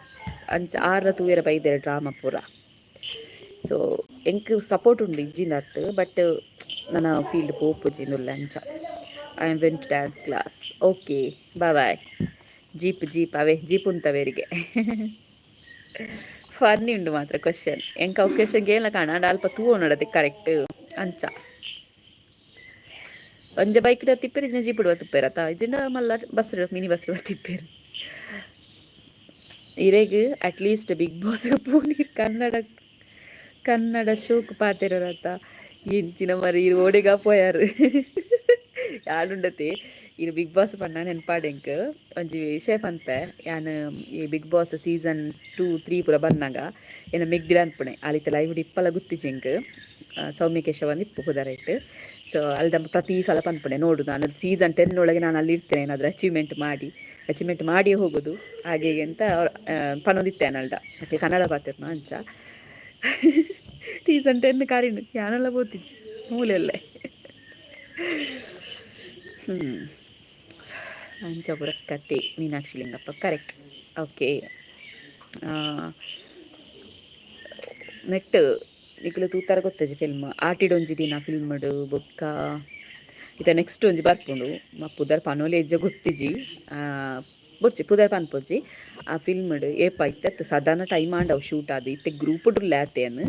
ಅಂಚ ಆರ್ಲ ತೂಯೆರೆ ಬೈದೆರ್ ಡ್ರಾಮ ಪೂರ. ಸೊ ಎಂಕ್ ಸಪೋರ್ಟ್ ಉಂಡು ಇಜ್ಜಿಂದತ್ತ್, ಬಟ್ ನನ ಫೀಲ್ಡ್ ಪೋಪುಜಿ ಉಲ್ಲ ಅಂಚ. I am went dance class. Okay, bye bye. Jeep jeep ಅವೇ ಜೀಪ್ ಉಂತವೇರಿಗೆ. ಫನ್ನಿ ಉಂಡು ಮಾತ್ರ ಕ್ವಶನ್. ಎಂಕ್ ಅವು ಕ್ವಶನ್ ಗೇಲ ಕಾಣ ಅಲ್ಪ ತೂವೊನಡತೆ ಕರೆಕ್ಟ್ ಅಂಚ. ಒಂಜ ಬೈಕ್ ತಿಪ್ಪೇರು, ಇಜ್ಜಿಂಡ ಜೀಪ್ ತಿಪ್ಪೇರತ್ತ, ಇಜ್ಜಿಂಡ ಮಲ್ಲ ಬಸ್, ಮಿನಿ ಬಸ್ ತಿಪ್ಪೇರು. ಇರೆಗ್ ಅಟ್ಲೀಸ್ಟ್ ಬಿಗ್ ಬಾಸ್ ಪೋನೀರ್ ಕನ್ನಡ ಕನ್ನಡ ಶೋಕ್ ಪಾತೆರತ್ತ. ಎಂಚಿನ ಮರಿ, ಇರು ಓಡೆಗ ಪೋಯಾರು ಯಾಡುಂಡತೆ. ಇರು ಬಿಗ್ ಬಾಸ್ ಪನ್ನ ನೆನ್ಪಾಡೆಂಕ್ ಒಂಜಿ ವಿಷಯ ಪನ್ಪೆ ಯಾನ್. ಈ ಬಿಗ್ ಬಾಸ್ ಸೀಸನ್ 2 3 ಪೂರ ಬನ್ನಗ ಎನ್ನ ಮೆಗ್ದಿಲ ಅನ್ಪುಣೆ ಆಲಿತ ಲೈವ್ ಇಪ್ಪಲ ಗುತ್ತಿಜಿ ಎಂಕ್. ಸೌಮ್ಯ ಕೇಶವ ಇಪ್ಪು ಪುದರೈಟ್. ಸೊ ಅಲ್ದ ಪ್ರತಿ ಸಲ ಪನ್ಪುಣೆ, ನೋಡು, ನಾನು ಸೀಸನ್ 10 ಒಳಗೆ ನಾನು ಅಲ್ಲಿ ಇರ್ತೇನೆ, ಏನಾದರೂ ಅಚೀವ್ಮೆಂಟ್ ಮಾಡಿ, ಅಚೀವ್ಮೆಂಟ್ ಮಾಡಿಯೇ ಹೋಗೋದು, ಹಾಗೆ ಹೀಗೆ ಅಂತ ಪನೊಂದಿತ್ತೆ ಅಲ್ದ. ಯಾಕೆ ಕನ್ನಡ ಪಾತೆರ್ನ ಅಂಚ. ಸೀಸನ್ 10 ಕಾರಿನ ಯಾನೆಲ್ಲ ಪೋತಿಜಿ ಮೂಲೆಲ್ಲೇ. ಅಂಚ ಪೂರ ಕತೆ. ಮೀನಾಕ್ಷಿ ಲಿಂಗಪ್ಪ ಕರೆಕ್ಟ್. ಓಕೆ, ನೆಟ್ ನಿಕುಲು ತೂತಾರ ಗೊತ್ತಜಿ ಫಿಲ್ಮ್ ಆಟಿಡೊಂಜಿ ದಿನ ಫಿಲ್ಮ್ಡ್. ಬೊಕ್ಕ ಇತ್ತೆ ನೆಕ್ಸ್ಟ್ ಒಂಜಿ ಬರ್ಪುಂಡು, ಪುದರ್ ಪನೋಲಿ ಎಜ್ಜ ಗೊತ್ತಿಜಿ, ಬೊರ್ಚಿ ಪುದರ್ ಪನ್ಪೊಜಿ. ಆ ಫಿಲ್ಮ್ಡ್ ಏಪ ಇತ್ತೆ ಸಾಧಾರಣ ಟೈಮ್ ಆಂಡ್ ಅವು ಶೂಟ್ ಆದ್. ಇತ್ತೆ ಗ್ರೂಪ್ ಉಲ್ಲೆ ಆತೇನ್.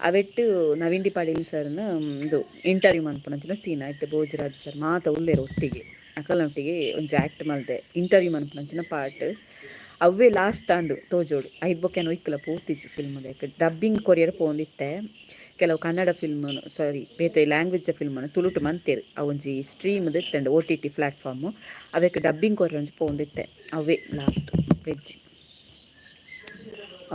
ಅವೆಟ್ ನವೀನ್ ಡಿ ಪಾಟೀಲ್ ಸರ್ನ ಇಂದು ಇಂಟರ್ವ್ಯೂ ಮನ್ಪುನಂಚಿನ ಸೀನ್. ಇತ್ತೆ ಭೋಜರಾಜ್ ಸರ್ ಮಾತ ಉಲ್ಲೆರ್ ಒಟ್ಟಿಗೆ, ಅಕಲ್ನೊಟ್ಟಿಗೆ ಒಂಜಿ ಆ್ಯಕ್ಟ್ ಮಲ್ದೆ ಇಂಟರ್ವ್ಯೂ ಮನ್ಪುನಂಚಿನ ಪಾರ್ಟ್. ಅವ್ವೇ ಲಾಸ್ಟ್ ಅಂದು ತೋಜೋಡು. ಐದು ಬೊಕ್ಕ ಒಯ್ಕಲ ಪೋತಿಜಿ ಫಿಲ್ಮ್. ಡಬ್ಬಿಂಗ್ ಕೊರಿಯರ್ ಪೋಂದಿತ್ತೆ. ಕೆಲವು ಕನ್ನಡ ಫಿಲ್ಮ್, ಸಾರಿ, ಬೇತೆ ಲ್ಯಾಂಗ್ವೇಜ್ ಫಿಲ್ಮ್ ತುಳುಟು ಮಂತೇರು. ಅವು ಒಂಜಿ ಸ್ಟ್ರೀಮ್ ಇತ್ತಂಡು ಓಟಿಟಿ ಪ್ಲಾಟ್ಫಾರ್ಮ್. ಅವೆಕ್ ಡಬ್ಬಿಂಗ್ ಕೊರಿಯರ್ ಒಂಜಿ ಪೋಂದಿತ್ತೆ. ಅವೇ ಲಾಸ್ಟ್ ಪೆಜ್ಜಿ.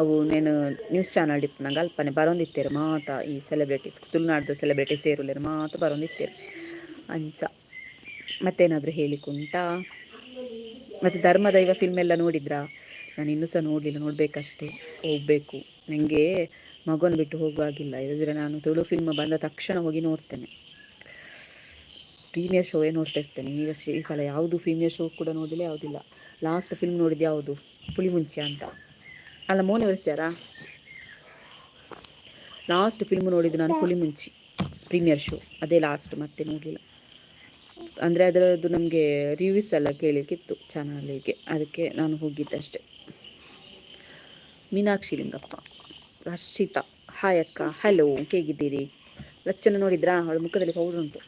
ಅವು ನೇನು ನ್ಯೂಸ್ ಚಾನಲ್ ಇಪ್ಪುನಗ ಅಲ್ಪನೆ ಬರೋಂದಿತ್ತೇರು ಮಾತ. ಈ ಸೆಲೆಬ್ರಿಟೀಸ್, ತುಳುನಾಡ್ದ ಸೆಲೆಬ್ರಿಟೀಸ್ ಏರುಲ್ಲೆರ್ ಮಾತ ಬರೋಂದಿತ್ತೇರು ಅಂಚ. ಮತ್ತೇನಾದರೂ ಹೇಳಿಕುಂಟಾ? ಮತ್ತು ಧರ್ಮದೈವ ಫಿಲ್ಮ್ ಎಲ್ಲ ನೋಡಿದ್ರಾ? ನಾನು ಇನ್ನೂ ಸಹ ನೋಡಲಿಲ್ಲ, ನೋಡಬೇಕಷ್ಟೇ, ಹೋಗಬೇಕು. ನನಗೆ ಮಗನ ಬಿಟ್ಟು ಹೋಗುವಾಗಿಲ್ಲ. ಇಲ್ಲದಿದ್ರೆ ನಾನು ತುಳು ಫಿಲ್ಮ್ ಬಂದ ತಕ್ಷಣ ಹೋಗಿ ನೋಡ್ತೇನೆ. ಪ್ರೀಮಿಯರ್ ಶೋವೇ ನೋಡ್ತಾ ಇರ್ತೇನೆ. ಈ ವರ್ಷ, ಈ ಸಲ ಯಾವುದು ಪ್ರೀಮಿಯರ್ ಶೋ ಕೂಡ ನೋಡಲಿಲ್ಲ, ಯಾವುದಿಲ್ಲ. ಲಾಸ್ಟ್ ಫಿಲ್ಮ್ ನೋಡಿದ್ದು ಯಾವುದು? ಪುಳಿಮುಂಚಿ ಅಂತ ಅಲ್ಲ, ಮೋನೆ ವರ್ಷಾರಾ? ಲಾಸ್ಟ್ ಫಿಲ್ಮ್ ನೋಡಿದ್ದು ನಾನು ಪುಳಿಮುಂಚಿ ಪ್ರೀಮಿಯರ್ ಶೋ. ಅದೇ ಲಾಸ್ಟ್, ಮತ್ತೆ ನೋಡಲಿಲ್ಲ. ಅಂದರೆ ಅದರದ್ದು ನಮಗೆ ರಿವ್ಯೂಸ್ ಎಲ್ಲ ಕೇಳಲಿಕ್ಕಿತ್ತು ಚಾನಲಿಗೆ, ಅದಕ್ಕೆ ನಾನು ಹೋಗಿದ್ದೆ ಅಷ್ಟೆ. ಮೀನಾಕ್ಷಿ ಲಿಂಗಪ್ಪ, ಹರ್ಷಿತಾ ಹಾಯ್ ಅಕ್ಕ, ಹಲೋ, ಹೇಗಿದ್ದೀರಿ? ಲಚ್ಚನ ನೋಡಿದ್ರಾ? ಅವಳ ಮುಖದಲ್ಲಿ ಪೌಡರ್ ಉಂಟು.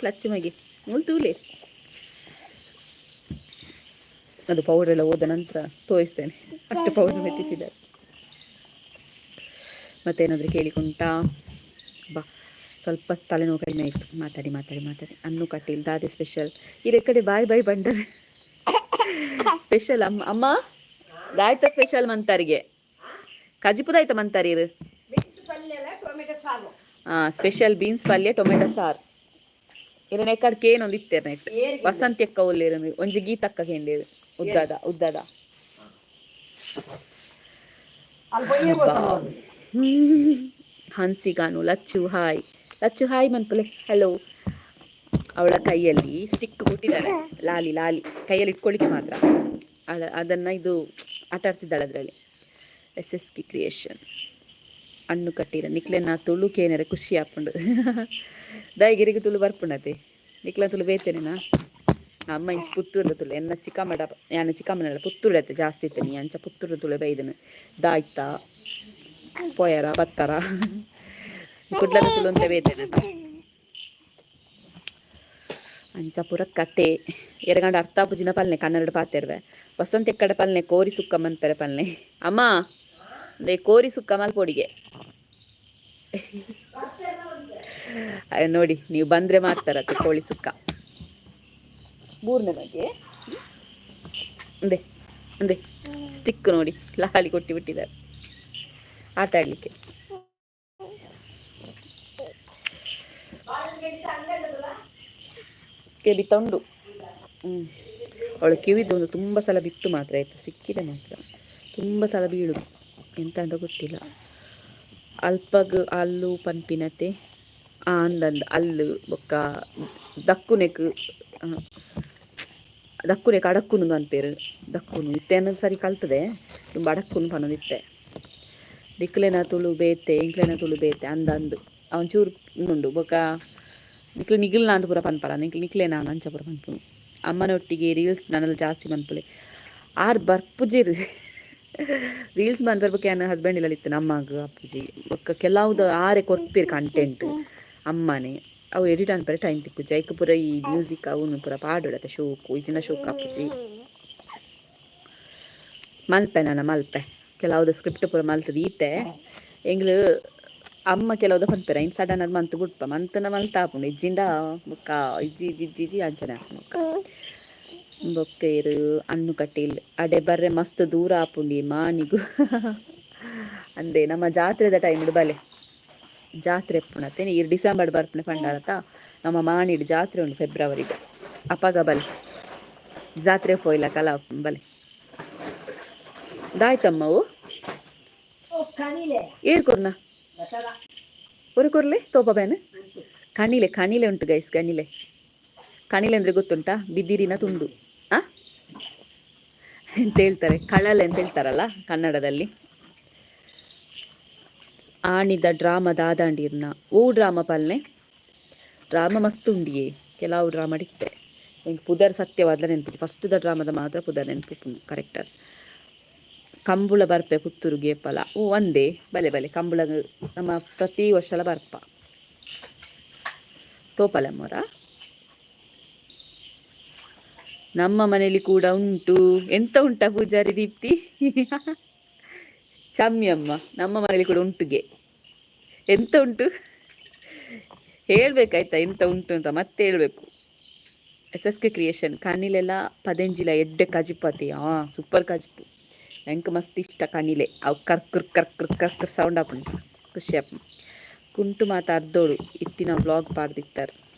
ಲಚ್ಚಮಗೆ ಮುಲ್ ತೂಲೆ. ಅದು ಪೌಡರ್ ಎಲ್ಲ ಹೋದ ನಂತರ ತೋರಿಸ್ತೇನೆ. ಅಷ್ಟು ಪೌಡರ್ ಮೆತ್ತಿಸಿದ್ದಾರೆ. ಮತ್ತೇನಾದರೂ ಕೇಳಿಕೊಂಟಾ? ಬಾ, ಸ್ವಲ್ಪ ತಲೆನೋವು ಕಡಿಮೆ ಆಯಿತು ಮಾತಾಡಿ ಮಾತಾಡಿ ಮಾತಾಡಿ. ಅನ್ನು ಕಟೀಲ್ ದಾದೆ ಸ್ಪೆಷಲ್ ಇದೇ ಕಡೆ? Boy boy ಬಂಡರ್ special. ಅಮ್ಮ ಅಮ್ಮ, ದಾಯ್ತ ಸ್ಪೆಷಲ್ ಮಂತಾರಿಗೆ? ಕಜಿಪುದಾಯ್ತ ಮಂತಾರೀರು? ಹಾಂ, ಸ್ಪೆಷಲ್ ಬೀನ್ಸ್ ಪಲ್ಯ, ಟೊಮೆಟೊ ಸಾರು. ಇರನ ಎಕ್ಕಡ್ ಕೇನೊಂದು ಇತ್ತೇರ್ ನೆಟ್. ವಸಂತಿ ಅಕ್ಕ ಒಲ್ಲೇರು, ಒಂಜಿ ಗೀತಕ್ಕ ಕೇಂಡೇರು. ಉದ್ದದ ಉದ್ದದ. ಹನ್ಸಿಗಾನು ಲಚ್ಚು ಹಾಯ್, ಲಚ್ಚು ಹಾಯ್ ಮನ್ಪುಲೆ. ಹಲೋ. ಅವಳ ಕೈಯಲ್ಲಿ ಸ್ಟಿಕ್ ಕೊಟ್ಟಿದ್ದಾರೆ, ಲಾಲಿ ಲಾಲಿ, ಕೈಯಲ್ಲಿ ಇಟ್ಕೊಳ್ಳಿಕ್ಕೆ ಮಾತ್ರ. ಅಲ್ಲ, ಅದನ್ನು ಇದು ಆಟ ಆಡ್ತಿದ್ದಾಳೆ ಅದರಲ್ಲಿ. ಎಸ್ ಎಸ್ ಕೆ ಕ್ರಿಯೇಷನ್ ಅಣ್ಣು ಕಟ್ಟಿರ ನಿಕ್ಲೆನ ತುಳು ಕೇನರೆ ಖುಷಿ ಆಪುಂಡು. ದಾಯಿಗಿರಿಗೆ ತುಳು ಬರ್ಪುಂಡತೆ? ನಿಕ್ಲ ತುಳು ಬೇತೇನೆನಾ? ಅಮ್ಮ ಇಂಚ ಪುತ್ತೂರ್ದ ತುಳು. ಎನ್ನ ಚಿಕ್ಕಮ್ಮಡ, ಯಾನ ಚಿಕ್ಕಮ್ಮನೆಲ್ಲ ಪುತ್ತೂರು ಜಾಸ್ತಿ ಇತ್ತೇನೆ. ಅಂಚ ಪುತ್ತೂರು ತುಳು ಬೈದನು. ದಾಯ್ತ ಪೋಯರ ಬತ್ತಾರ ಕುಡ್ಲದ ತುಳು ಅಂತ ಬೇತೇನೆ. ಅಂಚ ಪೂರ ಕತೆ. ಎರಗಂಡ ಅರ್ಥ ಪೂಜಿನ ಪಲ್ನೆ ಕನ್ನಡ ಪಾತೆರ್ವೆ. ವಸಂತ ಎಕ್ಕಡ ಪಲ್ನೆ ಕೋರಿ ಸುಕ್ಕ ಮನ್ಪೆರೆ ಪಲ್ನೆ. ಅಮ್ಮ, ಕೋರಿ ಸುಕ್ಕ ಮಲ್ಪೊಡಿಗೆ ನೋಡಿ. ನೀವು ಬಂದ್ರೆ ಮಾಡ್ತಾರತ್ತೆ ಕೋಳಿ ಸುಕ್ಕ ಮೂರನೇ ಬಗ್ಗೆ. ಅಂದೆ ಅಂದೆ ಸ್ಟಿಕ್ ನೋಡಿ, ಲಾಲಿ ಕೊಟ್ಟಿ ಬಿಟ್ಟಿದ್ದಾರೆ ಆಟ ಆಡ್ಲಿಕ್ಕೆ. ಬಿತ್ತ ಉಂಡು. ಅವಳು ಕಿವಿದ್ದು ಒಂದು ತುಂಬ ಸಲ ಬಿತ್ತು ಮಾತ್ರ, ಆಯಿತು, ಸಿಕ್ಕಿದೆ ಮಾತ್ರ. ತುಂಬ ಸಲ ಬೀಳುದು, ಎಂತ ಅಂತ ಗೊತ್ತಿಲ್ಲ. ಅಲ್ಪಗ್ ಅಲ್ಲು ಪನ್ಪಿನತೆ ಅಂದಂದು ಅಲ್ಲು ಬೊಕ್ಕ ದಕ್ಕುನೆಕ್ ದಕ್ಕುನೆ ಕಡಕ್ಕುನು ಅನ್ಪೇರು ದಕ್ಕುನು ಇತ್ತೆ ಸರಿ ಕಲ್ತದೆ ತುಂಬ ಅಡಕ್ಕುನು ಪನ್ನೊಂದಿತ್ತೆ. ನಿಕ್ಲೆನ ತುಳು ಬೇತೆ, ಎಂಕ್ಲೆನ ತುಳು ಬೇತೆ ಅಂದ ಅಂದು ಅವನ್ ಚೂರು ಉಂಡು. ಬೊಕ ನಿಕ್ಲು ನಿಗಿಲ್ನ ಅಂತ ಪೂರ ಪನ್ಪರ, ನಿಕ್ಲು ನಿಕ್ಲೆನ ಅಂಚ ಪೂರ ಪನ್ಪುನು. ಅಮ್ಮನೊಟ್ಟಿಗೆ ರೀಲ್ಸ್ ನನ್ನಲ್ಲಿ ಜಾಸ್ತಿ ಮನ್ಪುಲೆ. ಆರ್ ಬರ್ಪುಜೆರ್ ರೀಲ್ಸ್ ಮನ್ಪರ್. ಯಾನ್ ಹಸ್ಬೆಂಡ್ ಇಲ್ಲ ಇತ್ತು ನಮ್ಮಗ್ ಅಪ್ಪುಜಿ. ಬೊಕ್ಕ ಕೆಲವ್ದು ಆರೆ ಕೊರ್ಪೇರು ಕಂಟೆಂಟ್ ಅಮ್ಮನೆ, ಅವು ಎಡಿಟ್ ಅನ್ಪರೆ ಟೈಮ್ ತಿಕ್ಕುಜಿ. ಐಕ್ ಪೂರ ಈ ಮ್ಯೂಸಿಕ್ ಅವನು ಪೂರ ಪಾಡೊಡತ್ತೆ ಶೋಕು ಇಜಿನ ಶೋಕು ಅಪ್ಪುಜಿ. ಮಲ್ಪೆ ನಾನ ಮಲ್ಪೆ ಕೆಲವ್ದು ಸ್ಕ್ರಿಪ್ಟ್ ಪೂರ ಮಲ್ತದ ಈತೆ. ಎಂಗ್ಲು ಅಮ್ಮ ಕೆಲವ್ದ ಪನ್ಪೆರ್, ಐನ್ ಸಡನ್ ಅದು ಮಂತ್ ಬುಡ್ಪ ಮಂತನ ಮಲ್ತ ಆಪುಂಡು. ಇಜ್ಜಿಂಡ ಬೊಕ್ಕ ಇಜ್ಜಿ ಇಜ್ಜಿ ಇಜ್ಜಿ ಇಜ್ಜಿ ಅಂಚನೆ ಆಪುಂಡು. ಬೊಕ್ಕ ಬೊಕ್ಕ ಇರು ಅಣ್ಣು ಕಟೀಲ್ ಅಡೆ ಬರ್ರೆ ಮಸ್ತ್ ದೂರ ಆಪುಂಡಿ ಮಾನಿಗು ಅಂದೆ. ನಮ್ಮ ಜಾತ್ರೆದ ಟೈಮ್ ಬಲೆ, ಜಾತ್ರೆ ಎಪ್ಪುನತ್ತೆ. ಈರ್ ಡಿಸೆಂಬರ್ ಬರ್ಪುನೆ ಪಂಡಾರತ. ನಮ್ಮ ಮಾಣಿಡ್ ಜಾತ್ರೆ ಉಂಡು ಫೆಬ್ರವರಿಗೆ. ಅಪಗ ಬಲೆ, ಜಾತ್ರೆ ಪೋಯಿಲ ಕಲ ಬಲೆ. ದಾಯ್ತಮ್ಮವು ಏರ್ ಕೊರ್ನ ഒരു ಕೊರ್ಲೆ ತೋಪ ಬೇನೆ. ಕಣಿಲೆ ಕಣಿಲೆ ಉಂಟು ಗೈಸ್, ಕಣಿಲೆ. ಕಣಿಲೆ ಅಂದ್ರೆ ಗೊತ್ತುಂಟಾ? ಬಿದಿರಿನ ತುಂಡು. ಆ ಎಂತ ಹೇಳ್ತಾರೆ, ಕಳಲೆ ಅಂತ ಹೇಳ್ತಾರಲ್ಲ ಕನ್ನಡದಲ್ಲಿ. ಆಣಿದ ಡ್ರಾಮ ದಾದಾಂಡಿರ್ನ ಓ ಡ್ರಾಮ ಪಲ್ನೆ ಡ್ರಾಮ ಮಸ್ತ್ ಉಂಡಿಯೇ. ಕೆಲವು ಡ್ರಾಮ ಇತ್ತೆ ಎಂಕ್ ಪುದರ್ ಸತ್ಯವಾದ್ಲ ನೆನಪು. ಫಸ್ಟ್ the ಡ್ರಾಮದ ಮಾತ್ರ ಪುದರ್ ನೆನಪು ಕರೆಕ್ಟ್. ಕಂಬುಳ ಬರ್ಪೆ ಪುತ್ತೂರು ಗೇಪಲ. ಓ ಒಂದೇ ಬಲೆ ಬಲೆ. ಕಂಬುಳ ನಮ್ಮ ಪ್ರತಿ ವರ್ಷಲ ಬರ್ಪ ತೋಪಲೆ ಮೊರ. ನಮ್ಮ ಮನೆಯಲ್ಲಿ ಕೂಡ ಉಂಟು. ಎಂತ ಉಂಟಾ ಪೂಜಾರಿ ದೀಪ್ತಿ ಚಮ್ಮಿಯಮ್ಮ? ನಮ್ಮ ಮನೇಲಿ ಕೂಡ ಉಂಟುಗೆ. ಎಂತ ಉಂಟು ಹೇಳ್ಬೇಕಾಯ್ತಾ? ಎಂತ ಉಂಟು ಅಂತ ಮತ್ತೆ ಹೇಳ್ಬೇಕು. ಎಸ್ ಎಸ್ ಕೆ ಕ್ರಿಯೇಷನ್ ಕಣಿಲೆಲ್ಲ ಪದೆಂಜಿಲ ಎಡ್ಡೆ ಕಜಿಪತಿ. ಹಾಂ, ಸೂಪರ್ ಕಜಿಪು. ಎಂಕ್ ಮಸ್ತ್ ಇಷ್ಟ ಕಣಿಲೆ. ಅವು ಕರ್ಕರ್ ಕರ್ಕರ್ ಕರ್ಕರ್ ಸೌಂಡ್ ಆಪುಂಡು, ಖುಷಿ ಆಪುಂಡು. ಕುಂಟು ಮಾತ ಅರ್ಧೋಡು ಇತ್ತಿನ ವ್ಲಾಗ್ ಪಾಡ್ದಿತ್ತಾರೆ.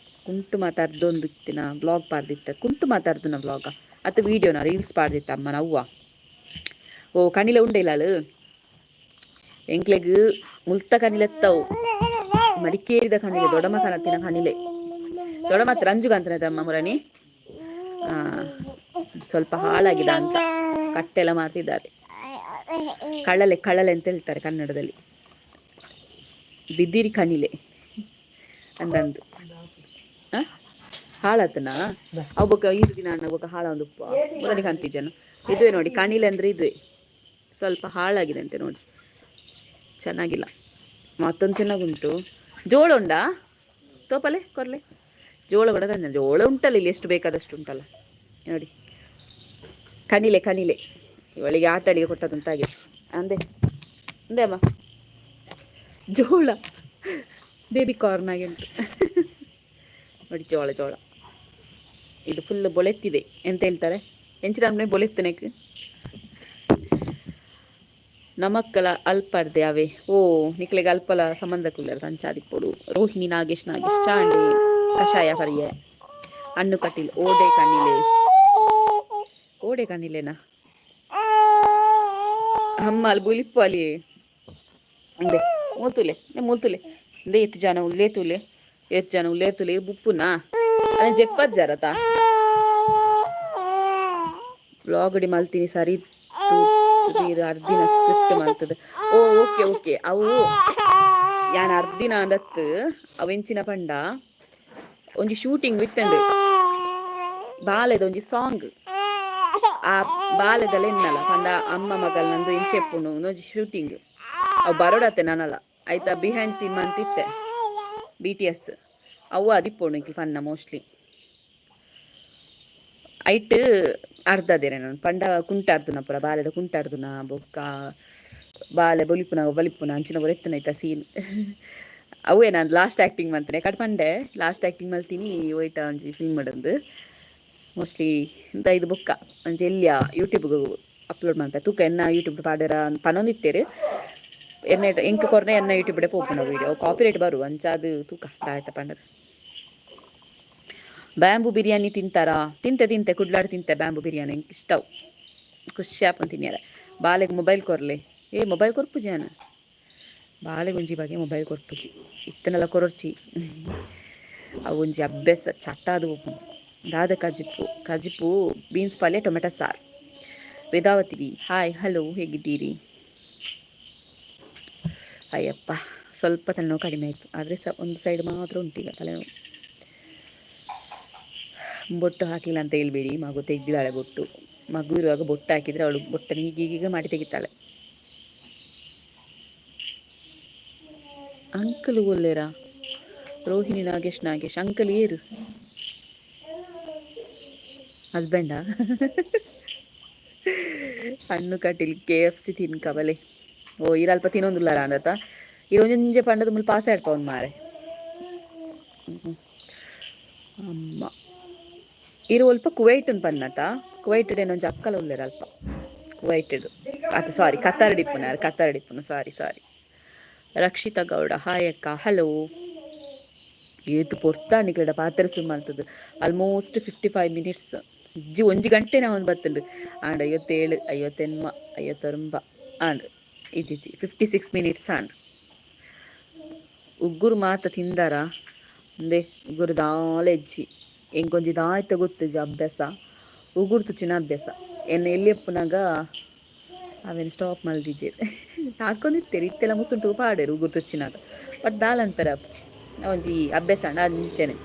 ಕುಂಟು ಮಾತ ಅರ್ಧೊಂದು ಇತ್ತಿನ ವ್ಲಾಗ್ ಪಾಡ್ದಿತ್ತಾರೆ. ಕುಂಟು ಮಾತಾಡ್ದುನ ವ್ಲಾಗ ಅತ್ತ ವೀಡಿಯೋನ ರೀಲ್ಸ್ ಪಾಡ್ದಿತ್ತ ಅಮ್ಮನ ಅವ್ವ. ಓ ಕಣಿಲೆ ಉಂಡೆ ಇಲ್ಲ ಎಂಕ್ಲೆಗ್. ಮುಲ್ತ ಕಣಿಲೆತ್ತವು, ಮಡಿಕೇರಿದ ಕಣಿಲೆ, ದೊಡಮ ಕನತ್ತಿನ ಕಣಿಲೆ. ದೊಡಮ ರಂಜುಗಂತನ ಅಮ್ಮ ಮುರಣಿ ಸ್ವಲ್ಪ ಹಾಳಾಗಿದೆ ಅಂತ ಕಟ್ಟೆಲ್ಲ ಮಾಡ್ತಿದ್ದಾರೆ. ಕಳಲೆ ಕಳಲೆ ಅಂತ ಹೇಳ್ತಾರೆ ಕನ್ನಡದಲ್ಲಿ. ಬಿದಿರಿ ಕಣಿಲೆ ಅಂದಂದು ಹಾಳಾತನ ಅವು. ಬೊಕ ಈರು ದಿನ ಅಣ್ಣ ಬೊಕ ಹಾಳ ಒಂದು ಉಪ್ಪು ಮುರಣಿ ಕಾಣ್ತಿ ಜನ. ಇದುವೆ ನೋಡಿ, ಕಣಿಲೆ ಅಂದ್ರೆ ಇದುವೆ. ಸ್ವಲ್ಪ ಹಾಳಾಗಿದೆ ಅಂತೆ ನೋಡಿ, ಚೆನ್ನಾಗಿಲ್ಲ. ಮತ್ತೊಂದು ಚೆನ್ನಾಗುಂಟು. ಜೋಳ ಉಂಡಾ? ತೋಪಲೆ ಕೊರ್ಲೆ. ಜೋಳ ಕೂಡ ತಂದೆ. ಜೋಳ ಉಂಟಲ್ಲ ಇಲ್ಲಿ, ಎಷ್ಟು ಬೇಕಾದಷ್ಟು ಉಂಟಲ್ಲ. ನೋಡಿ, ಕಣಿಲೆ ಕಣಿಲೆ. ಇವಳಿಗೆ ಆಟಾಡಿಗೆ ಕೊಟ್ಟದಂತಾಗಿದೆ. ಅಂದೆ ಅಂದೆ ಅಮ್ಮ, ಜೋಳ ಬೇಬಿ ಕಾರ್ನ್ ಆಗಿ ಉಂಟು ನೋಡಿ. ಜೋಳ ಜೋಳ ಇದು ಫುಲ್ ಬೊಳೆತ್ತಿದೆ. ಎಂತ ಹೇಳ್ತಾರೆ ಎಂಚಿನ ಬೊಲೆತ್ತನೆಕ್ ನಮಕ್ಕಲ ಅಲ್ಪರ್ದೆ ಅವೆ. ಓ ನಿಕ್ಲೆಗ್ ಅಲ್ಪಲ ಸಂಬಂಧ ಕುಲ್ಲರ್ ಅಂಚಾದಿಪ್ಪೊಡು. ರೋಹಿಣಿ ನಾಗೇಶ್ ನಾಗೇಶ್ ಚಾಂಡೆ ಕಷಾಯ ಪರ್ಯೆ. ಅಣ್ಣು ಕಟೀಲ್ ಓಡೆ ಕಣ್ಣಿಲೆ, ಓಡೆ ಕಣ್ಣಿಲೆನಾ ಅಮ್ಮ? ಅಲ್ಲಿ ಬುಲಿಪ್ಪು ಅಲ್ಲಿ ಅಂದೆ. ಮೂಲ್ತುಲೆ ಮೂಲ್ತುಲೆ ಇಂದೆ. ಎತ್ತು ಜನ ಉಲ್ಲೇ ತುಲೆ, ಎತ್ತು ಜನ ಉಲ್ಲೇ ತುಲೆ ಬುಪ್ಪುನಾ ಅದೇ ಜೆಪ್ಪತ್ ಜರತ. ವ್ಲಾಗ್ ಮಲ್ತೀನಿ ಸರಿ ಅರ್ದಿನ ಸ್ಕ್ರಿಪ್ಟ್ ಮಲ್ತದ. ಓ ಓಕೆ ಓಕೆ. ಅವು ಯಾನ್ ಅರ್ದಿನ ಅಂದತ್ತು ಅವೆಂಚಿನ ಪಂಡ ಒಂಜಿ ಶೂಟಿಂಗ್ ಇತ್ತಂಡು ಬಾಲೆದ ಒಂಜಿ ಸಾಂಗ್. ಆ ಬಾಲೆದಲ್ಲ ಎನ್ನಲ್ಲ ಪಂಡ ಅಮ್ಮ ಮಗಲ್ ನಂದು ಇಂಚೆಪ್ಪುಂಡು ಒಂಜಿ ಶೂಟಿಂಗ್. ಅವು ಬರೋಡತ್ತೆ ನಾನಲ್ಲ ಆಯ್ತಾ. ಬಿಹೈಂಡ್ ಸೀನ್ ಅಂತಿತ್ತೆ ಬಿಟಿಎಸ್. ಅವು ಅದಿಪ್ಪುಂಡು ಇಂಕ್ಲ್ ಪನ್ನ ಮೋಸ್ಟ್ಲಿ. ಐಟ್ ಅರ್ಧದೇನೆ ನಾನು ಪಂಡ ಕುಂಟಾರ್ದುನ ಪೂರ ಬಾಲೆದ ಕುಂಟಾರ್ದುನ ಬೊಕ್ಕ ಬಾಲೆ ಬೊಲಿಪುನ ಬಲಿಪುನ ಅಂಚಿನ ಪೂರ ಎತ್ತುನ ಸೀನ್. ಅವೇ ನಾನು ಲಾಸ್ಟ್ ಆ್ಯಕ್ಟಿಂಗ್ ಮಂತನೆ ಕಟ್ ಪಂಡೆ. ಲಾಸ್ಟ್ ಆ್ಯಕ್ಟಿಂಗ್ ಮಲ್ತೀನಿ ಒಯ್ಟ ಒಂಜಿ ಫಿಲ್ಮ್ ಮಾಡಂದು ಮೋಸ್ಟ್ಲಿ. ಇಂತ ಇದು ಬೊಕ್ಕ ಒಂಜಿ ಎಲ್ಲಿಯ ಯೂಟ್ಯೂಬ್ಗೆ ಅಪ್ಲೋಡ್ ಮಾಡ್ತಾರೆ ತೂಕ. ಎನ್ನ ಯೂಟ್ಯೂಬ್ ಪಾಡರ ಪನೊಂದಿತ್ತೇರು. ಎನ್ನ ಎಂಕ್ ಕೊರ್ನೆ ಎನ್ನ ಯೂಟ್ಯೂಬ್ ಪೋಪುನ ವೀಡಿಯೋ ಕಾಪಿರೈಟ್ ಬರು ಅಂಚ ಅದು ತೂಕ ದಾಯ್ತ ಪಂಡದು. ಬ್ಯಾಂಬು ಬಿರಿಯಾನಿ ತಿಂತಾರಾ? ತಿಂತೆ ತಿಂತೆ, ಕುಡ್ಲಾಡ್ ತಿಂತೆ. ಬ್ಯಾಂಬು ಬಿರಿಯಾನಿ ಎಂಕ್ ಇಷ್ಟವು, ಖುಷಿ ಆಪುಂಡು ತಿನ್ಯರೆ. ಬಾಲೆಗ್ ಮೊಬೈಲ್ ಕೊರ್ಲೆ. ಏ ಮೊಬೈಲ್ ಕೊರ್ಪುಜಿ ಯಾನ್ ಬಾಲೆಗ್. ಒಂಜಿ ಬಗೆ ಮೊಬೈಲ್ ಕೊರ್ಪುಜಿ. ಇತ್ತನೆಲ್ಲ ಕೊರೊರ್ಚಿ, ಅವು ಒಂಜಿ ಅಭ್ಯಾಸ ಚಟ ಅದು. ದಾದ ಕಜಿಪ್ಪು? ಕಜಿಪ್ಪು ಬೀನ್ಸ್ ಪಲ್ಯ, ಟೊಮೆಟೊ ಸಾರು. ವೇದಾವತಿ ವಿ, ಹಾಯ್, ಹಲೋ, ಹೇಗಿದ್ದೀರಿ? ಅಯ್ಯಪ್ಪ, ಸ್ವಲ್ಪ ತಲೆನೋವು ಕಡಿಮೆ ಆಯಿತು. ಆದರೆ ಸ ಒಂದು ಸೈಡ್ ಮಾತ್ರ ಉಂಟು ಈಗ ತಲೆನೋವು. ಬೊಟ್ಟು ಹಾಕಲಿಲ್ಲ ಅಂತ ಹೇಳ್ಬೇಡಿ. ಮಗು ತೆಗ್ದಿದ್ದಾಳೆ ಬೊಟ್ಟು. ಮಗು ಇರುವಾಗ ಬೊಟ್ಟು ಹಾಕಿದರೆ ಅವಳು ಬೊಟ್ಟನ್ನು ಹೀಗೀಗೀಗ ಮಾಡಿ ತೆಗಿತಾಳೆ. ಅಂಕಲ್ ಒಲ್ಲೇರಾ? ರೋಹಿಣಿ ನಾಗೇಶ್, ನಾಗೇಶ್ ಅಂಕಲ್ ಏರು? ಹಸ್ಬೆಂಡಾ? ಹಣ್ಣು ಕಟೀಲ್ ಕೆಎಫ್ಸಿ ತಿನ್ಕ ಬಲೆ. ಓ, ಇರ ಅಲ್ಪ ತಿನ್ನೊಂದುಲ್ಲಾರ ಅಂದತ. ಇರ ಒಂಜೊಂಜೆ ಪಂಡದ ಮುಲ್ಪ ಪಾಸ್ ಆಡ್ಪವನ್ ಮಾರೆ. ಅಮ್ಮ, ಇರು ಅಲ್ಪ ಕುವೈಟ್ ಪನ್ನತ. ಕುವೈಟ್ ಏನೊಂಜಿ ಅಕ್ಕಲ ಉಲ್ಲೇರ ಅಲ್ಪ ಕುವೈಟ್. ಅತ್ತ, ಸಾರಿ, ಕತಾರ್ ಇಪ್ಪುನ, ಕತಾರ್ ಇಪ್ಪುನ. ಸಾರಿ ಸಾರಿ. ರಕ್ಷಿತಾ ಗೌಡ, ಹಾಯ್ ಅಕ್ಕ, ಹಲೋ. ಏತು ಪೊರ್ತ ನಿಕ್ಲೆಡ ಪಾತೆರ ಸುರು ಮಲ್ತದು. Almost 55 minutes. ಇಜ್ಜಿ, ಒಂಜಿ ಗಂಟೆ ಒಂದು ಬತ್ತುಂಡು. ಆಂಡ 57, 58, 59 ಆಂಡ್. ಇಜ್ಜಿಜ್ಜಿ, 56 ಮಿನಿಟ್ಸ್ ಆಂಡ್. ಉಗ್ಗುರು ಮಾತ ತಿಂದಾರ? ಅಂದೆ, ಉಗುರು ದಾಲ ಇಜ್ಜಿ. ಎಂಕೊಂಜಿ ದಾಯ್ತ ಗೊತ್ತುಜಿ ಅಭ್ಯಾಸ, ಉಗುರು ತುಚ್ಚಿನ ಅಭ್ಯಾಸ. ಎನ್ನ ಎಲ್ಲಿ ಎಪ್ಪುನಾಗ ಅವೇನು ಸ್ಟಾಪ್ ಮಲ್ದಿಜೆರ್. ಹಾಕೊಂದಿತ್ತೇರು, ಇತ್ತೆಲ್ಲ ಮುಸುಂಟು ಪಾಡೇರು ಉಗುರು ತುಚ್ಚಿನಾಗ. ಬಟ್ ದಾಲ ಅನ್ಪೆರೆ ಆಪುಜಿ, ಒಂಜಿ ಅಭ್ಯಾಸ ಅಂಡ ಅಂಚೆನೆ.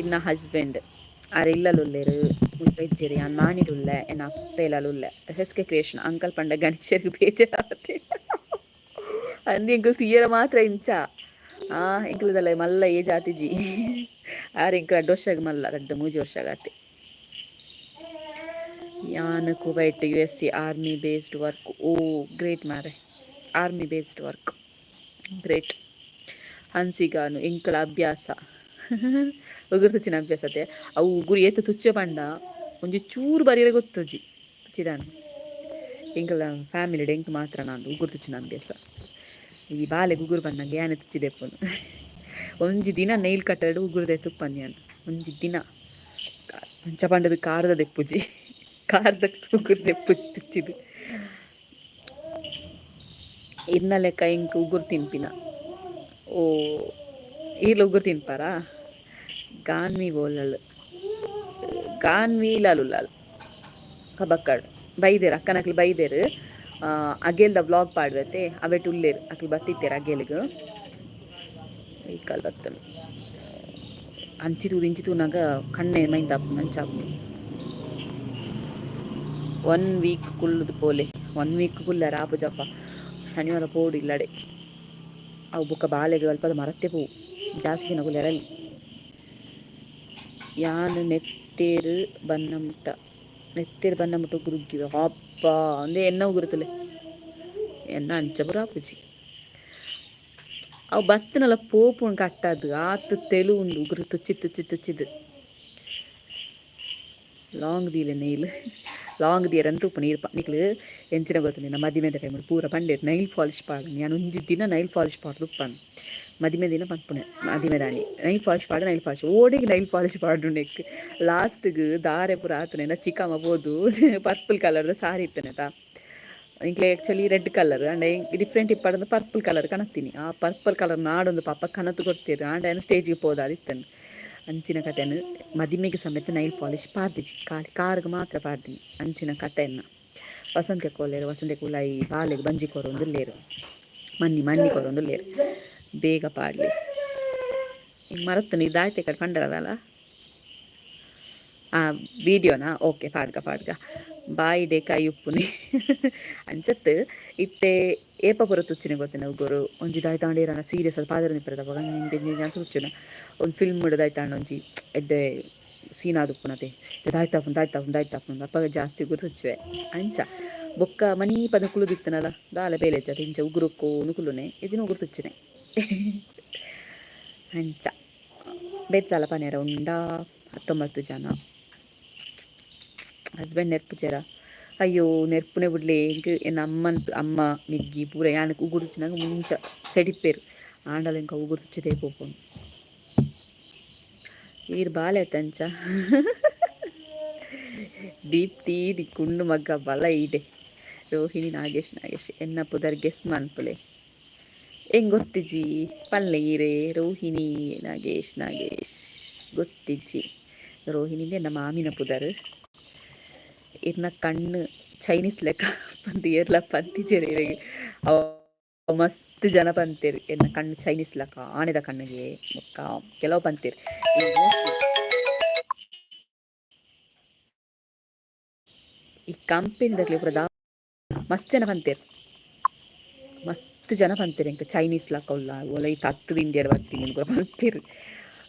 ಇನ್ನ ಹಸ್ಬೆಂಡ್ ಆರ್ ಇಲ್ಲಲುಲ್ಲೆರ್, ಮುಲ್ಪ ಇಜ್ಜೆರ್. ಯಾನ್ ಮಾಣಿಡುಲ್ಲೆ, ಎನ್ನ ಅಪ್ಪೆ ಇಲ್ಲಲುಲ್ಲೆ. S S K creation uncle ಪಂಡ ಗಣೇಶರಿಗೆ ಬೇಜಾರಾತೆ ಅಂದ್. ಎಂಕುಲು ತೂಯರ ಮಾತ್ರ ಇಂಚ. ಆ ಎಂಕ್ಲದಲ್ಲ ಮಲ್ಲ ಏಜ್ ಆತಿಜಿ. ಆರ್ ಎಂಕ್ ರಡ್ಡ್ ವರ್ಷಗ್ ಮಲ್ಲ, 2-3 ವರ್ಷಗಾತೆ. ಯಾನ್ Kuwait, USA, army based work. Oh, great ಮಾರೆ, ಆರ್ಮಿ ಬೇಸ್ಡ್ ವರ್ಕ್ ಗ್ರೇಟ್. ಹನ್ಸಿಗಾನು ಎಂಕಲ ಅಭ್ಯಾಸ ಉಗುರು ತುಚ್ಚಿನ ಅಭ್ಯಾಸ ಅತೆ. ಅವು ಉಗುರು ಏತ್ ತುಚ್ಚೆ ಪಂಡ ಒಂಜಿ ಚೂರು ಬರಿಯರೆ ಗೊತ್ತುಜಿ ತುಚ್ಚಿದಾನ. ಎಂಕಲ ಫ್ಯಾಮಿಲಿ ಎಂಕ್ ಮಾತ್ರ ನಾಂದು ಉಗುರು ತುಚ್ಚಿನ ಅಭ್ಯಾಸ. ಈ ಬಾಲೆಗ್ ಉಗುರು ಬನ್ನಗ ಯಾನೆ ತುಚ್ಚಿದೆಪ್ಪುನು. ಒಂಜಿ ದಿನ ನೈಲ್ ಕಟ್ಟರ್ಡ್ ಉಗುರು ದೆತ್ತುಪ್ಪಂದು ಯಾನ್ ಒಂಜಿ ದಿನ. ಅಂಚ ಪಂಡದು ಕಾರದ ದೆಪ್ಪುಜಿ, ಕಾರ್ದ ಉಗುರು ದೆಪ್ಪುಜಿ ತುಚ್ಚಿದು. ಇರ್ನ ಲೆಕ್ಕ ಎಂಕ್ ಉಗುರು ತಿನ್ಪಿನ. ಓ, ಈರ್ಲ ಉಗುರು ತಿನ್ಪಾರಾ? ಗಾನ್ವಿ ಬೋಲಲ್, ಗಾನ್ವಿ ಲಾಲುಲ್ಲಾಲ್ ಕಬಕ್ಕಡ್ ಬೈದೇರ್. ಅಕ್ಕನಕ್ಲು ಬೈದೇರ್. ಅಗೇಲ್ದ ವ್ಲಾಗ್ ಪಾಡ್ವತ್ತೆ, ಅವೆಟ್ ಉಲ್ಲೇರ್. ಅಕ್ಲು ಬತ್ತಿತ್ತೇರ್ ಅಗೇಲ್ಗ್. ವೆಹಿಕಲ್ ಬತ್ತನು. ಅಂಚಿ ತೂದು ಇಂಚಿ ತೂನಾಗ ಕಣ್ಣೆ ಮೈಂದ ಅಂಚ. ಒನ್ ವೀಕ್ ಕುಲ್ಲುದು ಪೋಲೆ. ಒನ್ ವೀಕ್ ಕುಲ್ಲರ ಆಪುಜಪ್ಪ. ಶನಿವಾರ ಪೋಡು ಇಲ್ಲಡೆ. ಅವು ಬುಕ್ಕ ಬಾಲೆಗ್ ಅಲ್ಪದ ಮರತ್ತೆ ಪೋವು. ಜಾಸ್ತಿ ದಿನ ಕುಲ್ಲೆರಲ್ಲಿ. ಯಾನ್ ನೆತ್ತೇರು ಬನ್ನ ಮುಟ್ಟ, ನೆತ್ತೇರು ಬನ್ನ ಮುಟ್ಟ ಉಗುರು. ಅಪ್ಪ, ಅಂದೆ ಎನ್ನ ಉಗುರುತ್ತಲೆ ಎನ್ನ ಅಂಚ ಪೂರ ಆಪುಜಿ. ಅವು ಬಸ್ನಲ್ಲ ಪೋಪುಂಡು ಕಟ್ಟದು. ಆತ್ ತೆಲು ಉಂಡು ಉಗುರು ತುಚ್ಚಿ ತುಚ್ಚಿ ತುಚ್ಚಿದ್. ಲಾಂಗ್ ದೀಲೆ ನೈಲ್, ಲಾಂಗ್ ದಿಯರ್ ಅಂತ ಉಪ್ಪು ನೀರು. ನಿಕ್ಲು ಎಂಚಿನ ಗೊತ್ತುಂಡು, ಮದಿಮೆದ ಟೈಮ್ ಪೂರ ಪಂಡೇರ್ ನೈಲ್ ಪಾಲಿಶ್ ಪಾಡು. ಯಾನ್ ಒಂಜಿ ದಿನ ನೈಲ್ ಪಾಲಿಶ್ ಪಾಡ್ದು ಉಪ್ಪನು. ಮದಿಮೆ ದಿನ ಪನ್ಪುನೆ, ಮದಿಮೆದಾನಿ ನೈಲ್ ಪಾಲಿಶ್ ಪಾಡು, ನೈಲ್ ಪಾಲಿಶ್. ಓಡೆಗ್ ನೈಲ್ ಪಾಲಿಶ್ ಪಾಡುನೆಕ್ ಲಾಸ್ಟ್ಗ್ ದಾರೆ ಪೂರ ಆತುನೆ. ಚಿಕ್ಕಮ್ಮ ಪೋದು ಪರ್ಪಲ್ ಕಲರ್ದ ಸಾರಿ ಇತ್ತನೆತ ಎಂಕ್ಲೆ. ಆ್ಯಕ್ಚುಲಿ ರೆಡ್ ಕಲರ್ ಅಂಡ ಡಿಫ್ರೆಂಟ್ ಇಪ್ಪಡಂದು ಪರ್ಪಲ್ ಕಲರ್ ಕನತ್ತೀನಿ. ಆ ಪರ್ಪಲ್ ಕಲರ್ ನಾಡೊಂದು ಪಾಪ ಕನತು ಕೊಡ್ತೀರು. ಆಂಡ ಏನು ಸ್ಟೇಜಿಗೆ ಪೋದಾದಿತ್ತನು. ಅಂಚಿನ ಕತೆಯನ್ನು. ಮದಿಮೆಗೆ ಸಮೇತ ನೈಲ್ ಪಾಲಿಶ್ ಪಾರ್ದಿಜಿ, ಖಾಲಿ ಕಾರ್ಗೆ ಮಾತ್ರ ಪಾರ್ದಿನಿ. ಅಂಚಿನ ಕತೆಯನ್ನು. ವಸಂತ ಕೋಲೇರು, ವಸಂತ ಕುಲಾಯಿ ಬಾಲೆಗ್ ಬಂಜಿ ಕೊರೊಂದುಲ್ಲೇರು, ಮನ್ನಿ ಮನ್ನಿ ಕೊರೊಂದುಲ್ಲೇರು. ಬೇಗ ಪಾಡ್ಲಿ. ಮರತ್ತನ ಇದಾಯ್ತೆ ಕಡೆ ಪಂಡರದಲ್ಲ ಆ ವಿಡಿಯೋನಾ? ಓಕೆ, ಪಾಡ್ಗ ಪಾಡ್ಗ. ಬಾಯಿಡೆ ಕೈ ಉಪ್ಪುನಿ ಅಂಚತ್. ಇತ್ತೆ ಏಪ ಪೂರ ತುಚ್ಚಿನ ಗೊತ್ತಿನ ಉಗುರು. ಒಂಜಿ ದಾಯ್ತಾಂಡ ಸೀರಿಯಸ್ ಅದು ಪಾದರ ನಿಪ್ಪರದ ಅಂತ ತುಚ್ಚುನ. ಒಂದು ಫಿಲ್ಮ್ ದಾಯ್ತಾಂಡ ಒಂಜಿ ಎಡ್ಡೆ ಸೀನ್ ಆದುಪ್ಪುನತೆ. ದಾಯ್ತಾಪುಂಡು ದಾಯ್ತಾಪುಂಡು ದಾಯ್ತಾಪುಂಡು, ಅಪ್ಪಗ ಜಾಸ್ತಿ ಉಗುರು ತುಚ್ಚುವೆ ಅಂಚ. ಬೊಕ್ಕ ಮನಿ ಪದ ಕುಲುದಿತ್ತನಲ್ಲ, ದಾಲ ಬೇಲೆ ಹೆಚ್ಚ ಇಂಚ ಉಗುರುಕ್ಕೋ ಕುಲ್ಲುನೆ ಇಜಿನ ಉಗುರು ತುಚ್ಚುನೆ ಅಂಚ. ಬೇತಾಲ ಪನೇರ ಉಂಡಾ? 19 ಜನ. ಹಸ್ಬೆಂಡ್ ನೆರ್ಪುಜೆರ? ಅಯ್ಯೋ, ನೆರ್ಪುನೆ ಬುಡ್ಲೆ. ಎಂಕ್ ಎನ್ನ ಅಮ್ಮನ್ ಅಮ್ಮ ಮೆಗ್ಗಿ ಪೂರ ಯಾನ್ ಉಗುರು ತುಚ್ಚಿನಾಗ ಮುಂಚ ಸೆಡಿಪ್ಪೇರು. ಆಂಡಲ ಎಂಕ್ ಉಗುರು ತುಚ್ಚಿದೇ ಪೋಪುಂಡು. ಈರ್ ಬಾಲೆ ಅಂಚ. ದೀಪ್ತಿ, ಕುಂಡು ಮಗ್ಗ ಬಲ ಈಡೆ. ರೋಹಿಣಿ ನಾಗೇಶ್, ನಾಗೇಶ್, ಎನ್ನ ಪುದರ್ ಗೆಸ್ ಮನ್ಪುಲೆ. ಎಂಗ್ ಗೊತ್ತಿಜಿ, ಪಲ್ಲೆ ಈರೆ. ರೋಹಿಣಿ ನಾಗೇಶ್, ನಾಗೇಶ್, ಗೊತ್ತಿಜ್ಜಿ. ರೋಹಿಣಿಂದೆ ನಮ್ಮ ಮಾಮಿನ ಪುದರ್. ಇರ್ನ ಕಣ್ಣು ಚೈನೀಸ್ ಲೆಕ್ಕ ಪಂದ್ ಏರ್ಲ ಪಂತಿಜೆರ್ ಇರೆಗ್. ಅವು ಮಸ್ತ್ ಜನ ಪಂತೆರ್, ಎನ್ನ ಕಣ್ಣು ಚೈನೀಸ್ ಲೆಕ್ಕ, ಆನೆದ ಕಣ್ಣಿಗೆ. ಬೊಕ್ಕ ಕೆಲವು ಪಂತೆರ್. ಈ ಕಂಪೆನಿದಕ್ಲೆ ಪೂರ ಮಸ್ತ್ ಜನ ಪಂತೆರ್, ಮಸ್ತ್ ಜನ ಪಂತೆರ್ ಎಂಕ್ ಚೈನೀಸ್ ಲೆಕ್ಕ ಉಲ್ಲ, ಓಲ ಈ ತತ್ತ್‌ದ್ ಇಂಡಿಯಾಡ್ ಬತ್ತಿನಿ ಪೂರ ಪಂತೆರ್.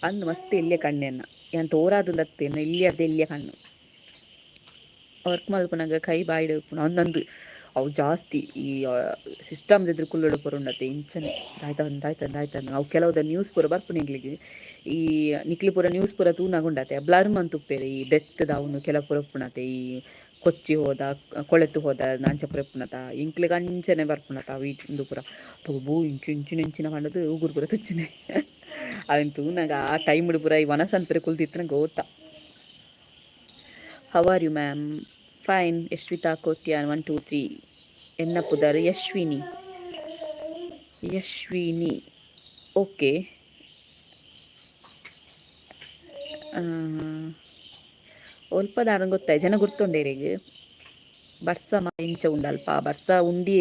ಅಂದ್, ಮಸ್ತ್ ಎಲ್ಯ ಕಣ್ಣು ಎನ್ನ. ಯಾನ್ ತೋರಾದ್ ಎನ್ನ ಎಲ್ಯರ್ದ್ ಎಲ್ಯ ಕಣ್ಣು. ವರ್ಕ್ ಮಲ್ಪುನಗ ಕೈ ಬಾಯಿಡ್ ಉಪ್ಪುನ. ಅಂದಂದು, ಅವು ಜಾಸ್ತಿ ಈ ಸಿಸ್ಟಮ್ ಎದುರು ಕುಲ್ಲುಡು ಪೂರ ಉಂಡತೆ, ಇಂಚನೆ ದಾಯ್ತ ದಾಯ್ತ ದಾಯ್ತ. ಅವು ಕೆಲವುದ ನ್ಯೂಸ್ ಪೂರ ಬರ್ಪುಂಡು ಎಂಕ್ಲೆಗ್. ಈ ನಿಕ್ಲು ಪೂರ ನ್ಯೂಸ್ ಪೂರ ತೂನಗ ಉಂಡತೆ, ಬ್ಲರ್ ಮಂತ್ ಉಪ್ಪೆರ್. ಈ ಡೆತ್ ದ ಕೆಲವು ಪೂರ ಉಪ್ಪುನತೆ, ಈ ಕೊಚ್ಚಿ ಹೋದ, ಕೊಳೆತು ಹೋದ, ಅಂಚ ಪೂರ ಉಪ್ಪುನತ. ಎಂಕ್ಲೆಗ್ ಅಂಚನೆ ಬರ್ಪುನತ ಅವು. ಇಂದು ಪೂರ ಬೂ ಇಂಚು ಇಂಚಿನ ಇಂಚಿನ ಪಂಡದು ಉಗುರು ಪೂರ ತುಚ್ಚುನೆ. ಅವೆನ್ ತೂನಗ ಆ ಟೈಮ್ ಪೂರ ಈ ವನಸ್ ಅನ್ಪೆರೆ ಕುಲ್ದಿತ್ತಿನ ಗೋತ. How are you, ma'am? Fine. Yashwita Kotian 123. ಎನ್ನ ಪುದರ್ ಯಶ್ವಿನಿ. ಯಶ್ವಿನಿ, ಓಕೆ. ಒಲ್ಪ ದಾರಂಗ್ ಗೊತ್ತಾಯ್ ಜನ ಗುರ್ತುಂಡೇರೆಗ್. ಬರ್ಸ ಇಂಚ ಉಂಡಲ್ಪ ಬರ್ಸ ಉಂಡಿ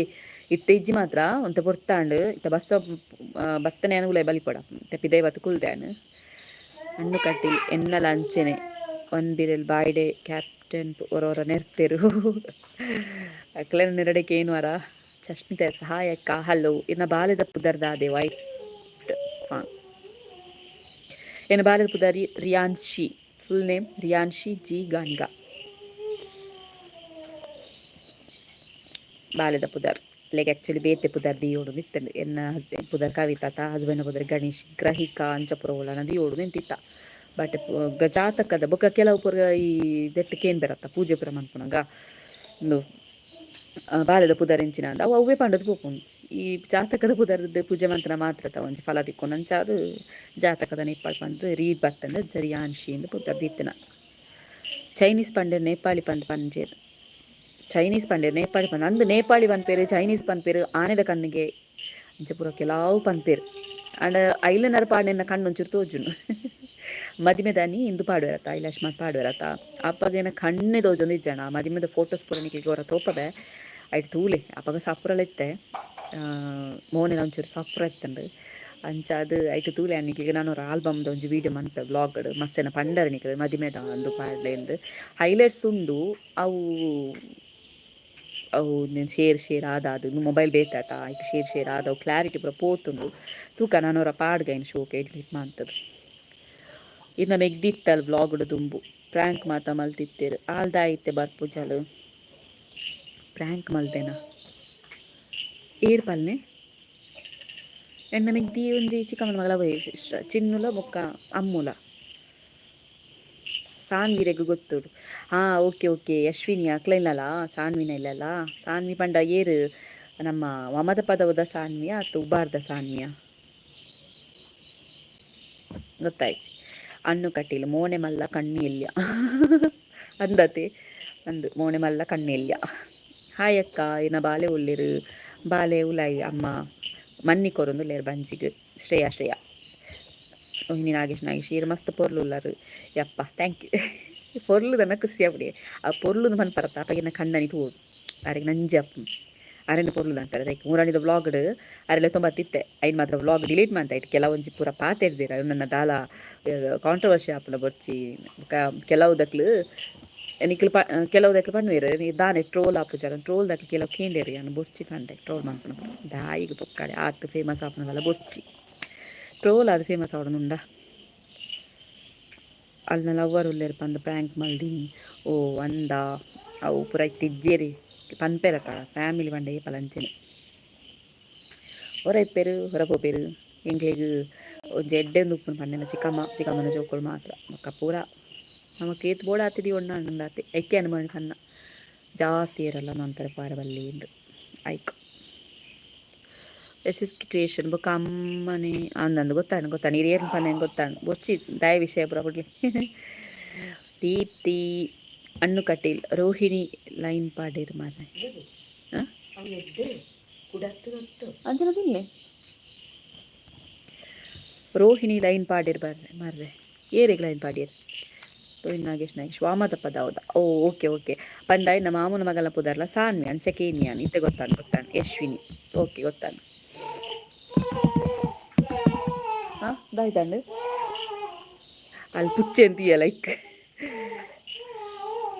ಇತ್ತೆ ಇಜ್ಜಿ ಮಾತ್ರ. ಒಂತೆ ಪೊರ್ತಾಂಡ್. ಇತ್ತೆ ಬರ್ಸ ಬತ್ತನೆ ಯಾನ್ ಉಲಾಯಿ ಬಲಿಪೊಡ. ಇತ್ತೆ ಪಿದಯಿ ಬತ್ತ್ ಕುಲ್ದೆ ಯಾನ್. ಅಣ್ಣು ಕಟೀಲ್, ಎನ್ನಲ ಅಂಚೆನೆ, ಒಂದ್ ಬಿರೆಲ್ ಬಾಯ್ಡೆ ಕ್ಯಾಪ್ಟನ್. ಒರ ಒರ ನೆರ್ಪೆರು. ಅಕ್ಲೆನ ನೆರಡೆ ಕೇನುವರ? ಚಶ್ಮಿತ ಸಹಾಯಕ, ಹಲೋ. ಇನ್ನ ಬಾಲೆದ ಪುದರ್ ದಾದೆ? White phone. ಎನ್ನ ಬಾಲೆದ ಪುದರ್ Riyanshi. Full name Riyanshi G Ganiga. ಬಾಲೆದ ಪುದರ್ ಲೈಕ್ ಆಕ್ಚುಲಿ ಬೇತೆ ಪುದರ್ ದಿಯೋಡು ಇತ್ತಂಡ್. ಎನ್ನ ಹಸ್ಬೆಂಡ್ ಪುದರ್ ಕವಿತಾ, ಹಸ್ಬೆಂಡ್ ಪುದರ್ ಗಣೇಶ್. ಗ್ರಹಿಕಾ ಅಂಚ ಪೂರ ಓಲನ ದಿಯೋಡು ನಿಂತಿತ್ತ. ಬಟ್ ಜಾತಕದ ಬೊಕ್ಕ ಕೆಲವು ಪೂರ ಈ ದೆಟ್ಟ್ ಕೇನ್ ಬೆರತ್ತ, ಪೂಜೆ ಪೂರ ಮನ್ಪುನಗ ಉಂದು ಬಾಲೆದ ಪುದರ್ ಎಂಚಿನ ಅಂದ್, ಅವು ಅವ್ವೇ ಪಂಡದ್ ಪೋಪುಂಡು. ಈ ಜಾತಕದ ಪುದರ್ದ್ ಪೂಜೆ ಮಂತ್ನ ಮಾತ್ರ ಒಂಜಿ ಫಲ ತಿಕ್ಕುಂಡು. ಅಂಚಾದ್ ಜಾತಕದ ನಿಪ್ಪಡ್ ಪಂದ್ ರೀತ್ ಬತ್ತಂಡ ಜರಿಯಾನ್ಶಿ ಇಂದ್ ಪುದರ್ ದೀತಿನ. ಚೈನೀಸ್ ಪಂಡೆರ್, ನೇಪಾಳಿ ಪಂದ್ ಪಂಜೆರ್. ಚೈನೀಸ್ ಪಂಡೆರ್, ನೇಪಾಳಿ ಪಂದ್ ಅಂದ್, ನೇಪಾಳಿ ಪನ್ಪೆರ್, ಚೈನೀಸ್ ಪನ್ಪೆರ್, ಆನೆದ ಕಣ್ಣಿಗೆ, ಅಂಚ ಪೂರ ಕೆಲವು ಪನ್ಪೆರ್. ಆಂಡ ಐಲನರ್ ಪಾಡ್ನೆನ್ನ ಕಣ್ಣು ಒಂಚೂರು ತೋಜುಂಡು. ಮದಿಮೆದಾನಿ ಇಂದು ಪಾಡುವೆರತ್ತ, ಐಲಾಶ್ ಮಾತ ಪಾಡುವೆರತ್ತ, ಅಪಗ ಎನ್ನ ಕಣ್ಣೆ ತೋಜೊಂದು ಇಜ್ಜಾಂಡ. ಆ ಮದಿಮೆದ ಫೋಟೋಸ್ ಪೂರ ನಿಕ್ಲೆಗ್ ಒರ ತೋಪವೆ, ಐಟ್ ತೂಲೆ. ಅಪಗ ಸಪುರಲ ಇತ್ತೆ, ಮೋನೆಲ ಒಂಚೂರು ಸಪುರ ಇತ್ತುಂಡು. ಅಂಚಾದ್ ಐಟ್ ತೂಲೆ. ನಿಕ್ಲೆಗ್ ನಾನು ಒರ ಆಲ್ಬಮ್ದ ಒಂಜಿ ವೀಡಿಯೋ ಮನ್ಪೆ ವ್ಲಾಗ್ಡ್. ಮಸ್ತ್ ಜನ ಪಂಡರ್ ನಿಕ್ಲೆ ಮದಿಮೆದ ಅಂದು ಪಾಡ್ಲೆ ಇಂದ್. ಹೈಲೈಟ್ಸ್ ಉಂಡು. ಅವು ಅವು ಶೇರ್ ಶೇರ್ ಆದಾದ್ ಮೊಬೈಲ್ ಬೇತೆ ಆತ, ಐಟ್ ಶೇರ್ ಶೇರ್ ಆದ್ ಅವು ಕ್ಲಾರಿಟಿ ಪೂರ ಪೋತುಂಡು. ತೂಕ, ನಾನು ಒರ ಪಾಡ್ಗ ಐನ್ ಶೋಕು ಎಡಿಟ್ ಮಂತುದು. ಇರ್ನ ಮೆಗ್ದಿತ್ತಲ್ ವ್ಲಾಗ್ಡ್ ದುಂಬು, ಪ್ರ್ಯಾಂಕ್ ಮಾತ ಮಲ್ತಿತ್ತೆರ್. ಆಲ್ ದಾಯೆ ಇತ್ತೆ ಬರ್ಪುಜಲ್? ಪ್ರ್ಯಾಂಕ್ ಮಲ್ದೆನ? ಏರ್ ಪಲ್ನೆ? ಎನ್ನ ಮೆಗ್ದಿ ಒಂಜಿ ಚಿಕ್ಕಮ್ಮನ ಮಗಳ ಚಿನ್ನುಲ ಬೊಕ್ಕ ಅಮ್ಮುಲ. ಸಾನ್ವಿರೆಗ್ ಗೊತ್ತುಂಡು. ಹಾ, ಓಕೆ ಓಕೆ. ಅಶ್ವಿನಿ ಅಕ್ಲೆನಲ ಸಾನ್ವಿನ ಇಲ್ಲಲ್ಲ. ಸಾನ್ವಿ ಪಂಡ ಏರ್? ನಮ್ಮ ಮಮದ ಪದವುದ ಸಾನ್ವಿಯ ಅತ್ತು ಉಬಾರ್ದ ಸಾನ್ವಿಯ? ಗೊತ್ತಾಯ್ಚಿ. ಅಣ್ಣು ಕಟೀಲ್, ಮೋನೆ ಮಲ್ಲ ಕಣ್ಣು ಎಲ್ಯ ಅಂದತೆ. ಅಂದು, ಮೋನೆ ಮಲ್ಲ ಕಣ್ಣು ಎಲ್ಯ. ಹಾಯ್ ಅಕ್ಕ, ಏನ ಬಾಲೆ ಉಲ್ಲೆರ್? ಬಾಲೆ ಉಲಾಯಿ, ಅಮ್ಮ ಮನ್ನಿ ಕೊರೊಂದುಲ್ಲೆರ್ ಬಂಜಿಗ್. ಶ್ರೇಯಾ ಶ್ರೇಯಾ, ರೋಹಿಣಿ ನಾಗೇಶ್ ನಾಗೇಶ್, ಈರ್ ಮಸ್ತ್ ಪೊರ್ಲು ಉಲ್ಲರ್. ಯಪ್ಪ, thank you. ಪೊರ್ಲುದನ್ನ ಖುಷಿ ಆಪುಂಡೆ. ಆ ಪೊರ್ಲುಂದು ಪನ್ಪರತ್ತ, ಅಪಗ ಕಣ್ಣನಿ ತೂವೊಡು. ಅರೆಗ್ ನಂಜಿ ಆಪುಂಡು ಅರೆನ ಪೊರ್ಲುದ ಅಂತಾರೆ. ಲೈಕ್ ಮೂರಣಿದ ವ್ಲಾಗ್ಡ್ ಅರೆಲ ತೊಂಬತ್ತಿತ್ತೆ. ಐನ್ ಮಾತ್ರ ವ್ಲಾಗ್ ಡಿಲೀಟ್ ಮಂತ. ಐಟ್ ಕೆಲವೊಂಜಿ ಪೂರ ಪಾತೆರ್ದೆರ್. ಅವು ನನ್ನ ದಾಲ ಕಾಂಟ್ರವರ್ಸಿ ಆಪುನ ಬೊರ್ಚಿ. ಬೊಕ ಕೆಲವುದಕ್ಲು ನಿಕ್ಲು ಪ ಕೆಲವುದಕ್ಲು ಪನ್ನುವೆರ್, ದಾನೆ ಟ್ರೋಲ್ ಆಪುಜರ? ಟ್ರೋಲ್ ದಕ್ಲು ಕೆಲವು ಕೇಂಡೆರ್. ಯಾನ್ ಬೊರ್ಚಿ ಪಂಡೆ ಟ್ರೋಲ್ ಮನ್ಪುನ. ದಾಯಿಗ್ ಪೊಕ್ಕಡೆ ಆತ್ ಫೇಮಸ್ ಆಪುನದಲ್ಲ ಬೊರ್ಚಿ. ಟ್ರೋಲ್ ಆದ್ ಫೇಮಸ್ ಆವೊಡೊಂದುಂಡ? ಅಲ್ನ ಲವ್ವರ್ ಉಲ್ಲೆರ್ ಪಂದ್ ಪ್ರ್ಯಾಂಕ್ ಮಲ್ದಿನಿ. ಓ ಅಂದ, ಅವು ಪೂರ ಇತ್ತೆ ಇಜ್ಜೆರ್ ಪನ್ಪೆರತ್ತ. ಫ್ಯಾಮಿಲಿ ಪಂಡ ಏಪಲ ಅಂಚೆನೆ. ಒರ ಇಪ್ಪೆರ್, ಒರ ಪೋಪೆರ್. ಎಂಕ್ಲೆಗ್ ಒಂಜಿ ಎಡ್ಡೆಂದು ಉಪ್ಪುನು ಪಂಡೆನ ಚಿಕ್ಕಮ್ಮ, ಚಿಕ್ಕಮ್ಮನ ಜೋಕುಲು ಮಾತ್ರ. ಬೊಕ್ಕ ಪೂರ ನಮಕ್ ಏತ್ ಬೋಡಾತೆ ದೀವೊಂಡ ಆತೆ. ಐಕೆ ಅನುಮಾನ ಪನ್ನ ಜಾಸ್ತಿ ಏರಲ್ಲ ಮನ್ಪೆರೆ ಪಾರ ಬಲ್ಲಿ ಇಂದ್ ಐಕ್. ಎಸ್ ಎಸ್ ಕೆ ಕ್ರಿಯೇಷನ್ ಬೊಕ್ಕ ಅಮ್ಮನೆ ಅಂದಂದು ಗೊತ್ತಾಂಡ್, ಗೊತ್ತಾಂಡ್. ಈರ್ ಏರ್ನ ಪನ್ನೆ ಗೊತ್ತಾಂಡ್. ಬೊರ್ಚಿ ದಾಯ ವಿಷಯ ಪೂರ ಬುಡ್ಲಿ. ದೀಪ್ತಿ ಅಣ್ಣು ಕಟೀಲ್, ರೋಹಿಣಿ ಲೈನ್ ಪಾಡೇರ್ ಮಾರ್ರೆ. ಅವು ಎಡ್ಡೆ ಕುಡತ್ತು ನತ್ತು. ಅಂಚನ ತಿನ್ಲೆ. ರೋಹಿಣಿ ಲೈನ್ ಪಾಡೇರ್ ಬರ್ರೆ ಮಾರ್ರೆ. ಏರೆಗ್ ಲೈನ್ ಪಾಡ್ಯೆರ್? ರೋಹಿಣಿ ನಾಗೇಶ್ ನಾಗೇಶ್ ವಾಮದಪ್ಪ ದಾವದ. ಓ, ಓಕೆ ಓಕೆ. ಪಂಡ ಇನ್ನ ಮಾಮೂನ ಮಗಲ ಪುದರ್ಲ ಸಾನ್ವಿ ಅಂಚಕೇನಿಯಾನ್. ಇತ್ತೆ ಗೊತ್ತಾನ್ ಗೊತ್ತಾನ್. ಯಶ್ವಿನಿ, ಓಕೆ, ಗೊತ್ತಾನ್. ಹಾಂ, ದಾಯ್ತಂಡು ಅಲ್ಲಿ ಪುಚ್ಚೆ ಅಂತೀಯ ಲೈಕ್.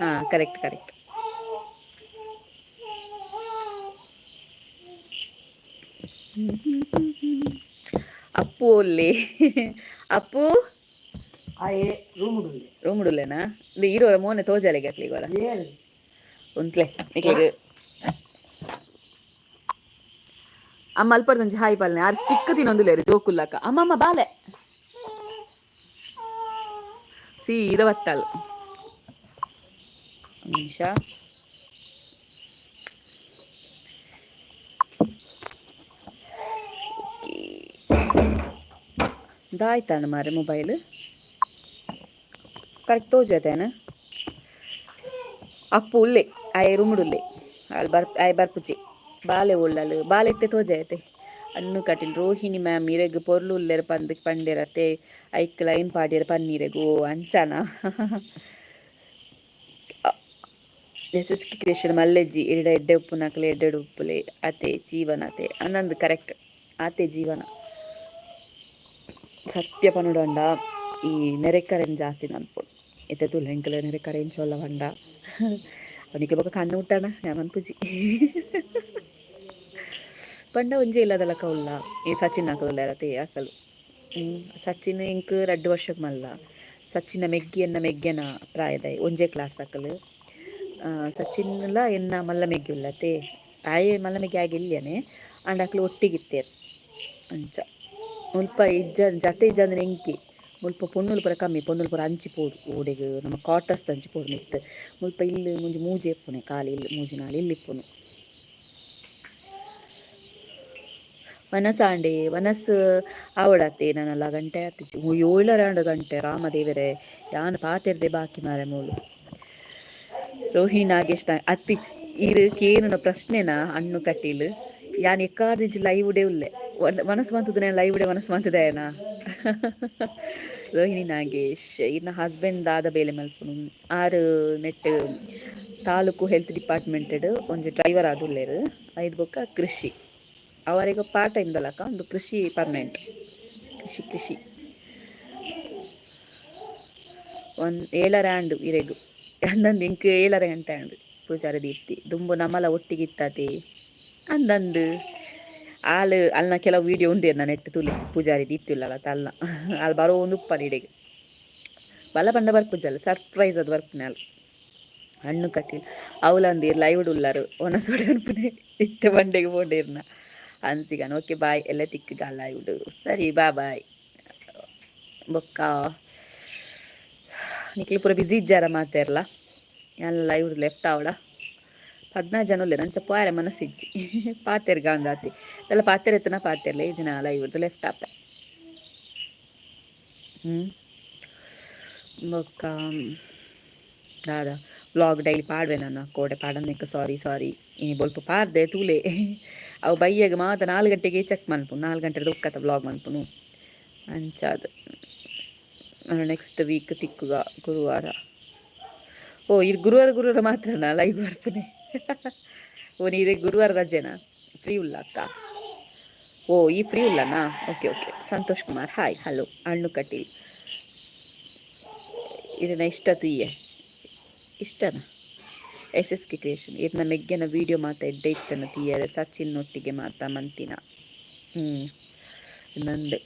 ಹಾಂ, ಕರೆಕ್ಟ್ ಕರೆಕ್ಟ್. ಅಪ್ಪು ಒಲ್ಲೆ ಅಪ್ಪು? ಆಯೆ ರೂಮುಡುಲ್ಲೆ. ರೂಮುಡುಲ್ಲೆನಾ? ಇದು ಇರೋರ ಮೋನೆ ತೋಜಾಲೆಗೆ ಅಕ್ಲಿಗೋರ. ಏರು? ಉಂತ್ಲೆ ನಿಕ್ಲೆಗ್. ಅಮ್ಮ ಅಲ್ಪಡ್ದಂಚಿ ಹಾಯ್ ಪಾಲನೆ. ಆರ್ ಸ್ಟಿಕ್ ತಿನ್ನೊಂದುಲ್ಲೇರು ಜೋಕುಲ್ಲಕ್ಕ. ಅಮ್ಮಮ್ಮ ಬಾಲೆ ಸೀದಾ ಬತ್ತಾಲ್. ಒಂದ್ ನಿಮಿಷ. ಓಕೆ, ದಾಯ್ತಾಣ ಮಾರೆ ಮೊಬೈಲ್ ಕರೆಕ್ಟ್ ತೋಜತೇನ? ಅಪ್ಪು ಉಲ್ಲೆ, ಆಯೆ ರೂಮುಡುಲ್ಲೆ. ಅಲ್ಲಿ ಬರ್ ಆಯೆ ಬರ್ಪುಜಿ. ಬಾಲೆ ಉಳ್ಳಲು ಬಾಲೆ ಇತ್ತೆ ತೋಜಾಯತೆ. ಅಣ್ಣು ಕಟಿಲ್ ರೋಹಿಣಿ ಮ್ಯಾಮ್ ಇರೆಗ್ ಪೊರ್ಲು ಉಲ್ಲೆರ್ ಪಂದ್ ಪಂಡೆರತೆ, ಐಕ್ ಲೈನ್ ಪಾಡ್ಯೆರ್ ಪನ್ನೀರೆಗ್. ಓ, ಅಂಚನ? ಎಸ್ ಎಸ್ ಕೆ ಕ್ರಿಯೇಷನ್ ಮಲ್ಲೆಜ್ಜಿ ಇರಡ ಎಡ್ಡೆ ಉಪ್ಪುನಕಲೆ ಎಡ್ಡೆಡು ಉಪ್ಪುಲೆ ಅತೆ ಜೀವನ ಅತೆ ಅಂದಂದು. ಕರೆಕ್ಟ್, ಆತೆ ಜೀವನ. ಸತ್ಯ ಪನುಡಂಡ ಈ ನೆರೆಕರೆನ್ ಜಾಸ್ತಿ ನನ್ಪುಂಡು. ಇತ್ತೆ ತೂಲೆ, ಎಂಕಲೆ ನೆರೆಕರೆ ಎಂಚ ಪಂಡ ಅವನಿಗೆ ಬೊಕ ಕಣ್ಣು ಮುಟ್ಟಣ ಯಾನ್ ಮನ್ಪುಜಿ. ಪಂಡ ಒಂಜಿ ಇಲ್ಲದಲಕ ಉಲ್ಲ. ಈ ಸಚಿನ್ ಅಕುಲು ಅತೆ ಅಕಲು. ಸಚಿನ್ ಎಂಕ್ 2 ವರ್ಷಗ್ ಮಲ್ಲ. ಸಚಿನ್ನ ಮೆಗ್ಗಿ ಎನ್ನ ಮೆಗ್ಗೆನ ಪ್ರಾಯದಾಯೆ, ಒಂಜೇ ಕ್ಲಾಸ್ ಅಕಲು. ಸಚಿನ್ಲ ಎನ್ನ ಮಲ್ಲ ಮೆಗ್ಗಿ ಉಲ್ಲತೆ. ಆಯೆ ಮಲ್ಲ ಮೆಗ್ಗಿ ಆಗೆ ಇಲ್ಯನೆ ಆಂಡ ಅಕ್ಲು ಒಟ್ಟಿಗಿತ್ತೇರ್. ಅಂಚ ಮುಲ್ಪ ಇಜ್ಜ, ಜತೆ ಇಜ್ಜಂದ್ರೆ ಎಂಕಿ ಮುಲ್ಪ ಪೊಣ್ಣುಲು ಪೂರ ಕಮ್ಮಿ. ಪೊಣ್ಣುಲು ಪೂರ ಅಂಚಿ ಪೋಡು, ಓಡೆಗ್ ನಮ್ಮ ಕ್ವಾರ್ಟರ್ಸ್ ಅಂಚಿ ಪೋಡು ಮಿತ್ತ್. ಮುಲ್ಪ ಇಲ್ಲ್ ಒಂಜಿ ಮೂಜೆ ಇಪ್ಪುನೆ ಖಾಲಿ ಇಲ್ಲ್, ಮೂಜಿ ನಾಲ್ ಇಲ್ಲ್ ಇಪ್ಪುನು. ವನಸಾಂಡೆ ವನಸ್ ಆವಡತ್ತೆ ನನಲ ಗಂಟೆ ಆತಿಜಿ. ಏಳರೆ ಆಂಡ ಗಂಟೆ. ರಾಮದೇವರೇ, ಯಾನ್ ಪಾತೆರ್ದೆ ಬಾಕಿ ಮಾರೆ ಮೂಲು. ರೋಹಿಣಿ ನಾಗೇಶ್ ಅತ್ತಿ ಇರು ಕೇನುನ ಪ್ರಶ್ನೆನ. ಅಣ್ಣು ಕಟೀಲ್, ಯಾನ್ ಎಕ್ಕಾರ್ದಿಂಚಿ ಲೈವ್ ಉಡೆ ಉಲ್ಲೆ. ವನಸ್ ಮಂತುದು ಲೈವ್ ಉಡೆ ವನಸ್ ಮಂತುದಾಯನಾ? ರೋಹಿಣಿ ನಾಗೇಶ್, ಇರ್ನ ಹಸ್ಬೆಂಡ್ ದಾದ ಬೇಲೆ ಮಲ್ಪುನು? ಆರು ನೆಟ್ ತಾಲೂಕು ಹೆಲ್ತ್ ಡಿಪಾರ್ಟ್ಮೆಂಟ್ ಒಂಜಿ ಡ್ರೈವರ್ ಆದುಲ್ಲೆರ್. ಐದು ಬೊಕ್ಕ ಕೃಷಿ ಅವರಿಗೆ ಪಾರ್ಟ್ ಟೈಮ್ ದಲಕ ಒಂದು ಕೃಷಿ ಪರ್ಮನೆಂಟ್. ಕೃಷಿ ಕೃಷಿ. ಒನ್ ಏಳರೆ ಆಂಡು ಇರೆಗು ಅಂದಂದು. ಇಂಕ್ 7:30 ಗಂಟೆ ಆಂಡು. ಪೂಜಾರಿ ದೀಪ್ತಿ ದುಂಬು ನಮ್ಮಲ ಒಟ್ಟಿಗೆ ಇತ್ತಾತೆ ಅಂದಂದು. ಆಲ್ ಅಲ್ನ ಕೆಲವು ವೀಡಿಯೋ ಉಂಡು ನಾನು ನೆಟ್ ತೂಲೆ. ಪೂಜಾರಿ ದೀಪ್ತಿ ಉಲ್ಲಲ್ಲ ಅಲ್ನ. ಆಲ್ ಬರೋ ಒಂದು ಉಪ್ಪನ್ ಇಡೆಗ್ ಬಲ ಪಂಡ ಬರ್ಪುಜಲ್ಲ, ಸರ್ಪ್ರೈಸ್ ಅದು ಬರ್ಪುನೆ ಅಲ್. ಹಣ್ಣು ಕಟೀಲ್ ಅವಲಂದಿರ್ ಲೈವ್ ಉಲ್ಲಾರು ಒನಸೋಡೆ ಅನ್ಪುನೆ. ಇತ್ತೆ ಬಂಡೆಗೆ ಪೋಂಡೇರ್ನ ಅನ್ಸಿಗಾನ. ಓಕೆ, ಬಾಯ್ ಎಲ್ಲ ತಿಕ್ಕುಗಲ್ಲ ಇವುಡು. ಸರಿ, ಬಾ ಬಾಯ್. ಬೊಕ್ಕ ನಿಕ್ಲು ಪೂರ ಬಿಸಿ ಇಜ್ಜಾರ ಮಾತೆರ್ಲ. ಎಲ್ಲ ಲೈವ್ ಲೆಫ್ಟ್ ಆವಡ. 14 ಜನ ಉಲ್ಲೆರ್. ಅಂಚ ಪೋಯರೆ ಮನಸ್ಸಿಜ್ಜಿ. ಪಾತೆರ್ಗ ಅಂದಾತಿ ಎಲ್ಲ ಪಾತೆರ್ ಎತ್ತನ ಪಾತೆರ್ಲೆ. ಈ ಜನ ಲೈವ್ ಲೆಫ್ಟ್ ಆಪೆ. ಬೊಕ್ಕ ದಾದ ವ್ಲಾಗ್ ಡೈಲಿ ಪಾಡ್ವೆ ನಾನು. ಕೋಡೆ ಪಾಡಂದೆಕ್ಕ ಸಾರಿ ಸಾರಿ. ಇನಿ ಬೊಲ್ಪ ಪಾರ್ದೆ ತೂಲೆ. ಅವು ಬಯ್ಯಗ್ ಮಾತ 4 ಗಂಟೆಗೆ ಚೆಕ್ ಮನ್ಪುನು. 4 ಗಂಟೆ ದೊಕ್ಕತ ವ್ಲಾಗ್ ಮನ್ಪುನು ಅಂಚಾದ್. ನೆಕ್ಸ್ಟ್ ವೀಕ್ ತಿಕ್ಕುಗ ಗುರುವಾರ. ಓ, ಇದು ಗುರುವಾರ ಗುರುವಾರ ಮಾತ್ರನಾ ಲೈವ್ ಬರ್ಪುನೆ? ಓ, ನೀರೇ ಗುರುವಾರ ರಜೆನಾ? ಫ್ರೀ ಉಲ್ಲ ಅಕ್ಕ? ಓ, ಈ ಫ್ರೀ ಉಲ್ಲನಾ? Okay okay. Santosh Kumar, hi, hello. Annu Kateel, ಇದನ್ನ ಇಷ್ಟ ತುಯ್ಯೆ ಇಷ್ಟನಾ? ಎಸ್ ಎಸ್ ಕೆ ಕ್ರಿಯೇಷನ್, ಇರ್ನ ಮೆಗ್ಗೆನ ವೀಡಿಯೋ ಮಾತ ಎಡ್ಡೆ ಇತ್ತನ ತೀಯರೆ. ಸಚಿನ್ ಒಟ್ಟಿಗೆ ಮಾತಾ ಮಂತಿನ. ನಂದು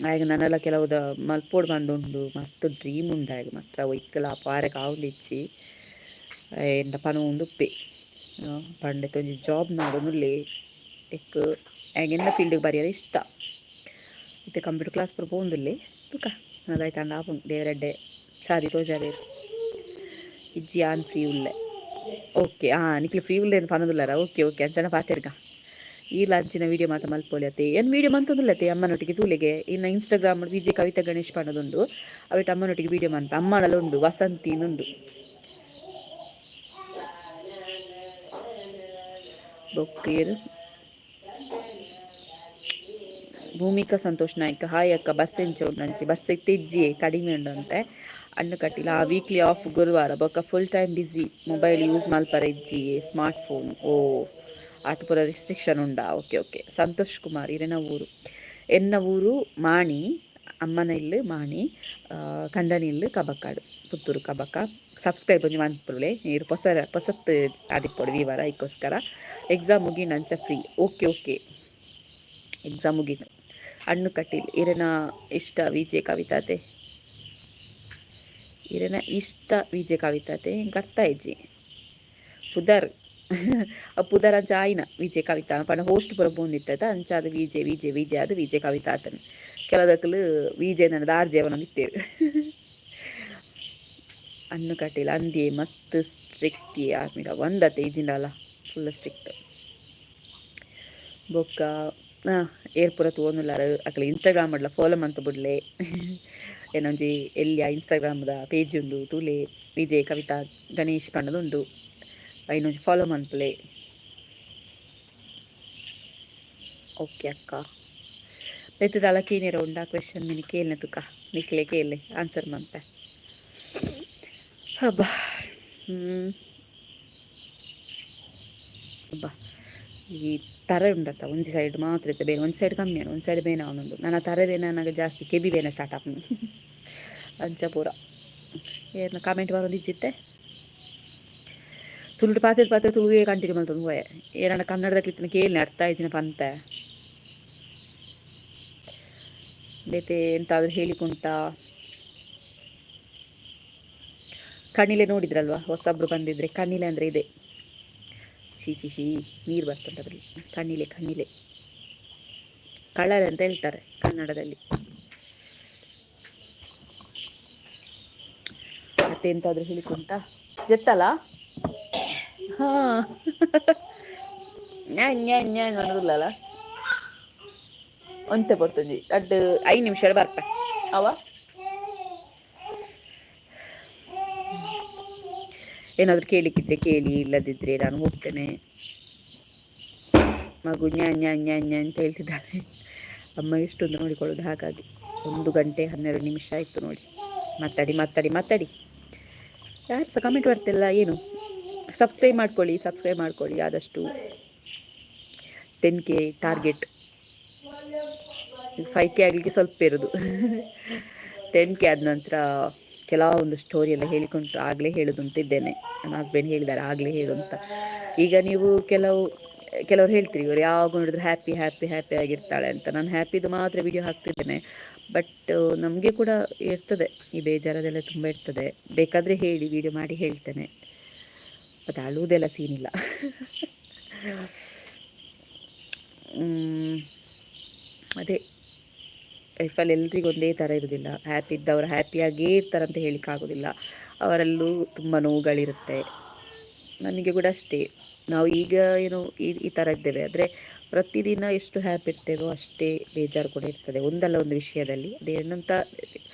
ಆಗ ನನ್ನೆಲ್ಲ ಕೆಲವುದ ಮಲ್ಪೋಡು ಬಂದುಂಡು. ಮಸ್ತ್ ಡ್ರೀಮ್ ಉಂಡು ಆಗ ಮಾತ್ರ. ಒಯ್ಕಲ ಪಾರಕ್ಕೆ ಆವೊಂದಿಜ್ಜಿ. ಎಂಡ ಪನೊಂದು ಉಪ್ಪೆ ಪಂಡೆ ಒಂಜಿ ಜಾಬ್ ನಾಡೊಂದುಲ್ಲೆ. ಎಕ್ ಆಗ ಫೀಲ್ಡಿಗೆ ಬರಿಯರೆ ಇಷ್ಟ. ಇತ್ತೆ ಕಂಪ್ಯೂಟರ್ ಕ್ಲಾಸ್ ಪೂರ ಪೋವೊಂದುಲ್ಲೆ. ತುಕ ಅದಾಯ್ತು ಆಪುಂಡು. ದೇವರೆಡ್ಡೆ ಸಾದಿ ತೋಜಾವೇರು. ಇಜ್ಜಿ, ಆನ್ ಫ್ರೀ ಉಲ್ಲೆ. ಓಕೆ, ಹಾಂ, ನಿಕ್ಲು ಫ್ರೀ ಉಲ್ಲೆ ಪನೊಂದುಲ್ಲಾರ? ಓಕೆ ಓಕೆ, ಅಂಚನ ಪಾತೆರ್ಗ. ಈ ಲಂಚಿನ ವೀಡಿಯೋ ಮಾತ ಮಲ್ಪೊಲಿ ಅತ್ತೆ. ಏನು ವೀಡಿಯೋ ಮಂತೊಂದುಲ್ಲತ್ತೆ ಅಮ್ಮನೊಟ್ಟಿಗೆ ತೂಲೆಗೆ. ಇನ್ನು ಇನ್ಸ್ಟಾಗ್ರಾಮ್ ವಿಜಯ್ ಕವಿತಾ ಗಣೇಶ್ ಪನ್ನೊಂದುಂಡು. ಅವಿಟ್ ಅಮ್ಮನೊಟ್ಟಿಗೆ ವೀಡಿಯೋ ಮನ್ಪ. ಅಮ್ಮನಲ್ಲ ಉಂಡು, ವಸಂತಿನುಂಡು. ಬೊಕ್ಕೇರ್ ಭೂಮಿಕಾ ಸಂತೋಷ್ ನಾಯ್ಕ, ಹಾಯ್ ಅಕ್ಕ, ಬಸ್ ಎಂಚ ಉಂಡಂಚಿ? ಬಸ್ ಇತ್ತೆ ಕಡಿಮೆ ಉಂಡಂತೆ. ಅಣ್ಣು ಕಟ್ಟಿಲ್ಲ. ಆ ವೀಕ್ಲಿ ಆಫ್ ಗುರುವಾರ ಬೊಕ್ಕ full time busy, mobile use ಮಲ್ಪರ ಇಜ್ಜಿ, ಸ್ಮಾರ್ಟ್ ಫೋನ್. ಓ, ಆತ ಪೂರ restriction ಉಂಡಾ? Okay okay. Santosh Kumar, ಇರೆನ ಊರು? ಎನ್ನ ಊರು ಮಾಣಿ. ಅಮ್ಮನ ಇಲ್ಲು ಮಾಣಿ, ಕಂಡನಿ ಇಲ್ಲು ಕಬಕಾಡು, ಪುತ್ತೂರು ಕಬಕ. ಸಬ್ಸ್ಕ್ರೈಬ್ ಒಂಜಿ ಮನ್ಪುಲೆ. ನೀರು ಪೊಸ ಪೊಸತ್ತು ಆದಿಪ್ಪೊಡು ವಿವರ ಐಕೋಸ್ಕರ. ಎಕ್ಸಾಮ್ ಮುಗಿನ ಅಂಚ ಫ್ರೀ. ಓಕೆ ಓಕೆ, ಎಕ್ಸಾಮ್ ಮುಗಿನ. ಅಣ್ಣು ಕಟೀಲ್, ಇರೆನ ಇಷ್ಟ ವಿಜೆ ಕವಿತಾತೆ? ಇರೆನ ಇಷ್ಟ ವಿಜೆ ಕವಿತಾತೆ? ಎಂಕ್ ಅರ್ಥ ಆಯ್ಜಿ. ಪುದರ್, ಆ ಪುದರ್ ಅಂಚ ಆಯಿನ ವಿಜೆ ಕವಿತಾ ಪಂಡ ಹೋಸ್ಟ್ ಪೂರ ಪೋಂದಿತ್ತತ, ಅಂಚಾದ್ ವಿಜೆ ವಿಜೆ ವಿಜೆ ಆದ್ ವಿಜೆ ಕವಿತಾ ಆತನ. ಕೆಲದಕ್ಲು ವಿಜೆ ನನ್ನ ದಾರ್ ಜೀವನ ಇತ್ತೇರು. ಅಣ್ಣು ಕಟೀಲ್, ಅಂದಿಯೇ ಮಸ್ತ್ ಸ್ಟ್ರಿಕ್ಟ್ ಆರ್ಮಿಡ ಒಂದತ್ತೆ ಇಜಿಂಡಲ ಫುಲ್ ಸ್ಟ್ರಿಕ್ಟ್. ಬೊಕ್ಕ ಏರ್ ಪೂರ ತೂವೊಂದುಲ್ಲಾರ್ ಅಕ್ಲೆ ಇನ್ಸ್ಟಾಗ್ರಾಮ್ ಡ್ಲ ಫಾಲೋ ಮಂತ್ ಬುಡ್ಲೆ. ಏನೊಂಜಿ ಎಲ್ಯ ಇನ್ಸ್ಟಾಗ್ರಾಮ್ದ ಪೇಜ್ ಉಂಡು, ತೂಲೆ. ವಿಜಯ್ ಕವಿತಾ ಗಣೇಶ್ ಪಂಡದುಂಡು, ಐನೊಂಜಿ ಫಾಲೋ ಮನ್ಪುಲೆ. ಓಕೆ ಅಕ್ಕ. ಬೇತೆ ದಾಲ ಕೇನಿರ ಉಂಡಾ ಕ್ವೆಶನ್? ಮಿನಿ ಕೇಲ್ನೆ ತುಕ, ನಿಕ್ಲೆ ಕೇಲೆ, ಆನ್ಸರ್ ಮನ್ಪೆ. ಹಬ್ಬ ಅಬ್ಬಾ, ಈ ತರೆ ಉಂಡತ್ತ, ಒಂಜಿ ಸೈಡ್ ಮಾತ್ರ ಇತ್ತೆ ಬೇನೆ, ಒಂಜಿ ಸೈಡ್ ಕಮ್ಮಿ, ಒಂದು ಸೈಡ್ ಬೇನೆ ಆವೊಂದುಂಡು. ನನ ತರೆ ಬೇನೆ ನನಗೆ ಜಾಸ್ತಿ ಕೆಬಿ ಬೇನೆ ಸ್ಟಾರ್ಟ್ ಆಪುಂಡು. ಅಂಚ ಪೂರ ಏರ್ನ ಕಾಮೆಂಟ್ ಬರೋದಿಜ್ಜಿತ್ತೆ. ತುಳುಟು ಪಾತೆರ್ ಪಾತೆರ್ ತುಳುವೇ ಕಂಟಿನ್ಯೂ ಮಲ್ತೊಂದು ಪೋಯೆ. ಏರನ ಕನ್ನಡದಕ್ಲು ಕೇಳ್ನೆ, ಅರ್ಥ ಆಯ್ಜಿನ ಪನ್ಪೆ. ಬೇತೆ ಎಂತಾದ್ರೂ ಹೇಳಿಕುಂಟಾ? ಕಣಿಲೆ ನೋಡಿದ್ರಲ್ವಾ? ಹೊಸಬ್ರು ಬಂದಿದ್ರೆ, ಕಣಿಲೆ ಅಂದರೆ ಇದೆ. ಚೀ ಚಿ ಚೀ, ನೀರು ಬರ್ತುಂಟು ಅದರಲ್ಲಿ. ಕಣಿಲೆ, ಕಣಿಲೆ, ಕಳಲೆ ಅಂತ ಹೇಳ್ತಾರೆ ಕನ್ನಡದಲ್ಲಿ. ಮತ್ತೆ ಎಂತಾದ್ರೂ ಹೇಳಿಕುಂಟಾ? ಜೆತ್ತಲ್ಲ? ಹಾ, ನ್ಯಾ ನ್ಯಾ ಅನ್ನೋದಿಲ್ಲಲ್ಲ. ಒಂತೆ ಪೊರ್ತುಂಜಿ ರಡ್ಡ್ 5 ನಿಮಿಷ ಬರ್ಪೆ ಅವ. ಏನಾದರೂ ಕೇಳಲಿಕ್ಕಿದ್ರೆ ಕೇಳಿ, ಇಲ್ಲದಿದ್ದರೆ ನಾನು ಹೋಗ್ತೇನೆ. ಮಗು ನ್ಯಾ ನ್ಯಾ ನ್ಯಾ ನ್ಯಾ ಅಂತ ಹೇಳ್ತಿದ್ದಾಳೆ. ಅಮ್ಮ ಎಷ್ಟೊಂದು ನೋಡಿಕೊಳ್ಳೋದು, ಹಾಗಾಗಿ. 1 ಗಂಟೆ 12 ನಿಮಿಷ ಆಯಿತು ನೋಡಿ, ಮಾತಾಡಿ ಮಾತಾಡಿ ಮಾತಾಡಿ. ಯಾರು ಸಹ ಕಮೆಂಟ್ ಬರ್ತಿಲ್ಲ ಏನು? ಸಬ್ಸ್ಕ್ರೈಬ್ ಮಾಡ್ಕೊಳ್ಳಿ, ಸಬ್ಸ್ಕ್ರೈಬ್ ಮಾಡ್ಕೊಳ್ಳಿ ಆದಷ್ಟು. 10K target, 5K ಆಗಲಿಕ್ಕೆ ಸ್ವಲ್ಪ ಇರೋದು. 10K ಆದ ನಂತರ ಕೆಲವೊಂದು ಸ್ಟೋರಿ ಎಲ್ಲ ಹೇಳಿಕೊಂಡು ಆಗಲೇ ಹೇಳೋದು ಅಂತಿದ್ದೇನೆ. ನನ್ನ ಹಸ್ಬೆಂಡ್ ಹೇಳಿದ್ದಾರೆ ಆಗಲೇ ಹೇಳು ಅಂತ. ಈಗ ನೀವು ಕೆಲವರು ಹೇಳ್ತೀರಿ, ಇವರು ಯಾವಾಗ ನೋಡಿದ್ರು ಹ್ಯಾಪಿ ಹ್ಯಾಪಿ ಹ್ಯಾಪಿ ಆಗಿರ್ತಾಳೆ ಅಂತ. ನಾನು ಹ್ಯಾಪಿದು ಮಾತ್ರ ವಿಡಿಯೋ ಹಾಕ್ತಿದ್ದೇನೆ. ಬಟ್ ನಮಗೆ ಕೂಡ ಇರ್ತದೆ, ಈ ಬೇಜಾರದೆಲ್ಲ ತುಂಬ ಇರ್ತದೆ. ಬೇಕಾದರೆ ಹೇಳಿ, ವಿಡಿಯೋ ಮಾಡಿ ಹೇಳ್ತೇನೆ. ಮತ್ತು ಅಳುವುದೆಲ್ಲ ಸೀನಿಲ್ಲ. ಅದೇ ಲೈಫಲ್ಲಿ ಎಲ್ರಿಗೂ ಒಂದೇ ಥರ ಇರೋದಿಲ್ಲ. ಹ್ಯಾಪಿ ಇದ್ದವರು ಹ್ಯಾಪಿಯಾಗೇ ಇರ್ತಾರಂತ ಹೇಳಲಿಕ್ಕಾಗೋದಿಲ್ಲ. ಅವರಲ್ಲೂ ತುಂಬ ನೋವುಗಳಿರುತ್ತೆ. ನನಗೆ ಕೂಡ ಅಷ್ಟೇ. ನಾವು ಈಗ ಏನು ಈ ಈ ಥರ ಇದ್ದೇವೆ, ಆದರೆ ಪ್ರತಿದಿನ ಎಷ್ಟು ಹ್ಯಾಪಿ ಇರ್ತೇವೋ ಅಷ್ಟೇ ಬೇಜಾರು ಕೂಡ ಇರ್ತದೆ ಒಂದಲ್ಲ ಒಂದು ವಿಷಯದಲ್ಲಿ. ಅದೇನಂತ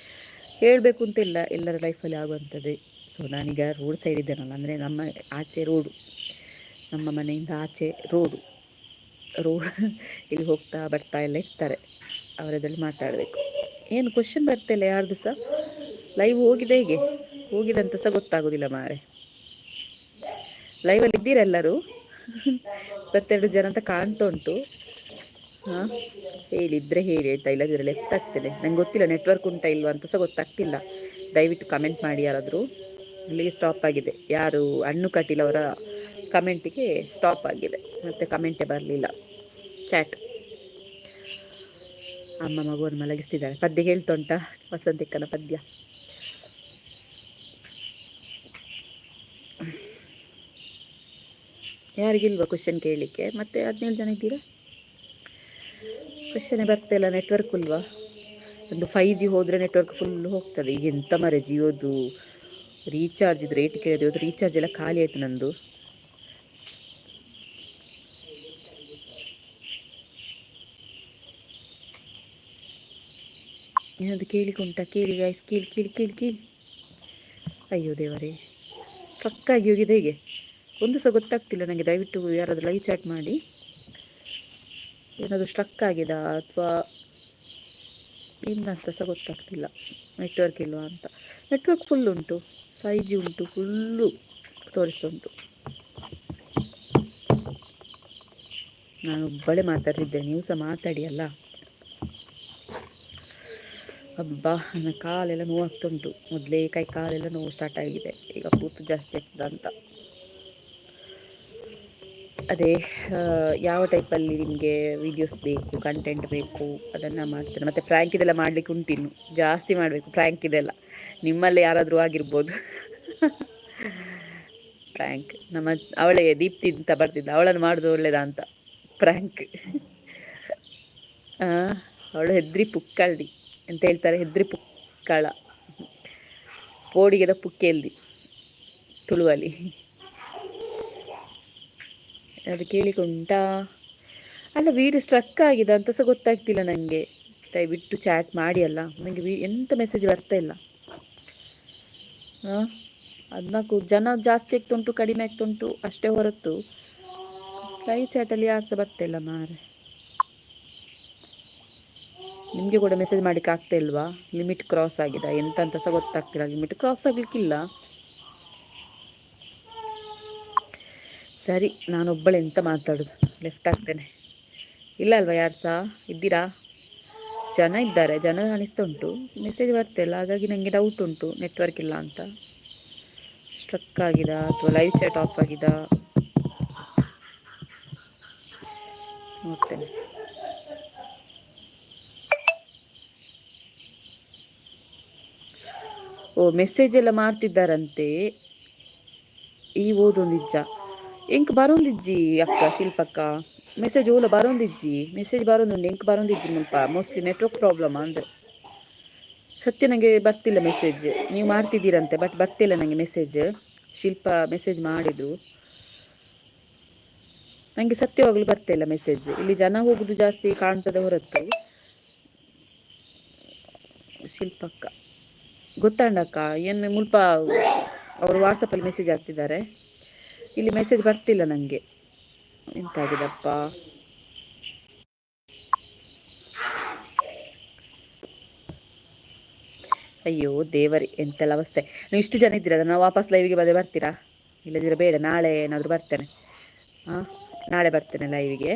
ಹೇಳಬೇಕು ಅಂತಿಲ್ಲ, ಎಲ್ಲರ ಲೈಫಲ್ಲಿ ಆಗುವಂಥದ್ದೇ. ಸೊ ನಾನೀಗ ರೋಡ್ ಸೈಡ್ ಇದ್ದೇನಲ್ಲ, ಅಂದರೆ ನಮ್ಮ ಆಚೆ ರೋಡು, ನಮ್ಮ ಮನೆಯಿಂದ ಆಚೆ ರೋಡು. ರೋಡ್ ಇಲ್ಲಿ ಹೋಗ್ತಾ ಬರ್ತಾ ಎಲ್ಲ ಇರ್ತಾರೆ, ಅವರದ್ರಲ್ಲಿ ಮಾತಾಡಬೇಕು. ಏನು ಕ್ವಶನ್ ಬರ್ತಿಲ್ಲ ಯಾರ್ದು ಸಹ. ಲೈವ್ ಹೋಗಿದೆ, ಹೇಗೆ ಹೋಗಿದೆ ಅಂತ ಸಹ ಗೊತ್ತಾಗೋದಿಲ್ಲ ಮಾರೆ. ಲೈವಲ್ಲಿ ಇದ್ದೀರಾ ಎಲ್ಲರೂ? 22 ಜನ ಅಂತ ಕಾಣ್ತಾ ಉಂಟು. ಹಾಂ, ಹೇಳಿದ್ರೆ ಹೇಳಿ ಆಯ್ತಾ, ಇಲ್ಲದಿದ್ರೆ ಲೆಫ್ಟ್ ಆಗ್ತದೆ. ನಂಗೆ ಗೊತ್ತಿಲ್ಲ ನೆಟ್ವರ್ಕ್ ಉಂಟಾ ಇಲ್ವಾ ಅಂತ ಸಹ ಗೊತ್ತಾಗ್ತಿಲ್ಲ. ದಯವಿಟ್ಟು ಕಮೆಂಟ್ ಮಾಡಿ ಯಾರಾದರೂ. ಇಲ್ಲಿಗೆ ಸ್ಟಾಪ್ ಆಗಿದೆ. ಯಾರು ಅಣ್ಣು ಕಟೀಲ್ ಅವರ ಕಮೆಂಟಿಗೆ ಸ್ಟಾಪ್ ಆಗಿದೆ, ಮತ್ತು ಕಮೆಂಟೇ ಬರಲಿಲ್ಲ ಚಾಟ್. ಅಮ್ಮ ಮಗುವನ್ನು ಮಲಗಿಸ್ತಿದ್ದಾಳೆ. ಪದ್ಯ ಹೇಳ್ತಾ ಉಂಟಾ? ವಸಂತಿಕ್ಕನ ಪದ್ಯ. ಯಾರಿಗಿಲ್ವಾ ಕ್ವಶನ್ ಕೇಳಲಿಕ್ಕೆ? ಮತ್ತೆ 17 ಜನ ಇದ್ದೀರಾ, ಕ್ವಶನೇ ಬರ್ತಾ ಇಲ್ಲ. ನೆಟ್ವರ್ಕ್ ಇಲ್ವಾ? ಒಂದು 5G ಹೋದರೆ ನೆಟ್ವರ್ಕ್ ಫುಲ್ ಹೋಗ್ತದೆ. ಈಗ ಎಂತ ಮರೆ, ಜಿಯೋದು ರೀಚಾರ್ಜ್ ರೇಟ್ ಕೇಳಿದೆ. ಇವತ್ತು ರೀಚಾರ್ಜ್ ಎಲ್ಲ ಖಾಲಿ ಆಯಿತು ನಂದು. ಏನಾದರೂ ಕೇಳಿಕುಂಟ? ಕೇಳಿ ಗಾಯ್ಸ್, ಕೇಳಿ ಕೇಳಿ ಕೇಳಿ ಕೇಳಿ. ಅಯ್ಯೋ ದೇವರೇ, ಸ್ಟ್ರಕ್ ಆಗಿ ಹೋಗಿದೆ ಹೇಗೆ ಒಂದು ಸಹ ಗೊತ್ತಾಗ್ತಿಲ್ಲ ನನಗೆ. ದಯವಿಟ್ಟು ಯಾರಾದರೂ ಲೈವ್ ಚಾಟ್ ಮಾಡಿ. ಏನಾದರೂ ಸ್ಟ್ರಕ್ ಆಗಿದಾ ಅಥವಾ ಎಂತ ಸಹ ಗೊತ್ತಾಗ್ತಿಲ್ಲ, ನೆಟ್ವರ್ಕ್ ಇಲ್ವಾ ಅಂತ. ನೆಟ್ವರ್ಕ್ ಫುಲ್ ಉಂಟು, 5G ಉಂಟು, ಫುಲ್ಲು ತೋರಿಸ್ತುಂಟು. ನಾನು ಒಬ್ಬಳೇ ಮಾತಾಡ್ತಿದ್ದೇನೆ, ನೀವು ಸಹ ಮಾತಾಡಿ ಅಲ್ಲ. ಅಬ್ಬಾ, ನನ್ನ ಕಾಲೆಲ್ಲ ನೋವಾಗ್ತುಂಟು. ಮೊದಲೇ ಕೈ ಕಾಲೆಲ್ಲ ನೋವು ಸ್ಟಾರ್ಟ್ ಆಗಿದೆ, ಈಗ ಕೂತು ಜಾಸ್ತಿ ಆಗ್ತದ ಅಂತ. ಅದೇ ಯಾವ ಟೈಪಲ್ಲಿ ನಿಮಗೆ ವೀಡಿಯೋಸ್ ಬೇಕು, ಕಂಟೆಂಟ್ ಬೇಕು, ಅದನ್ನು ಮಾಡ್ತೇನೆ. ಮತ್ತು ಪ್ರ್ಯಾಂಕ್ ಇದೆಲ್ಲ ಮಾಡಲಿಕ್ಕೆ ಉಂಟು, ಇನ್ನು ಜಾಸ್ತಿ ಮಾಡಬೇಕು ಪ್ರ್ಯಾಂಕ್ ಇದೆಲ್ಲ. ನಿಮ್ಮಲ್ಲಿ ಯಾರಾದರೂ ಆಗಿರ್ಬೋದು ಪ್ರ್ಯಾಂಕ್. ನಮ್ಮ ಅವಳೇ ದೀಪ್ತಿ ಅಂತ ಬರ್ತಿದ್ದ, ಅವಳನ್ನು ಮಾಡೋದು ಒಳ್ಳೇದಾ ಅಂತ ಪ್ರ್ಯಾಂಕ್. ಅವಳು ಹೆದ್ರಿ ಪುಕ್ಕಳ್ದಿ ಅಂತ ಹೇಳ್ತಾರೆ, ಹೆದ್ರಿ ಪುಕ್ಕಳ ಪೋಡಿಗೆದ ಪುಕ್ಕೆಲ್ದಿ ತುಳುವಲ್ಲಿ. ಅದು ಕೇಳಿಕೊಂಟಾ ಅಲ್ಲ, ವೀಡಿಯೋ ಸ್ಟ್ರಕ್ ಆಗಿದೆ ಅಂತ ಸಹ ಗೊತ್ತಾಗ್ತಿಲ್ಲ ನನಗೆ. ದಯವಿಟ್ಟು ಚಾಟ್ ಮಾಡಿ ಅಲ್ಲ, ನನಗೆ ಎಂಥ ಮೆಸೇಜ್ ಬರ್ತಾ ಇಲ್ಲ. ಹಾಂ, 14 ಜನ ಜಾಸ್ತಿ ಆಗ್ತುಂಟು, ಕಡಿಮೆ ಆಗ್ತುಂಟು ಅಷ್ಟೇ ಹೊರತು ಲೈವ್ ಚಾಟಲ್ಲಿ ಯಾರು ಸಹ ಬರ್ತಾ ಇಲ್ಲ ಮಾರೆ. ನಿಮಗೆ ಕೂಡ ಮೆಸೇಜ್ ಮಾಡಲಿಕ್ಕೆ ಆಗ್ತಾ ಇಲ್ವಾ? ಲಿಮಿಟ್ ಕ್ರಾಸ್ ಆಗಿದೆ ಎಂತ ಅಂತ ಸಹ ಗೊತ್ತಾಗ್ತಿಲ್ಲ. ಲಿಮಿಟ್ ಕ್ರಾಸ್ ಆಗಲಿಕ್ಕಿಲ್ಲ. ಸರಿ, ನಾನೊಬ್ಬಳೆ ಎಂತ ಮಾತಾಡೋದು, ಲೆಫ್ಟ್ ಆಗ್ತೇನೆ. ಇಲ್ಲ ಅಲ್ವಾ? ಯಾರು ಸಹ ಇದ್ದೀರಾ? ಜನ ಇದ್ದಾರೆ, ಜನ ಕಾಣಿಸ್ತಾ ಉಂಟು, ಮೆಸೇಜ್ ಬರ್ತಿಲ್ಲ. ಹಾಗಾಗಿ ನನಗೆ ಡೌಟ್ ಉಂಟು, ನೆಟ್ವರ್ಕ್ ಇಲ್ಲ ಅಂತ. ಸ್ಟ್ರಕ್ ಆಗಿದೆ ಅಥವಾ live chat of ಆಗಿದೆ, ನೋಡ್ತೇನೆ. ಓ, ಮೆಸೇಜ್ ಎಲ್ಲ ಮಾಡ್ತಿದ್ದಾರಂತೆ. ಈ ಓದೊಂದಿಜ್ಜ ಎಂಕ್ ಬರೋಂದಿಜ್ಜಿ ಅಕ್ಕ, ಶಿಲ್ಪಕ್ಕ, ಮೆಸೇಜ್ ಓಲ ಬರೋಂದಿಜ್ಜಿ. ಮೆಸೇಜ್ ಬರೋದುಂಡು, ಎಂಕ್ ಬರೋಂದಿಜ್ಜಿ ಮುಲ್ಪ. Mostly network problem ಅಂದರೆ ಸತ್ಯ. ನನಗೆ ಬರ್ತಿಲ್ಲ ಮೆಸೇಜ್. ನೀವು ಮಾಡ್ತಿದ್ದೀರಂತೆ, ಬಟ್ ಬರ್ತಿಲ್ಲ ನನಗೆ ಮೆಸೇಜ್. ಶಿಲ್ಪ ಮೆಸೇಜ್ ಮಾಡಿದರು ನನಗೆ, ಸತ್ಯವಾಗಲೂ ಬರ್ತಿಲ್ಲ ಮೆಸೇಜ್. ಇಲ್ಲಿ ಜನ ಹೋಗುದು ಜಾಸ್ತಿ ಕಾಣ್ತದೆ ಹೊರತು. ಶಿಲ್ಪಕ್ಕ ಗೊತ್ತಾಂಡಕ್ಕ ಏನು ಮುಲ್ಪ ಅವರು ವಾಟ್ಸಪ್ಪಲ್ಲಿ ಮೆಸೇಜ್ ಹಾಕ್ತಿದ್ದಾರೆ. ಇಲ್ಲಿ ಮೆಸೇಜ್ ಬರ್ತಿಲ್ಲ ನನಗೆ. ಎಂತಾಗಿದಪ್ಪ? ಅಯ್ಯೋ ದೇವರೇ, ಎಂತೆಲ್ಲ ಅವಸ್ಥೆ. ನೀವು ಇಷ್ಟು ಜನ ಇದ್ದೀರಲ್ಲ, ನಾವು ವಾಪಸ್ ಲೈವಿಗೆ ಬಂದರೆ ಬರ್ತೀರಾ? ಇಲ್ಲದಿದ್ರೆ ಬೇಡ, ನಾಳೆ ಏನಾದರೂ ಬರ್ತೇನೆ. ಹಾಂ, ನಾಳೆ ಬರ್ತೇನೆ ಲೈವಿಗೆ.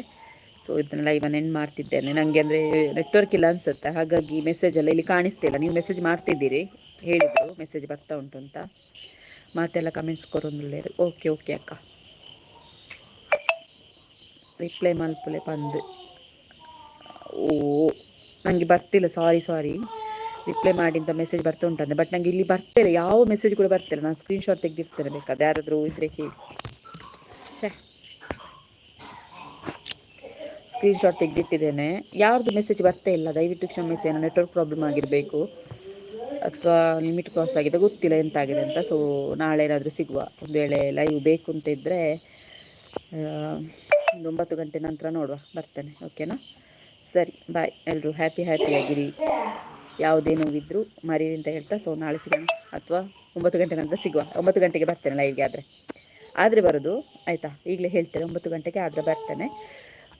ಸೊ ಇದನ್ನು ಲೈವನ್ನು ಎಂಡ್ ಮಾಡ್ತಿದ್ದೇನೆ. ನನಗೆ ಅಂದರೆ ನೆಟ್ವರ್ಕ್ ಇಲ್ಲ ಅನಿಸುತ್ತೆ, ಹಾಗಾಗಿ ಮೆಸೇಜ್ ಎಲ್ಲ ಇಲ್ಲಿ ಕಾಣಿಸ್ತಿಲ್ಲ. ನೀವು ಮೆಸೇಜ್ ಮಾಡ್ತಿದ್ದೀರಿ ಹೇಳಿದರು, ಮೆಸೇಜ್ ಬರ್ತಾ ಉಂಟು ಅಂತ. ಮಾತೆಲ್ಲ ಕಮೆಂಟ್ಸ್ ಕೊರೊಂದುಲ್ಲೆರ್. ಓಕೆ ಓಕೆ ಅಕ್ಕ, ರಿಪ್ಲೈ ಮಲ್ಪುಲೆ ಪಂದ್. ಓ, ನನಗೆ ಬರ್ತಿಲ್ಲ, ಸಾರಿ ಸಾರಿ. ರಿಪ್ಲೈ ಮಾಡಿ ಅಂತ ಮೆಸೇಜ್ ಬರ್ತಾ ಉಂಟಂತೆ, ಬಟ್ ನನಗೆ ಇಲ್ಲಿ ಬರ್ತಿಲ್ಲ, ಯಾವ ಮೆಸೇಜ್ ಕೂಡ ಬರ್ತಿಲ್ಲ. ನಾನು ಸ್ಕ್ರೀನ್ಶಾಟ್ ತೆಗೆದಿರ್ತೇನೆ, ಬೇಕಾದ್ರೆ ಯಾರಾದರೂ ಇದ್ರೆ ಕೇಳಿ. ಶೇ, ಸ್ಕ್ರೀನ್ಶಾಟ್ ತೆಗೆದಿಟ್ಟಿದ್ದೇನೆ. ಯಾರ್ದು ಮೆಸೇಜ್ ಬರ್ತಾ ಇಲ್ಲ, ದಯವಿಟ್ಟು ಕ್ಷಮಿಸಿ. ಏನೋ ನೆಟ್ವರ್ಕ್ ಪ್ರಾಬ್ಲಮ್ ಆಗಿರಬೇಕು ಅಥವಾ ಲಿಮಿಟ್ ಕ್ರಾಸ್ ಆಗಿದೆ, ಗೊತ್ತಿಲ್ಲ ಎಂತಾಗಿದೆ ಅಂತ. ಸೊ ನಾಳೆ ಏನಾದರೂ ಸಿಗುವ. ಒಂದು ವೇಳೆ ಲೈವ್ ಬೇಕು ಅಂತ ಇದ್ದರೆ ಒಂದು 9 ಗಂಟೆ ನಂತರ ನೋಡುವ, ಬರ್ತೇನೆ. ಓಕೆನಾ? ಸರಿ, ಬಾಯ್. ಎಲ್ಲರೂ ಹ್ಯಾಪಿ ಹ್ಯಾಪಿಯಾಗಿರಿ. ಯಾವುದೇ ನೋವಿದ್ದರೂ ಮರೀರಿ ಅಂತ ಹೇಳ್ತಾ, ಸೊ ನಾಳೆ ಸಿಗೋಣ ಅಥವಾ 9 ಗಂಟೆ ನಂತರ ಸಿಗುವ. 9 ಗಂಟೆಗೆ ಬರ್ತೇನೆ ಲೈವ್ಗೆ. ಆದರೆ ಆದರೆ ಬರೋದು ಆಯಿತಾ? ಈಗಲೇ ಹೇಳ್ತೇನೆ, 9 ಗಂಟೆಗೆ ಆದರೆ ಬರ್ತೇನೆ.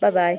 Bye boy.